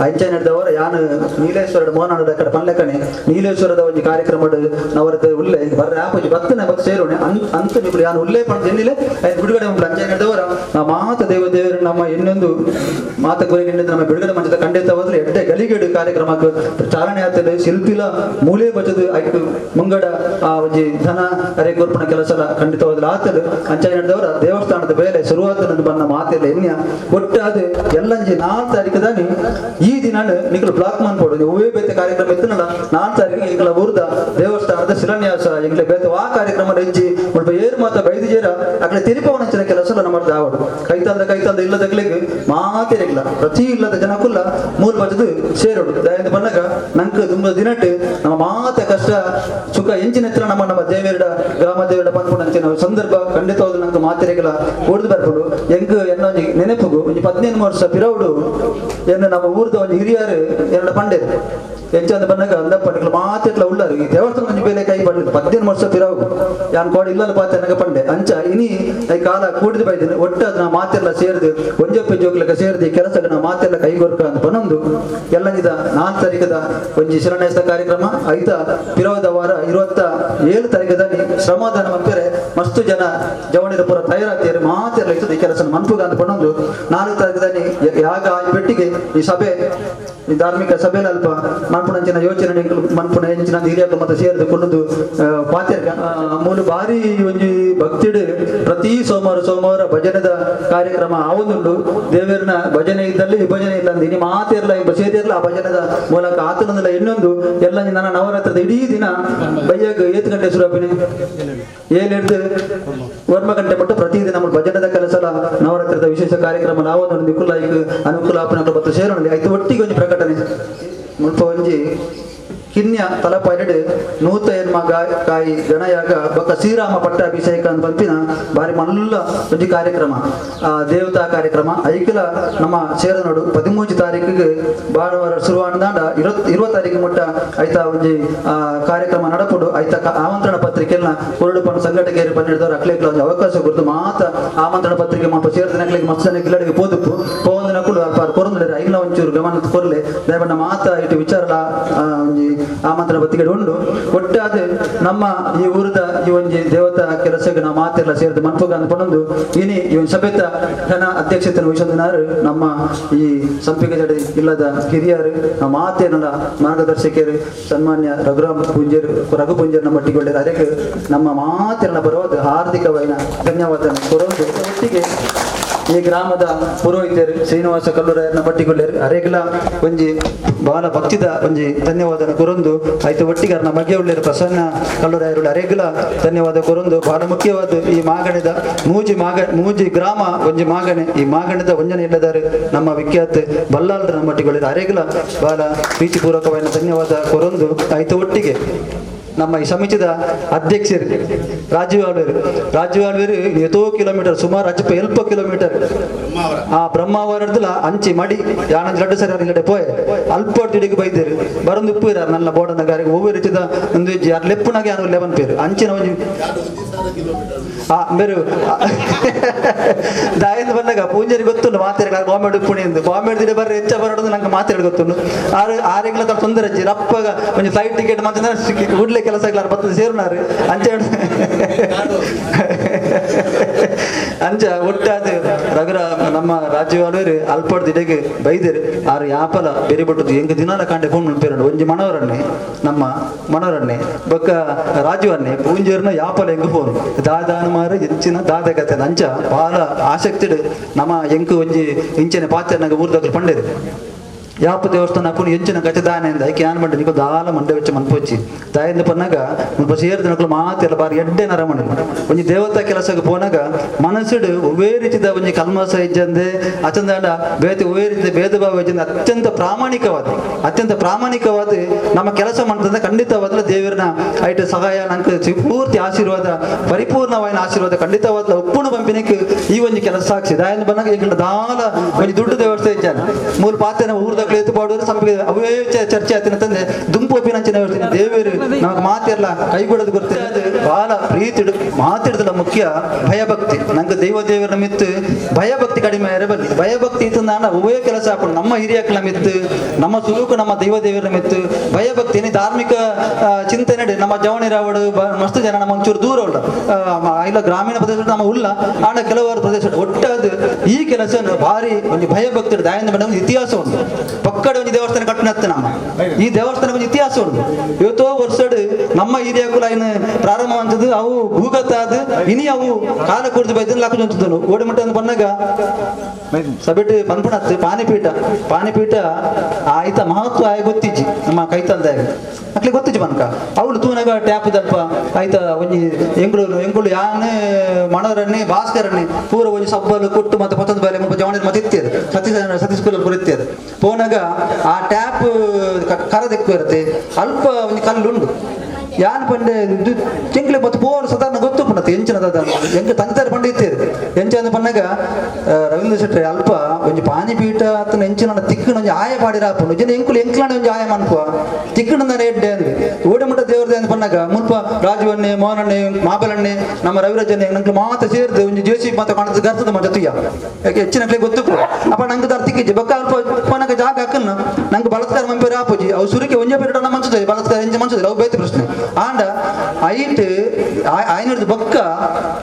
ಅಂಚೆ ನಡೆದವರ ಯಾನು ನೀಲೇಶ್ವರ ಮೋಹನ ಕಡೆ ಪನ್ಲೆಕಣೆ ನೀಲೇಶ್ವರದ ಒಂಜಿ ಕಾರ್ಯಕ್ರಮ ನವರಾತ್ರಿ ಉಲ್ಲೆ ಬರ್ರೆ ಆಪುಜಿ ಬತ್ತನೆ ಬತ್ತು ಸೇರೋಣೆ ಅಂತ ನಿಬ್ರು ಯಾನು ಉಲ್ಲೆ ಪಂಡ ಎನ್ನಿಲೆ ಐದು ಬಿಡುಗಡೆ ಮಂಪಣ ಅಂಚೆ ನಡೆದವರ ಮಾತ ದೇವ ದೇವರು ನಮ್ಮ ಇನ್ನೊಂದು ಮಾತ ಗುರಿಗೆ ನಮ್ಮ ಬಿಡುಗಡೆ ಮಂಚದ ಖಂಡಿತವಾದ್ರೆ ಎಡ್ಡೆ ಗಲಿಗೆಡು ಕಾರ್ಯಕ್ರಮಕ್ಕೆ ಚಾಲನೆ ಆಗ್ತದೆ ಶಿಲ್ಪಿಲ ಮೂಲೆ ಬಚದು ಆಯ್ತು ಮುಂಗಡ ಆ ಒಂಜಿ ಧನ ಅರೆ ಗೊರ್ಪಣ ಕೆಲಸ ಖಂಡಿತವಾದ್ರೆ ಆತಲು ಅಂಚೆ ನಡೆದವರ ದೇವಸ್ಥಾನದ ಬೇಲೆ ಶುರುವಾತ ಬನ್ನ ಮಾತೆಲ್ಲ ಎನ್ಯ ಒಟ್ಟಾದ ಎಲ್ಲಂಜಿ 4 ತಾರೀಕು ಈ ದಿನ ನಿಖಲು ಬ್ಲಾಕ್ ಮನ್ಪೋಡು ಒವ್ವೇ ಬೇತೆ ಕಾರ್ಯಕ್ರಮ ಇತ್ತನಲ್ಲ 4 ತಾರೀಕು ಎಂಕಲ ಊರ್ದ ದೇವಸ್ಥಾನದ ಶಿಲಾನ್ಯಾಸ ಎಂಗ್ಲೆ ಬೇತೆ ಆ ಕಾರ್ಯಕ್ರಮ ಹೆಜ್ಜಿ ಮುಲ್ಪ ಏರು ಮಾತ ಬೈದಿಜೇರ ಅಕಡೆ ತಿರುಪವನಂಚಿನ ಕೆಲಸ ನಮ್ಮ ಆವಡು ಕೈತಲ್ದ ಕೈತಲ್ದ ಇಲ್ಲದಗಳಿಗೆ ಮಾತಿರಗಿಲ್ಲ ಪ್ರತಿ ಇಲ್ಲದ ಜನಕ್ಕುಲ್ಲ ಮೂರು ಬಜದು ಸೇರೋಡು ದಯದ ಬಣ್ಣಗ ನಂಗೆ ತುಂಬ ದಿನಟ್ಟು ನಮ್ಮ ಮಾತ ಕಷ್ಟ ಸುಖ ಎಂಚಿನ ಹತ್ರ ನಮ್ಮ ನಮ್ಮ ದೇವರ ಗ್ರಾಮ ದೇವರ ಪನ್ಪುನಂಚಿನ ಸಂದರ್ಭ ಖಂಡಿತವಾದ ನಂಗೆ ಮಾತೆರೆಗಳ ಓಡ್ದು ಬರ್ಪುಡು ಎಂಕ್ ಎನ್ನ ಒಂಜಿ ನೆನಪುಗು ಒಂಜಿ 15 ವರ್ಷ ಪಿರವುಡು ಎನ್ನ ನಮ್ಮ ಊರ್ದ ಒಂಜಿ ಹಿರಿಯರು ಎರಡು ಪಂಡೇರು ಎಂಚಂದ ಬಂದಾಗ ಅಂದಪ್ಪ ನಿಕ್ಲು ಮಾತೆಟ್ಲ ಉಳ್ಳಾರು ಈ ದೇವಸ್ಥಾನ ಒಂಜಿ ಬೇಲೆ ಕೈ ಪಡ್ಲಿಲ್ಲ 15 ವರ್ಷ ಪಿರವು ಯಾನ್ ಕೋಡಿ ಇಲ್ಲಲ್ಲ ಪಾತೆ ನನಗೆ ಪಂಡೆ ಅಂಚ ಇನಿ I ಕಾಲ ಕೂಡಿದ ಬೈದಿನಿ ಒಟ್ಟು ಅದನ್ನ ಮಾತೆಲ್ಲ ಸೇರಿದು ಒಂಜೊಪ್ಪೆ ಜೋಗ್ಲಕ ಸೇರಿದು ಈ ಕೆಲಸಕ್ಕೆ ನಾವು ಮಾತೆಲ್ಲ ಕೈಗೊರ್ಕ ಅಂತ ಬನ್ನೊಂದು ಎಲ್ಲನಿದ 4 ತಾರೀಕದ ಒಂಜಿ ಶಿಲಾನ್ಯಾಸ ಕಾರ್ಯಕ್ರಮ ಐತ ಪಿರವದ ವಾರ 27 ತಾರೀಕದಲ್ಲಿ ಶ್ರಮದಾನ ಮನ್ಪೆರೆ ಮಸ್ತು ಜನ ಜವಣಿದ ಪೂರ ತಯಾರಾತಿಯರು ಮಾತೆಲ್ಲ ಇರ್ತದೆ ಈ ಕೆಲಸ ಮನ್ಪುಗ ಅಂತ ಬನ್ನೊಂದು 4 ತಾರೀಕದಲ್ಲಿ ಯಾಗ ಪೆಟ್ಟಿಗೆ ಈ ಸಭೆ ಈ ಧಾರ್ಮಿಕ ಸಭೆಯಲ್ಲಿ ಅಲ್ಪ ಮನ್ಪುನಂಚಿನ ಯೋಚನೆ ಮನ್ಪುನ ಎಂಚಿನ ಹಿರಿಯಕ ಮತ್ತೆ ಸೇರಿದು ಕೊಂಡು ಪಾತೆ ಮೂಲು ಭಾರಿ ಒಂಜಿ ಭಕ್ತಿಡು ಪ್ರತಿ ಸೋಮವಾರ ಸೋಮವಾರ ಭಜನೆದ ಕಾರ್ಯಕ್ರಮ ಆವೊಂದುಂಡು ದೇವರನ ಭಜನೆ ಇದ್ದಲ್ಲಿ ವಿಭಜನೆ ಇಲ್ಲ ಅಂದ್ ಇನಿ ಮಾತಿರಲ್ಲ ಎಂಬ ಸೇರಿರಲ್ಲ ಆ ಭಜನೆದ ಮೂಲಕ ಆತನದಲ್ಲ ಇನ್ನೊಂದು ಎಲ್ಲ ನನ್ನ ನವರಾತ್ರದ ಇಡೀ ದಿನ ಬಯ್ಯಾಗ 8 ಗಂಟೆ ಶುರುಪಿನಿ 7 ಹಿಡಿದು 9 ಗಂಟೆ ಮಟ್ಟ ಪ್ರತಿದಿನ ನಮ್ಮ ಭಜನೆದ ಕೆಲಸ ನವರಾತ್ರದ ವಿಶೇಷ ಕಾರ್ಯಕ್ರಮ ನಾವೊಂದು ನಿಕುಲ ಅನುಕೂಲ ಆಪನ ಮತ್ತು ಸೇರೋಣ ಆಯ್ತು ಒಟ್ಟಿಗೆ ಒಂಜಿ ಪ್ರಕಟಣೆ ಮುಲ್ಪ ಒಂಜಿ ಕಿನ್ಯ ತಲಪಾಯಿಡು 108 ಕಾಯಿ ಗಣಯಾಗ ಬೊಕ್ಕ ಶ್ರೀರಾಮ ಪಟ್ಟಾಭಿಷೇಕ ಅಂತ ಪಂಪಿನ ಬಾರಿ ಮಲ್ಲ ಒಂಜಿ ಕಾರ್ಯಕ್ರಮ ದೇವತಾ ಕಾರ್ಯಕ್ರಮ ಐಕಲ ನಮ್ಮ ಸೇರನೋಡು 13 ತಾರೀಕಿಗೆ ಭಾನುವಾರ ಶುರುವಾಂಡ 20 ತಾರೀಕು ಮುಟ್ಟ ಐತ ಒಂಜಿ ಕಾರ್ಯಕ್ರಮ ನಡಪುಡು ಐತ ಆಮಂತ್ರಣ ಪತ್ರಿಕೆಲ್ಲ ಕೊರಡು ಪಂಡ ಸಂಘಟಕರು ಪನ್ನೆರಡು ಅಕ್ಲೇಕ್ಲ ಒಂಜಿ ಅವಕಾಶ ಕೊಡ್ತು ಮಾತ ಆಮಂತ್ರಣ ಪತ್ರಿಕೆ ಮಾಪ ಸೇರಿದ ಅಕ್ಲಿಗೆ ಮಸ್ತ್ ಜನ ಗಿಲ್ಲಡಿಗೆ ಪೋದುಪ್ಪು ಪೋವಂದನಕುಲು ಅಲ್ಪ ಕೊರೊಂದು ಐಗ್ಲ ಒಂಚೂರು ಗಮನ ಕೊರ್ಲೆ ದಯಮಣ್ಣ ಮಾತ ಇಟ್ಟು ವಿಚಾರಲ ಒಂಜಿ ಆಮಂತ್ರಣ ಪತ್ರಿಕೆ ಉಂಡು ಒಟ್ಟಾದ ನಮ್ಮ ಈ ಊರದ ಈ ಒಂಜಿ ದೇವತಾ ಕೆಲಸಕ್ಕೆ ನಾವು ಮಾತೆಲ್ಲ ಸೇರಿದ ಮನ್ಪುಗ ಅಂತ ಪಡೊಂದು ಇನಿ ಈ ಒಂದು ಸಭೆತ ಘನ ಅಧ್ಯಕ್ಷತೆಯನ್ನು ವಹಿಸಿದನಾರು ನಮ್ಮ ಈ ಸಂಪಿಗೆ ಜಡೆ ಇಲ್ಲದ ಹಿರಿಯರು ನಮ್ಮ ಮಾತೇನಲ್ಲ ಮಾರ್ಗದರ್ಶಕರು ಸನ್ಮಾನ್ಯ ರಘುರಾಮ್ ಪೂಂಜರು ರಘು ಪೂಂಜರ್ ನಮ್ಮ ಒಟ್ಟಿಗೆ ಅದಕ್ಕೆ ನಮ್ಮ ಮಾತೆಲ್ಲ ಬರೋದು ಹಾರ್ದಿಕವಾದ ಧನ್ಯವಾದ ಕೊರೋದು ಒಟ್ಟಿಗೆ ಈ ಗ್ರಾಮದ ಪುರೋಹಿತರು ಶ್ರೀನಿವಾಸ ಕಲ್ಲೂರಾಯರ್ನ ಬಟ್ಟಿಗೊಳ್ಳೆರು ಅರೇಗ್ಲ ಒಂಜಿ ಬಹಳ ಭಕ್ತಿದ ಒಂಜಿ ಧನ್ಯವಾದ ಕೊರೊಂದು ಆಯ್ತು ಒಟ್ಟಿಗೆ ಅರ್ನ ಬಗ್ಗೆ ಉಳ್ಳೇರು ಪ್ರಸನ್ನ ಕಲ್ಲೂರಾಯರು ಅರೇಗ್ಲ ಧನ್ಯವಾದ ಕೊರೊಂದು ಬಹಳ ಮುಖ್ಯವಾದ ಈ ಮಾಗಣದ ಮೂಜಿ ಗ್ರಾಮ ಒಂಜಿ ಮಾಗಣೆ ಈ ಮಾಗಣದ ಒಂಜನೆ ಇಲ್ಲದಾರೆ ನಮ್ಮ ವಿಖ್ಯಾತ ಬಲ್ಲಾಲ್ರ ನಮ್ಮ ಒಟ್ಟಿಗೊಳ್ಳೆರು ಅರೇಗ್ಲ ಬಹಳ ಪ್ರೀತಿಪೂರ್ವಕವಾದ ಧನ್ಯವಾದ ಕೊರೊಂದು ಆಯ್ತು ಒಟ್ಟಿಗೆ ನಮ್ಮ ಈ ಸಮಿತಿದ ಅಧ್ಯಕ್ಷರು ರಾಜೀವ್ ಆಳ್ವೇರು ರಾಜೀವ್ ಆಳ್ವೇರು ಎತೋ ಕಿಲೋಮೀಟರ್ ಸುಮಾರು ಅಚ್ಚ ಎಲ್ಪ ಕಿಲೋಮೀಟರ್ ಆ ಬ್ರಹ್ಮಾವರದಲ್ಲ ಅಂಚಿ ಮಡಿ ಯಾನಂಜಿ ಲಡ್ಡು ಸರಿ ಇಲ್ಲಡೆ ಪೋಯೆ ಅಲ್ಪ ತಿಡಿಗೆ ಬೈದೇರು ಬರಂದು ಉಪ್ಪು ಇರಾರು ನನ್ನ ಬೋಡನ ಗಾರಿಗೆ ಒವ್ವೆ ರೀತಿದ ಒಂದು ಯಾರು ಲೆಪ್ಪುನಾಗ ಯಾರು ಲೆವನ್ ಪೇರು ಅಂಚಿನ ಒಂಜಿ ಆ ಬೇರು ದಾಯಿಂದ ಬಂದಾಗ ಪೂಂಜರಿ ಗೊತ್ತುಂಡು ಮಾತೆರೆ ಬಾಂಬೆ ಉಪ್ಪುಣಿ ಎಂದು ಬಾಂಬೆ ದಿಡೆ ಬರ್ರೆ ಹೆಚ್ಚ ಬರೋದು ನಂಗೆ ಮಾತೆರೆ ಗೊತ್ತುಂಡು ಆರು ಆರೆಗ್ಲ ತೊಂದರೆ ಅಜ್ಜಿ ರಪ್ಪಗ ಒಂಜಿ ಫ್ಲೈಟ್ ಟಿಕೆಟ್ ಮಾತ್ರ ಕೂಡ್ಲೆ ಕೆಲಸ ಆಗ್ಲಾರ ಬರ್ತದೆ ಸೇರುನಾರು ಅಂಚ ಅಂಚ ಒಟ್ಟಾದ ರಘುರ ನಮ್ಮ ರಾಜ್ಯವಾಳರು ಅಲ್ಪಡ್ ದಿಡೆಗೆ ಬೈದೇರು ಆರು ಯಾಪಲ ಬೇರೆ ಬಿಟ್ಟದ್ದು ಹೆಂಗ ದಿನಾಲ ಕಾಂಡೆ ಫೋನ್ ಪೇರಂಡು ಒಂಜಿ ಮನೋರಣ್ಣೆ ನಮ್ಮ ಮನೋರಣ್ಣೆ ಬೊಕ್ಕ ರಾಜೀವನ್ನೇ ಪೂಂಜೇರ್ನ ಯಾಪಲ ಹೆಂಗ ಫೋನ್ ದಾದಾನು ಮಾರು ಹೆಚ್ಚಿನ ದಾದ ಕತೆ ಅಂಚ ಬಹಳ ಆಸಕ್ತಿ ನಮ್ಮ ಎಂಕು ಒಂಜಿ ಇಂಚನೆ ಪಾತ್ರ ಊರ್ದಕ್ಲು ಪಂಡೇರು ಯಾಪ ದೇವಸ್ಥಾನ ಹಾಕೊಂಡು ಎಂಚಿನ ಕತೆ ದಾನೆ ಅಂದ ಐಕೆ ಯಾನ್ ಮಂಡೆ ನಿಕೋ ದಾಲ ಮಂಡೆ വെಚ್ಚ ಮನ್ಪೊಚ್ಚಿ ತಾಯಿಂದ ಪನ್ನಾಗ ಮುಲ್ಪ ಸೇರಿದ ಮಾತೆಲ್ಲ ಬಾರಿ ಎಡ್ಡೆ ನರಮಣೆ ಒಂಜಿ ದೇವತಾ ಕೆಲಸಕ್ಕೆ ಪೋನಾಗ ಮನಸ್ಸುಡು ಒವ್ವೇ ರೀತಿದ ಒಂಜಿ ಕಲ್ಮಸ ಇಜ್ಜಂದೆ ಅಚಂದಾಂಡ ಬೇತೆ ಒವ್ವೇ ರೀತಿಯ ಭೇದ ಭಾವ ಇಜ್ಜಂದೆ ಅತ್ಯಂತ ಪ್ರಾಮಾಣಿಕವಾದ ನಮ್ಮ ಕೆಲಸ ಮಾಡ್ತಂದ್ರೆ ಖಂಡಿತವಾದ ದೇವರನ ಐಟ ಸಹಾಯ ನಂಗೆ ಪೂರ್ತಿ ಆಶೀರ್ವಾದ ಪರಿಪೂರ್ಣವಾದ ಆಶೀರ್ವಾದ ಖಂಡಿತವಾದ ಒಪ್ಪುಣ ಪಂಪಿನಕ್ಕೆ ಈ ಒಂಜಿ ಕೆಲಸ ಸಾಕ್ಷಿ ದಾಯಿಂದ ಬಂದಾಗ ಈಗ ದಾಲ ಒಂಜಿ ದುಡ್ಡು ದೇವಸ್ಥಾನ ಇಜ್ಜಾನೆ ಮೂಲ ಪಾತೆನ ಊರ್ದ ಪಾಡುವರು ಸಂಪಿಗೆ ಅವೇ ಚರ್ಚೆ ಆಯ್ತು ಅಂತಂದ್ರೆ ದುಂಪು ಒಪ್ಪಿನಂಚಿನ ದೇವರು ನಮಗೆ ಮಾತಿರಲ್ಲ ಕೈಗೊಡೋದು ಗೊತ್ತಿಲ್ಲ ಬಹಳ ಪ್ರೀತಿ ಮಾತಿಡ್ದಲ್ಲ ಮುಖ್ಯ ಭಯಭಕ್ತಿ ನಂಗೆ ದೈವ ದೇವರ ಮಿತ್ತು ಭಯಭಕ್ತಿ ಕಡಿಮೆ ಇರಬಲ್ಲಿ ಭಯಭಕ್ತಿ ಇತ್ತು ನಾನು ಉಭಯ ಕೆಲಸ ಹಾಕೊಂಡು ನಮ್ಮ ಹಿರಿಯಕ್ಲ ಮಿತ್ತು ನಮ್ಮ ಸುಲೂಕು ನಮ್ಮ ದೈವ ದೇವರ ಮಿತ್ತು ಭಯಭಕ್ತಿ ಧಾರ್ಮಿಕ ಚಿಂತನೆ ನಮ್ಮ ಜವಣಿರಾವಡು ಮಸ್ತು ಜನ ನಮ್ಮ ಒಂಚೂರು ದೂರ ಉಳ್ಳ ಇಲ್ಲ ಗ್ರಾಮೀಣ ಪ್ರದೇಶ ನಮ್ಮ ಉಳ್ಳ ಆಂಡ ಕೆಲವಾರು ಪ್ರದೇಶ ಒಟ್ಟಾದ ಈ ಕೆಲಸ ಭಾರಿ ಒಂದು ಭಯಭಕ್ತಿ ದಾಯನ ಮೇಡಮ್ ಇತಿಹಾಸ ಉಂಟು ಪಕ್ಕಡೆ ಒಂದು ದೇವಸ್ಥಾನ ಕಟ್ಟಣ ನಮ್ಮ ಈ ದೇವಸ್ಥಾನ ಒಂದು ಇತಿಹಾಸ ಉಂಟು ಇವತ್ತೋ ವರ್ಷಡ್ ನಮ್ಮ ನಮ್ಮ ಹಿರಿಯಕುಲ ಐನ್ ಪ್ರಾರಂಭ ಅಂತದ್ದು ಅವು ಭೂಗತ ಆದ್ ಇನಿ ಅವು ಕಾಲ ಕುಡಿದು ಬೈದ ಲಕ್ಕುಂತದನು ಓಡಿ ಮಟ್ಟ ಬನ್ನಾಗ ಸಬೆಟ್ ಪನ್ಪುಣತ್ತು ಪಾನಿಪೀಠ ಪಾನಿಪೀಠ ಆಯ್ತ ಮಹತ್ವ ಆಯ ಗೊತ್ತಿಜ್ಜಿ ನಮ್ಮ ಕೈತಲ್ದಾಗ ಅಕ್ಲೆ ಗೊತ್ತಿಜ್ಜಿ ಪನ್ಕ ಅವಳು ತೂನಗ ಟ್ಯಾಪ್ ದಲ್ಪ ಆಯ್ತ ಒಂಜಿ ಎಂಗುಳು ಎಂಗುಳು ಯಾನೆ ಮನೋರನ್ನೇ ಭಾಸ್ಕರನ್ನೇ ಪೂರ ಒಂಜಿ ಸಬ್ಬಲು ಕೊಟ್ಟು ಮತ್ತೆ ಪತ್ತೊಂದು ಬಾಲೆ ಮುಲ್ಪ ಜವಳಿ ಮತ್ತೆ ಇತ್ತೇರು ಸತೀಶ್ ಸತೀಶ್ ಸ್ಕೂಲ್ ಪೂರ ಇತ್ತೇರು ಪೋನಾಗ ಆ ಟ್ಯಾಪ್ ಕರ ದೆಕ್ಕು ಇರುತ್ತೆ ಅಲ್ಪ ಒಂಜಿ ಕಲ್ಲು ಉಂಡು ಯಾನ್ ಪಂಡೆ ಚೆಂಕ್ಲೆ ಮತ್ತು ಪೋರು ಸಾಧಾರಣ ಗೊತ್ತು ಪುಣತ್ತೆ ಎಂಚಿನ ಎಂಕ ತಂತಾರೆ ಪಂಡೆ ಇತ್ತೇರು ಎಂಚ ಪನ್ನಾಗ ರವೀಂದ್ರ ಶೆಟ್ಟಿ ಅಲ್ಪ ಒಂಜಿ ಪಾನಿಪೀಠ ಆತನ ಎಂಚಿನ ತಿಕ್ಕಣ ಒಂಜಿ ಆಯ ಪಾಡಿರ ಆಪುಂಡು ಜನ ಎಂಕುಲು ಎಂಕ್ಲಾಣ ಒಂಜಿ ಆಯ ಮನ್ಪುವ ತಿಕ್ಕಣ ಎಡ್ಡೆ ಅಂದ್ರೆ ಓಡಮಠ ದೇವರದೇ ಅಂತ ಪನ್ನಾಗ ಮುಲ್ಪ ರಾಜುವನ್ನೇ ಮೋಹನಣ್ಣೆ ಮಾಬಲಣ್ಣೆ ನಮ್ಮ ರವಿರಾಜನ್ನೇ ನಂಗೆ ಮಾತ ಸೇರಿದು ಒಂಜಿ ಜೇಸಿ ಮಾತ ಕಾಣದ ಗರ್ತದ ಮಾತ ತುಯ್ಯ ಯಾಕೆ ಹೆಚ್ಚಿನ ಗೊತ್ತು ಅಪ್ಪ ನಂಗೆ ದಾರ್ ತಿಕ್ಕಿಜ್ಜಿ ಬೊಕ್ಕ ಅಲ್ಪ ಪನ್ನಾಗ ಜಾಗ ಹಾಕನ್ನ ನಂಗೆ ಬಲತ್ಕಾರ ಮಂಪೇರು ಆಪುಜಿ ಅವು ಸುರುಕೆ ಒಂಜೆ ಪೇರು ನಮ್ಮ ಮನ್ಸುತ್ತೆ ಬಲತ್ಕಾರ ಎಂಚ ಮನ್ಸುತ್ತೆ ಅವು ಬೇತೆ ಪ್ರಶ್ನೆ ಆಂಡ ಐಟ್ ಆಯ್ನದ ಬೊಕ್ಕ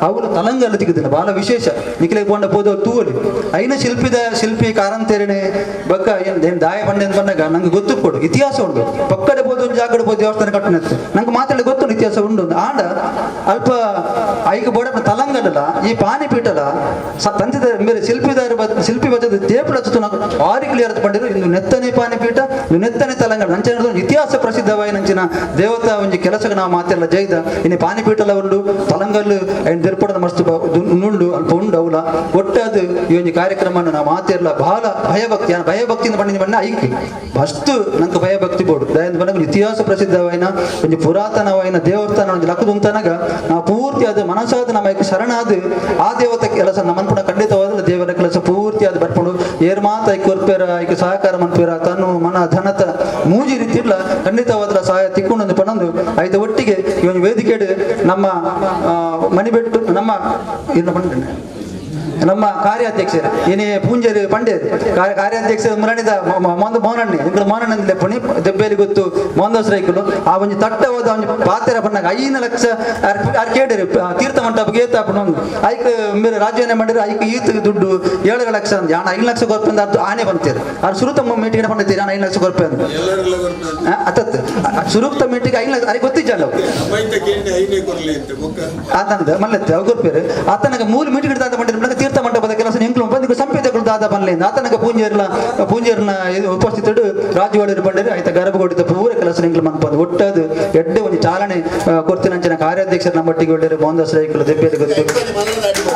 ಅವರು ತಲಂಗಲ್ಲ ತಿಕ್ಕುದಿಲ್ಲ ಬಹಳ ವಿಶೇಷ ನಿಖಿಲೆ ಕೊಂಡ ಪೋದ ತೂವಲಿ ಐನ ಶಿಲ್ಪಿದ ಶಿಲ್ಪಿ ಕಾರಂತೇರನೆ ಬೊಕ್ಕ ಏನು ದಾಯ ಬಂಡೆ ಅಂತ ಬಂದಾಗ ನಂಗೆ ಗೊತ್ತು ಕೊಡು ಇತಿಹಾಸ ಉಂಟು ಪಕ್ಕಡೆ ಪೋದ ಒಂದು ಜಾಗಡೆ ಪೋದ ದೇವಸ್ಥಾನ ಕಟ್ಟಣತ್ತು ನಂಗೆ ಮಾತಾಡಿ ಗೊತ್ತು ಇತಿಹಾಸ ಉಂಟು ಆಂಡ ಅಲ್ಪ ಐಕ ಬೋಡ ತಲಂಗಲ್ಲ ಈ ಪಾನಿಪೀಠಲ ತಂತಿದ ಬೇರೆ ಶಿಲ್ಪಿದಾರ ಶಿಲ್ಪಿ ಬಚ್ಚದ ತೇಪುಲ ಚುತ್ತು నాకు ಭಾರಿ ಕ್ಲಿಯರ್ ಪಂಡಿರು ಇಂದು ನೆತ್ತನೆ ಪಾನಿಪೀಠ ಇಂದು ನೆತ್ತನೆ ತಲಂಗಡ ನಂಚಿನ ಇತಿಹಾಸ ಪ್ರಸಿದ್ಧವಾಯಿ ನಂಚಿನ ದೇವತಾ ಒಂಜಿ ಕೆಲಸಕ್ಕೆ ನಾವು ಮಾತಿಲ್ಲ ಜೈದ ಇನ್ನು ಪಾನಿಪೀಠಲ ಉಂಡು ತಲಂಗಲ್ಲು ಐನ್ ದೆರ್ಪಡದ ಮಸ್ತ್ ನುಂಡು ಅಲ್ಪ ಉಂಡು ಅವಲ ಒಟ್ಟಾದ ಈ ಒಂಜಿ ಕಾರ್ಯಕ್ರಮ ನಾವು ಮಾತಿರಲ್ಲ ಬಹಳ ಭಯಭಕ್ತಿ ಭಯಭಕ್ತಿಯಿಂದ ಬಣ್ಣಿನ ಬಣ್ಣ ಐಕ್ ಮಸ್ತ್ ನಂಗೆ ಭಯಭಕ್ತಿ ಬೋಡು ದಯಂದ ಬಣ್ಣ ಇತಿಹಾಸ ಪ್ರಸಿದ್ಧವಾಯಿನ ಒಂಜಿ ಪುರಾತನವಾಯಿನ ದೇವಸ್ಥಾನ ಒಂಜಿ ಲಕ್ಕದುಂತನಾಗ ನಾವು ಪೂರ್ತಿ ಅದು ಮನಸ್ಸಾದ ನಮ್ಮ ಐಕ್ ಶರಣಾದ ಆ ದೇವತ ಕೆಲಸ ನಮ್ಮ ಅನ್ಪುಣ ಖಂಡಿತವಾದ ದೇವರ ಕೆಲಸ ಪೂರ್ತಿ ಅದು ಬರ್ಪುಂಡು ಏರ್ ಮಾತ ಐಕ್ ಕೊರ್ಪೇರ ಐಕ್ ಸಹಕಾರ ಮನ್ಪೇರ ತನು ಮನ ಧನತ ಮೂಜಿ ರೀತಿ ಇಲ್ಲ ಖಂಡಿತವಾದ ಸಹಾಯ ತಿಕ್ಕೊಂಡು ಪಣಂದು ಐತ ಒಟ್ಟಿಗೆ ಈ ಒಂದು ವೇದಿಕೆ ನಮ್ಮ ಮಣಿಬೆಟ್ಟು ನಮ್ಮ ನಮ್ಮ ಕಾರ್ಯಾಧ್ಯಕ್ಷರು ಏನೇ ಪೂಂಜರು ಪಂಡೇರು ಕಾರ್ಯಾಧ್ಯಕ್ಷರು ಮುರಣಿದ ಮೋಹನಣ್ಣೆ ಇಂಕುಲು ಮೋಹನಣ್ಣ ಲೆಪ್ಪಣಿ ದೆಬ್ಬೇಲಿ ಗೊತ್ತು ಮೋಹನದಾಸ್ ರೈಕುಲು ಆ ಒಂಜಿ ತಟ್ಟವಾದ ಒಂಜಿ ಪಾತೆರ ಪಣ್ಣಾಗ 5 ಲಕ್ಷ ಆರ್ ಕೇಳಿರಿ ತೀರ್ಥ ಮಂಟಪಕ್ಕೆ ಏತಾಪಣ ಒಂದು ಐಕ್ ಮೇರೆ ರಾಜ್ಯನೇ ಮಾಡಿರಿ ಐಕ್ ಈತ ದುಡ್ಡು 7 ಲಕ್ಷ ಅಂದ್ ಯಾಣ 5 ಲಕ್ಷ ಕೊರ್ಪೆ ಅಂದ್ ಆನೆ ಬಂತೀರಿ ಆರ್ ಸುರುತ ಮೀಟಿಂಗ್ ಪಂಡಿತೀರಿ ಯಾಣ 5 ಲಕ್ಷ ಕೊರ್ಪೆ ಅಂದ್ ಅತ್ತತ್ ಸುರುಕ್ತ ಮೀಟಿಂಗ್ 5 ಲಕ್ಷ ಅರೆ ಗೊತ್ತಿಜ್ಜಲ್ಲ ಆತಂದ ಮಲ್ಲತ್ತೆ ಅವು ಕೊರ್ಪೇರು ಆತನಗ ಮೂರು ಮೀಟಿಂಗ್ ದಾದ ಪಂಡಿರ ತೀರ್ಥ ಮಂಟಪದ ಕೆಲಸ ಎಂಕ್ಲು ಬಂದು ಸಂಪೇತಗಳು ದಾದ ಪನ್ಲಿಂದ ಆತನಗ ಪೂಂಜರ್ನ ಉಪಸ್ಥಿತರು ರಾಜವಾಡರು ಪಂಡರು ಆಯ್ತ ಗರ್ಭಗುಡಿದ ಪೂರ ಕೆಲಸ ಎಂಕ್ಲು ಮನ್ಪಂದು ಒಟ್ಟದು ಎಡ್ಡೆ ಒಂದು ಚಾಲನೆ ಕೊರ್ತಿನಂಚಿನ ಕಾರ್ಯಾಧ್ಯಕ್ಷರು ನಮ್ಮೊಟ್ಟಿಗೆ ಒಳ್ಳೆಯರು ಮೋಹನದಾಸ್ ರೈಕುಲು ದೆಬ್ಬೇಲಿ ಗೊತ್ತು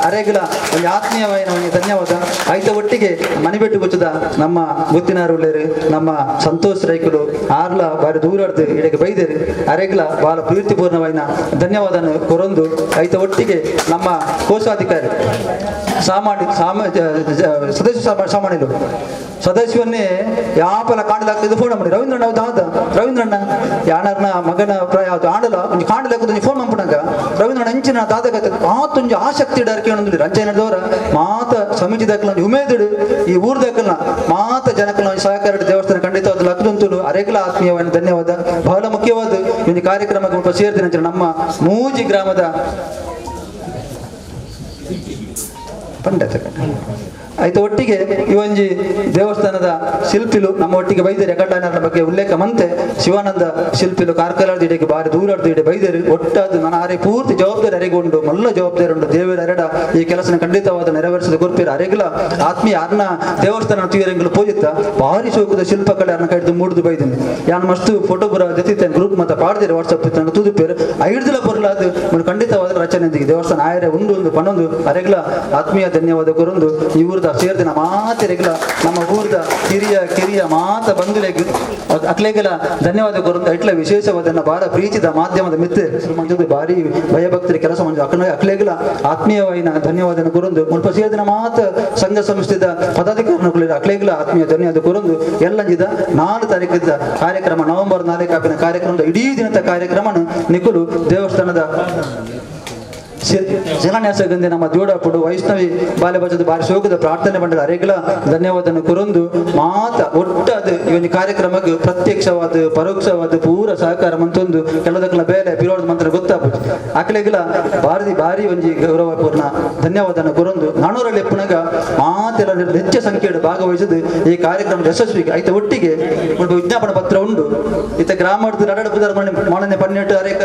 ಅರೆಗಿಲ ಒಂದು ಆತ್ಮೀಯವಾಯಿನ ಒಂದು ಧನ್ಯವಾದ ಆಯ್ತ ಒಟ್ಟಿಗೆ ಮನೆಬೆಟ್ಟು ಗೊತ್ತದ ನಮ್ಮ ಗುತ್ತಿನಾರು ಒಳ್ಳೆಯರು ನಮ್ಮ ಸಂತೋಷ್ ರೈಕುಲು ಆರ್ಲ ಬಾರಿ ದೂರಾಡ್ದು ಇಡಕ್ಕೆ ಬೈದೇರು ಅರೆಗಿಲ ಬಹಳ ಪ್ರೀತಿಪೂರ್ಣವಾಯಿನ ಧನ್ಯವಾದ ಕೊರೊಂದು ಆಯ್ತ ಒಟ್ಟಿಗೆ ನಮ್ಮ ಕೋಶಾಧಿಕಾರಿ ಸದಸ್ಯ ಸಾಮಾನ್ಯರು ಸದಸ್ಯವನ್ನೇ ಯಾಪಲ ಕಾಂಡಲಾಗ್ತದೆ ಫೋನ್ ಮಾಡಿ ರವೀಂದ್ರಣ್ಣ ದಾದ ರವೀಂದ್ರಣ್ಣ ಯಾಣರ್ನ ಮಗನ ಪ್ರಾಯ ಆಂಡಲ ಒಂಜಿ ಕಾಂಡಲಾಗ್ತದೆ ಫೋನ್ ಮಾಡ್ಬಿಡಂಗ ರವೀಂದ್ರಣ್ಣ ಅಂಚಿನ ದಾದಗತ್ತೆ ಆತೊಂಜಿ ಆಸಕ್ತಿ ಇಡಾರ್ಕೆ ಅನ್ನೊಂದು ರಂಚನದವರ ಮಾತ ಸಮಿತಿ ದಾಖಲ ಉಮೇದಿಡು ಈ ಊರು ದಾಖಲ ಮಾತ ಜನಕಲ ಸಹಕಾರ ದೇವಸ್ಥಾನ ಖಂಡಿತವಾದ ಲಕ್ಕದಂತೂ ಅರೆಗಲ ಆತ್ಮೀಯವಾದ ಧನ್ಯವಾದ. ಬಹಳ ಮುಖ್ಯವಾದ ಈ ಕಾರ್ಯಕ್ರಮಕ್ಕೆ ಸೇರ್ತೀನಿ ನಮ್ಮ ಮೂಜಿ ಗ್ರಾಮದ ಪಂಡಿತ ಆಯ್ತು ಒಟ್ಟಿಗೆ ಈ ಒಂಜಿ ದೇವಸ್ಥಾನದ ಶಿಲ್ಪಿಲು ನಮ್ಮ ಒಟ್ಟಿಗೆ ಬೈದೇರಿ ಅಖಂಡಾನರ ಬಗ್ಗೆ ಉಲ್ಲೇಖ ಮಂತೆ ಶಿವಾನಂದ ಶಿಲ್ಪಿಲು ಕಾರ್ಕಲಾರ್ದ ಇಡೆಗೆ ಬಾರಿ ದೂರಾರ್ದ ಇಡೆ ಬೈದೇರಿ ಒಟ್ಟಾದ ನನ್ನ ಅರೆ ಪೂರ್ತಿ ಜವಾಬ್ದಾರಿ ಅರೆಗೊಂಡು ಮಲ್ಲ ಜವಾಬ್ದಾರಿ ಉಂಡು ದೇವರ ಅರೆಡ ಈ ಕೆಲಸನ ಖಂಡಿತವಾದ ನೆರವೇರಿಸಿದ ಗುರ್ಪಿರ ಅರೆಗಲ ಆತ್ಮೀಯ ಅರ್ನ ದೇವಸ್ಥಾನ ತೀರಂಗಲು ಪೂಜಿತ ಭಾರಿ ಶೋಕದ ಶಿಲ್ಪಕಲೆ ಅರ್ನ ಕೈದು ಮೂಡ್ದು ಬೈದಿನಿ ಯಾನ್ ಮಸ್ತು ಫೋಟೋ ಬರ ಜೊತೆ ಗ್ರೂಪ್ ಮತ್ತೆ ಪಾಡ್ದಿರಿ ವಾಟ್ಸಪ್ ತೂದುಪೇರು ಐಡ್ದಿಲ ಬರಲಾದ ಖಂಡಿತವಾದ ರಚನೆ ದೇವಸ್ಥಾನ ಆಯರೆ ಉಂಡು ಒಂದು ಪನ್ನೊಂದು ಅರೆಗಲ ಆತ್ಮೀಯ ಧನ್ಯವಾದ ಕೊರೊಂದು ಈ ಊರದ ಸೇರ್ದಿನ ಮಾತೆರೆಗಲ ನಮ್ಮ ಊರದ ಕಿರಿಯ ಕಿರಿಯ ಮಾತ ಬಂಧುಲೆಗ್ ಅಕ್ಲೆಗಲ ಧನ್ಯವಾದ ಕೊರೊಂದು ಇಟ್ಲ ವಿಶೇಷವಾದ ಬಹಳ ಪ್ರೀತಿದ ಮಾಧ್ಯಮದ ಮಿತ್ರ ಭಾರಿ ಭಯಭಕ್ತರ ಕೆಲಸ ಅಕ್ಲೆಗಲ ಆತ್ಮೀಯವಾಯಿನ ಧನ್ಯವಾದ ಕೊರೊಂದು ಮುಲ್ಪ ಸೇರ್ದಿನ ಮಾತ ಸಂಘ ಸಂಸ್ಥೆದ ಪದಾಧಿಕಾರಿಗಳು ಅಕ್ಲೆಗಲ ಆತ್ಮೀಯ ಧನ್ಯವಾದ ಕೊರೊಂದು ಎಲ್ಲಂಜಿದ 4 ತಾರೀಕಿದ್ದ ಕಾರ್ಯಕ್ರಮ ನವೆಂಬರ್ 4 ಆಪಿನ ಕಾರ್ಯಕ್ರಮದ ಇಡೀ ದಿನದ ಕಾರ್ಯಕ್ರಮ ನಿಕುಲು ದೇವಸ್ಥಾನದ ಶಿಲಾನ್ಯಾಸಗಂದೆ ನಮ್ಮ ಜೋಡಾಪುಡು ವೈಷ್ಣವಿ ಬಾಲ್ಯ ಬಾರಿ ಶೋಕದ ಪ್ರಾರ್ಥನೆ ಪಂಡದ ಅರೆಗ್ಲ ಧನ್ಯವಾದನ ಕುರೊಂದು ಮಾತ ಒಟ್ಟಾದ ಈ ಒಂದು ಕಾರ್ಯಕ್ರಮಕ್ಕೆ ಪ್ರತ್ಯಕ್ಷವಾದ ಪರೋಕ್ಷವಾದ ಪೂರ ಸಹಕಾರ ಮಂತೊಂದು ಕೆಲದಕ್ಕಲ ಬೇಲೆ ಪಿರೋದ ಮಂತ್ರ ಗೊತ್ತಾಪುಜಿ ಅಕ್ಲೆಗ್ಲ ಭಾರಿ ಭಾರಿ ಒಂಜಿ ಗೌರವಪೂರ್ಣ ಧನ್ಯವಾದನ ಕುರೊಂದು ನಾನೂರಲ್ಲಿ ಎಪ್ಪುನಗ ಮಾತೆಲ್ಲ ಹೆಚ್ಚು ಸಂಖ್ಯೆಡು ಭಾಗವಹಿಸಿದ್ದು ಈ ಕಾರ್ಯಕ್ರಮದ ಯಶಸ್ವಿಗೆ ಐತ ಒಟ್ಟಿಗೆ ಒಂದು ವಿಜ್ಞಾಪನ ಪತ್ರ ಉಂಡು ಇತ್ತ ಗ್ರಾಮದ ರಡಡ ಪುದರ್ ಮಾಣನೆ ಪನ್ನೆಟ್ಟು ಅರೇಕ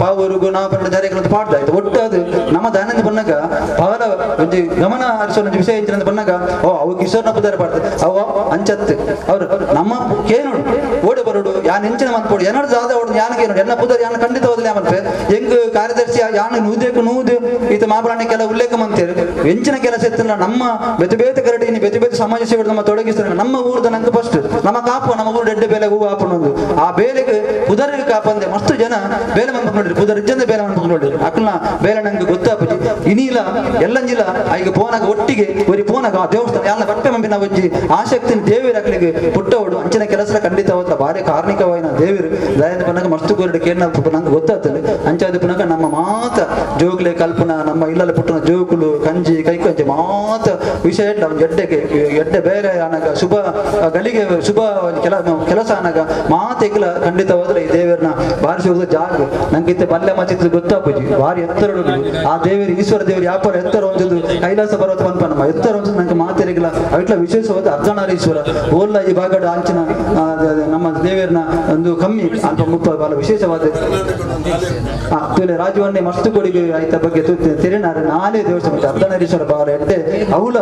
ಪಾವೂರು ಗುಣ ಪನ್ನೆಟ್ಟು ಅರೇಕ ಪಾಡ್ದ ಆಯ್ತು ಒಟ್ಟಾದ ನಮ್ಮ ದಾನಂದ ಬನ್ನಗ ಪವನ ಒಂಜಿ ಗಮನ ಹರಿಸೋ ಒಂಜಿ ವಿಷಯ ಇಂಚಿನ ಬನ್ನಗ ಓ ಅವು ಕಿಶೋರ್ನ ಪುದರ್ ಪಾಡ್ದ ಅವ ಅಂಚತ್ತು ಅವ್ರು ನಮ್ಮ ಕೇನುಡು ಓಡಿ ಬರೋಡು ಯಾನ್ ಎಂಚಿನ ಮನ್ಪೋಡು ಏನಾದ್ರು ದಾದ ಓಡು ಯಾನ್ ಕೇನುಡು ಎನ್ನ ಪುದರ್ ಯಾನ್ ಖಂಡಿತ ಹೋದಲೆ ಮನ್ಪೆ ಹೆಂಗ್ ಕಾರ್ಯದರ್ಶಿ ಯಾನ್ ನೂದೇಕು ನೂದು ಈತ ಮಾಬರಾಣಿ ಕೆಲ ಉಲ್ಲೇಖ ಮಂತೇರು ಎಂಚಿನ ಕೆಲಸ ಇತ್ತಲ್ಲ ನಮ್ಮ ಬೇತೆ ಬೇತೆ ಕರಡಿ ಬೇತೆ ಬೇತೆ ಸಮಾಜ ಸೇವೆ ನಮ್ಮ ತೊಡಗಿಸ್ತಾರೆ ನಮ್ಮ ಊರ್ದ ನಂಗೆ ಫಸ್ಟ್ ನಮ್ಮ ಕಾಪು ನಮ್ಮ ಊರು ಎಡ್ಡೆ ಬೇಲೆ ಹೂವು ಹಾಪಣೊಂದು ಆ ಬೇಲೆಗೆ ಪುದರಿಗೆ ಕಾಪಂದೆ ಮಸ್ತ್ ಜನ ಬೇಲೆ ಮನ್ಪು ನೋಡ್ರಿ ಪುದರ್ ಇಜ್ಜಂದೆ ಬೇಲೆ ಮನ್ಪು ನೋಡ್ರಿ ಅಕ್ಕಲ್ನ ಬೇಲೆ ನಂಗೆ ಗೊತ್ತಾಪುಜಿ ಇನಿಲ ಎಲ್ಲಂಜಿಲ ಐಗ ಪೋನಾಗ ಒಟ್ಟಿಗೆ ಒರಿ ಪೋನಾಗ ಆ ದೇವಸ್ಥಾನ ಯಾಲ ಬಟ್ಟೆ ಮಂಬಿನ ಒಂಜಿ ಆಸಕ್ತಿನ ದೇವಿರ ಅಕ್ಲಿಗೆ ಪುಟ್ಟವಡು ಅಂಚಿನ ಕೆಲಸ ಖಂಡಿತವಾದ ಭಾರಿ ಕಾರ್ಣಿಕವಾಯಿನ ದೇವಿರು ದಯದ ಪನಗ ಮಸ್ತು ಕೋರಿಡ ಕೇನ ನಂಗೆ ಗೊತ್ತಾಗ್ತದೆ ಅಂಚಾದ ಪುನಗ ನಮ್ಮ ಮಾತ ಜೋಗುಲೆ ಕಲ್ಪನಾ ನಮ್ಮ ಇಲ್ಲಲ್ಲಿ ಪುಟ್ಟನ ಜೋಕುಲು ಕಂಜಿ ಕೈಕಂಜಿ ಮಾತ ವಿಷಯ ಒಂಜಿ ಎಡ್ಡೆಗೆ ಎಡ್ಡೆ ಬೇರೆ ಅನಗ ಶುಭ ಗಳಿಗೆ ಶುಭ ಕೆಲಸ ಅನಗ ಮಾತೆಗ್ಲ ಖಂಡಿತವಾದ್ರೆ ಈ ದೇವರನ್ನ ಬಾರಿಸಿ ಹೋದ ಜಾಗ ನಂಗೆ ಇತ್ತೆ ಪಲ್ಯ ಮಚ್ಚಿತ್ತು ಗೊತ್ತಾಪುಜಿ ಭಾರಿ ಎತ್ತರ ಆ ದೇವರು ಈಶ್ವರ ದೇವರು ಯಾಪಾರ ಎತ್ತರ ಒಂಜೊಂದು ಕೈಲಾಸ ಪರ್ವತ ಪನ್ಪ ನಮ್ಮ ಎತ್ತರ ಒಂಜು ನಂಗೆ ಮಾತೆರಿಗಿಲ್ಲ ಅವಿಟ್ಲ ವಿಶೇಷವಾದ ಅರ್ಧನಾರೀಶ್ವರ ಓಲ್ಲ ಈ ಭಾಗದ ಅಂಚಿನ ನಮ್ಮ ದೇವರನ್ನ ಒಂದು ಕಮ್ಮಿ ಅಲ್ಪ ಮುಪ್ಪ ಬಹಳ ವಿಶೇಷವಾದ ರಾಜವನ್ನೇ ಮಸ್ತು ಕೊಡಿಗೆ ಆಯ್ತ ಬಗ್ಗೆ ತೆರೆನಾರೆ ನಾನೇ ದೇವಸ್ಥಾನ ಅರ್ಧನಾರೀಶ್ವರ ಬಾರ ಎಡ್ಡೆ ಅವಳ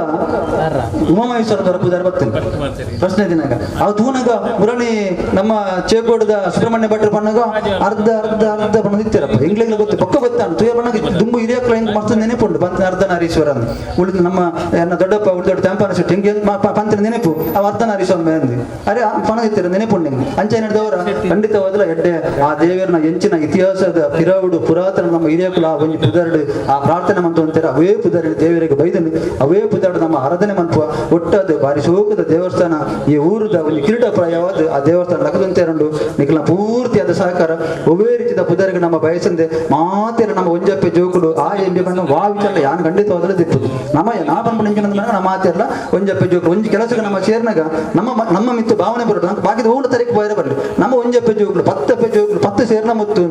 ಉಮಾಮಹೇಶ್ವರ ದೊರಕುದಾರ ಬರ್ತೇನೆ ಪ್ರಶ್ನೆ ದಿನಾಗ ಅವು ತೂನಗ ಮುರಣಿ ನಮ್ಮ ಚೇಕೋಡದ ಸುಬ್ರಹ್ಮಣ್ಯ ಭಟ್ರು ಪಣ್ಣಗ ಅರ್ಧ ಅರ್ಧ ಅರ್ಧ ಬಣ್ಣ ಇತ್ತಿರಪ್ಪ ಇಂಗ್ಲಿಗ್ಲ ಗೊತ್ತು ಪಕ್ಕ ಗೊತ್ತಾನು ತುಯ ಬಣ್ಣಗ ದುಂಬು ಹಿರಿಯಕ್ಲ ಹಿಂಗ್ ಮಸ್ತ್ ನೆನಪುಂಡು ಪಂತ ಅರ್ಧನಾರೀಶ್ವರ ಅಂತ ಉಳಿದು ನಮ್ಮ ಎನ್ನ ದೊಡ್ಡಪ್ಪ ಉಳಿದ ದೊಡ್ಡ ತಂಪಾನ ಶೆಟ್ಟಿ ಹಿಂಗೆ ಪಂತಿನ ನೆನಪು ಅವ ಅರ್ಧನಾರೀಶ್ವರ ಮೇಲೆ ಅರೆ ಪಣ ಇತ್ತಿರ ನೆನಪುಂಡು ನಿಂಗೆ ಅಂಚೆ ನಡೆದವರ ಖಂಡಿತವಾದಲ ಎಡ್ಡೆ ಆ ದೇವರನ ಎಂಚಿನ ಇತಿಹಾಸದ ಪಿರವುಡು ಪುರಾತನ ನಮ್ಮ ಹಿರಿಯಕುಲ ಆ ಒಂಜಿ ಪುದರ್ಡು ಆ ಪ್ರಾರ್ಥನೆ ಮಂತು ಅಂತಾರೆ ಅವೇ ಪುದರ್ಡು ದೇವರಿಗೆ ಬೈದನು ಅವೇ ಪುದರ್ಡು ನಮ್ಮ ಆರಾಧನೆ ಮನ್ಪುವ ಒಟ್ಟಾದ ಭಾರಿ ಶೋಕದ ದೇವಸ್ಥಾನ ಈ ಊರದ ಒಂದು ಕಿರೀಟಪ್ರಾಯವಾದ ಆ ದೇವಸ್ಥಾನ ಲಕದಂತೇರುಂಡು ನಿಖಲ ಪೂರ್ತಿಯಾದ ಸಹಕಾರ ಒವೇ ರೀತಿಯ ಪುದರ್ಗೆ ನಮ್ಮ ಬಯಸಂದೆ ಮಾತೆರ ನಮ್ಮ ಒಂಜಪ್ಪೆ ಜೋಕುಲು ಆ ಎಂಬಿ ಬಣ್ಣ ವಾ ವಿಚಾರ ಯಾನ್ ಖಂಡಿತವಾದಲೂ ದಿಪ್ಪು ನಮ್ಮ ನಾ ಪನ್ಪು ನಿಂಚಿನ ನಮ್ಮ ಮಾತೆರ್ಲ ಒಂಜಪ್ಪೆ ಜೋಕುಲು ಒಂಜಿ ಕೆಲಸಕ್ಕೆ ನಮ್ಮ ಸೇರ್ನಾಗ ನಮ್ಮ ನಮ್ಮ ಮಿತ್ತು ಭಾವನೆ ಬರೋದು ನಂಗೆ ಬಾಕಿದ ಓಡ ತರೀಕು ಬೈರ ಬರಲಿ ನಮ್ಮ ಒಂಜಪ್ಪೆ ಜೋಕುಲು ಪತ್ತಪ್ಪೆ ಜೋಕುಲು ಪತ್ತು ಸೇರ್ನ ಮುತ್ತು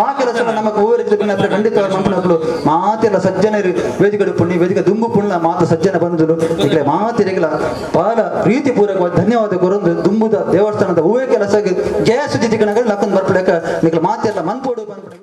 ಆ ಕೆಲಸ ನಮ್ಮ ಒವ್ವೇ ರೀತಿಯ ಭಿನ್ನ ಖಂಡಿತವಾದ ಮಂಪನಕ್ಕಳು ಮಾತೆಲ್ಲ ಸಜ್ಜನರು ವೇದಿಕೆ ಪುಣ್ಯ ವೇದಿಕೆ ದುಂಬು ಪುಣ್ಯ ಮಾತ ಸಜ್ಜನ ಬಂಧುಲು ಈಗಲೇ ಮಾತಿರಿಗಲ ಬಹಳ ಪ್ರೀತಿಪೂರ್ವಕವಾದ ಧನ್ಯವಾದ ಕೊರೊಂದು ದುಂಬುದ ದೇವಸ್ಥಾನದ ಹೂವೇ ಕೆಲಸ ಗ್ಯಾಸ್ ಸುದ್ದಿ ಲಕ್ಕಂದು ಬರ್ಪುಲೆಕ್ಕ ನಿಕ್ಲ ಮಾತೆಲ್ಲ ಮನ್ಪೋಡು.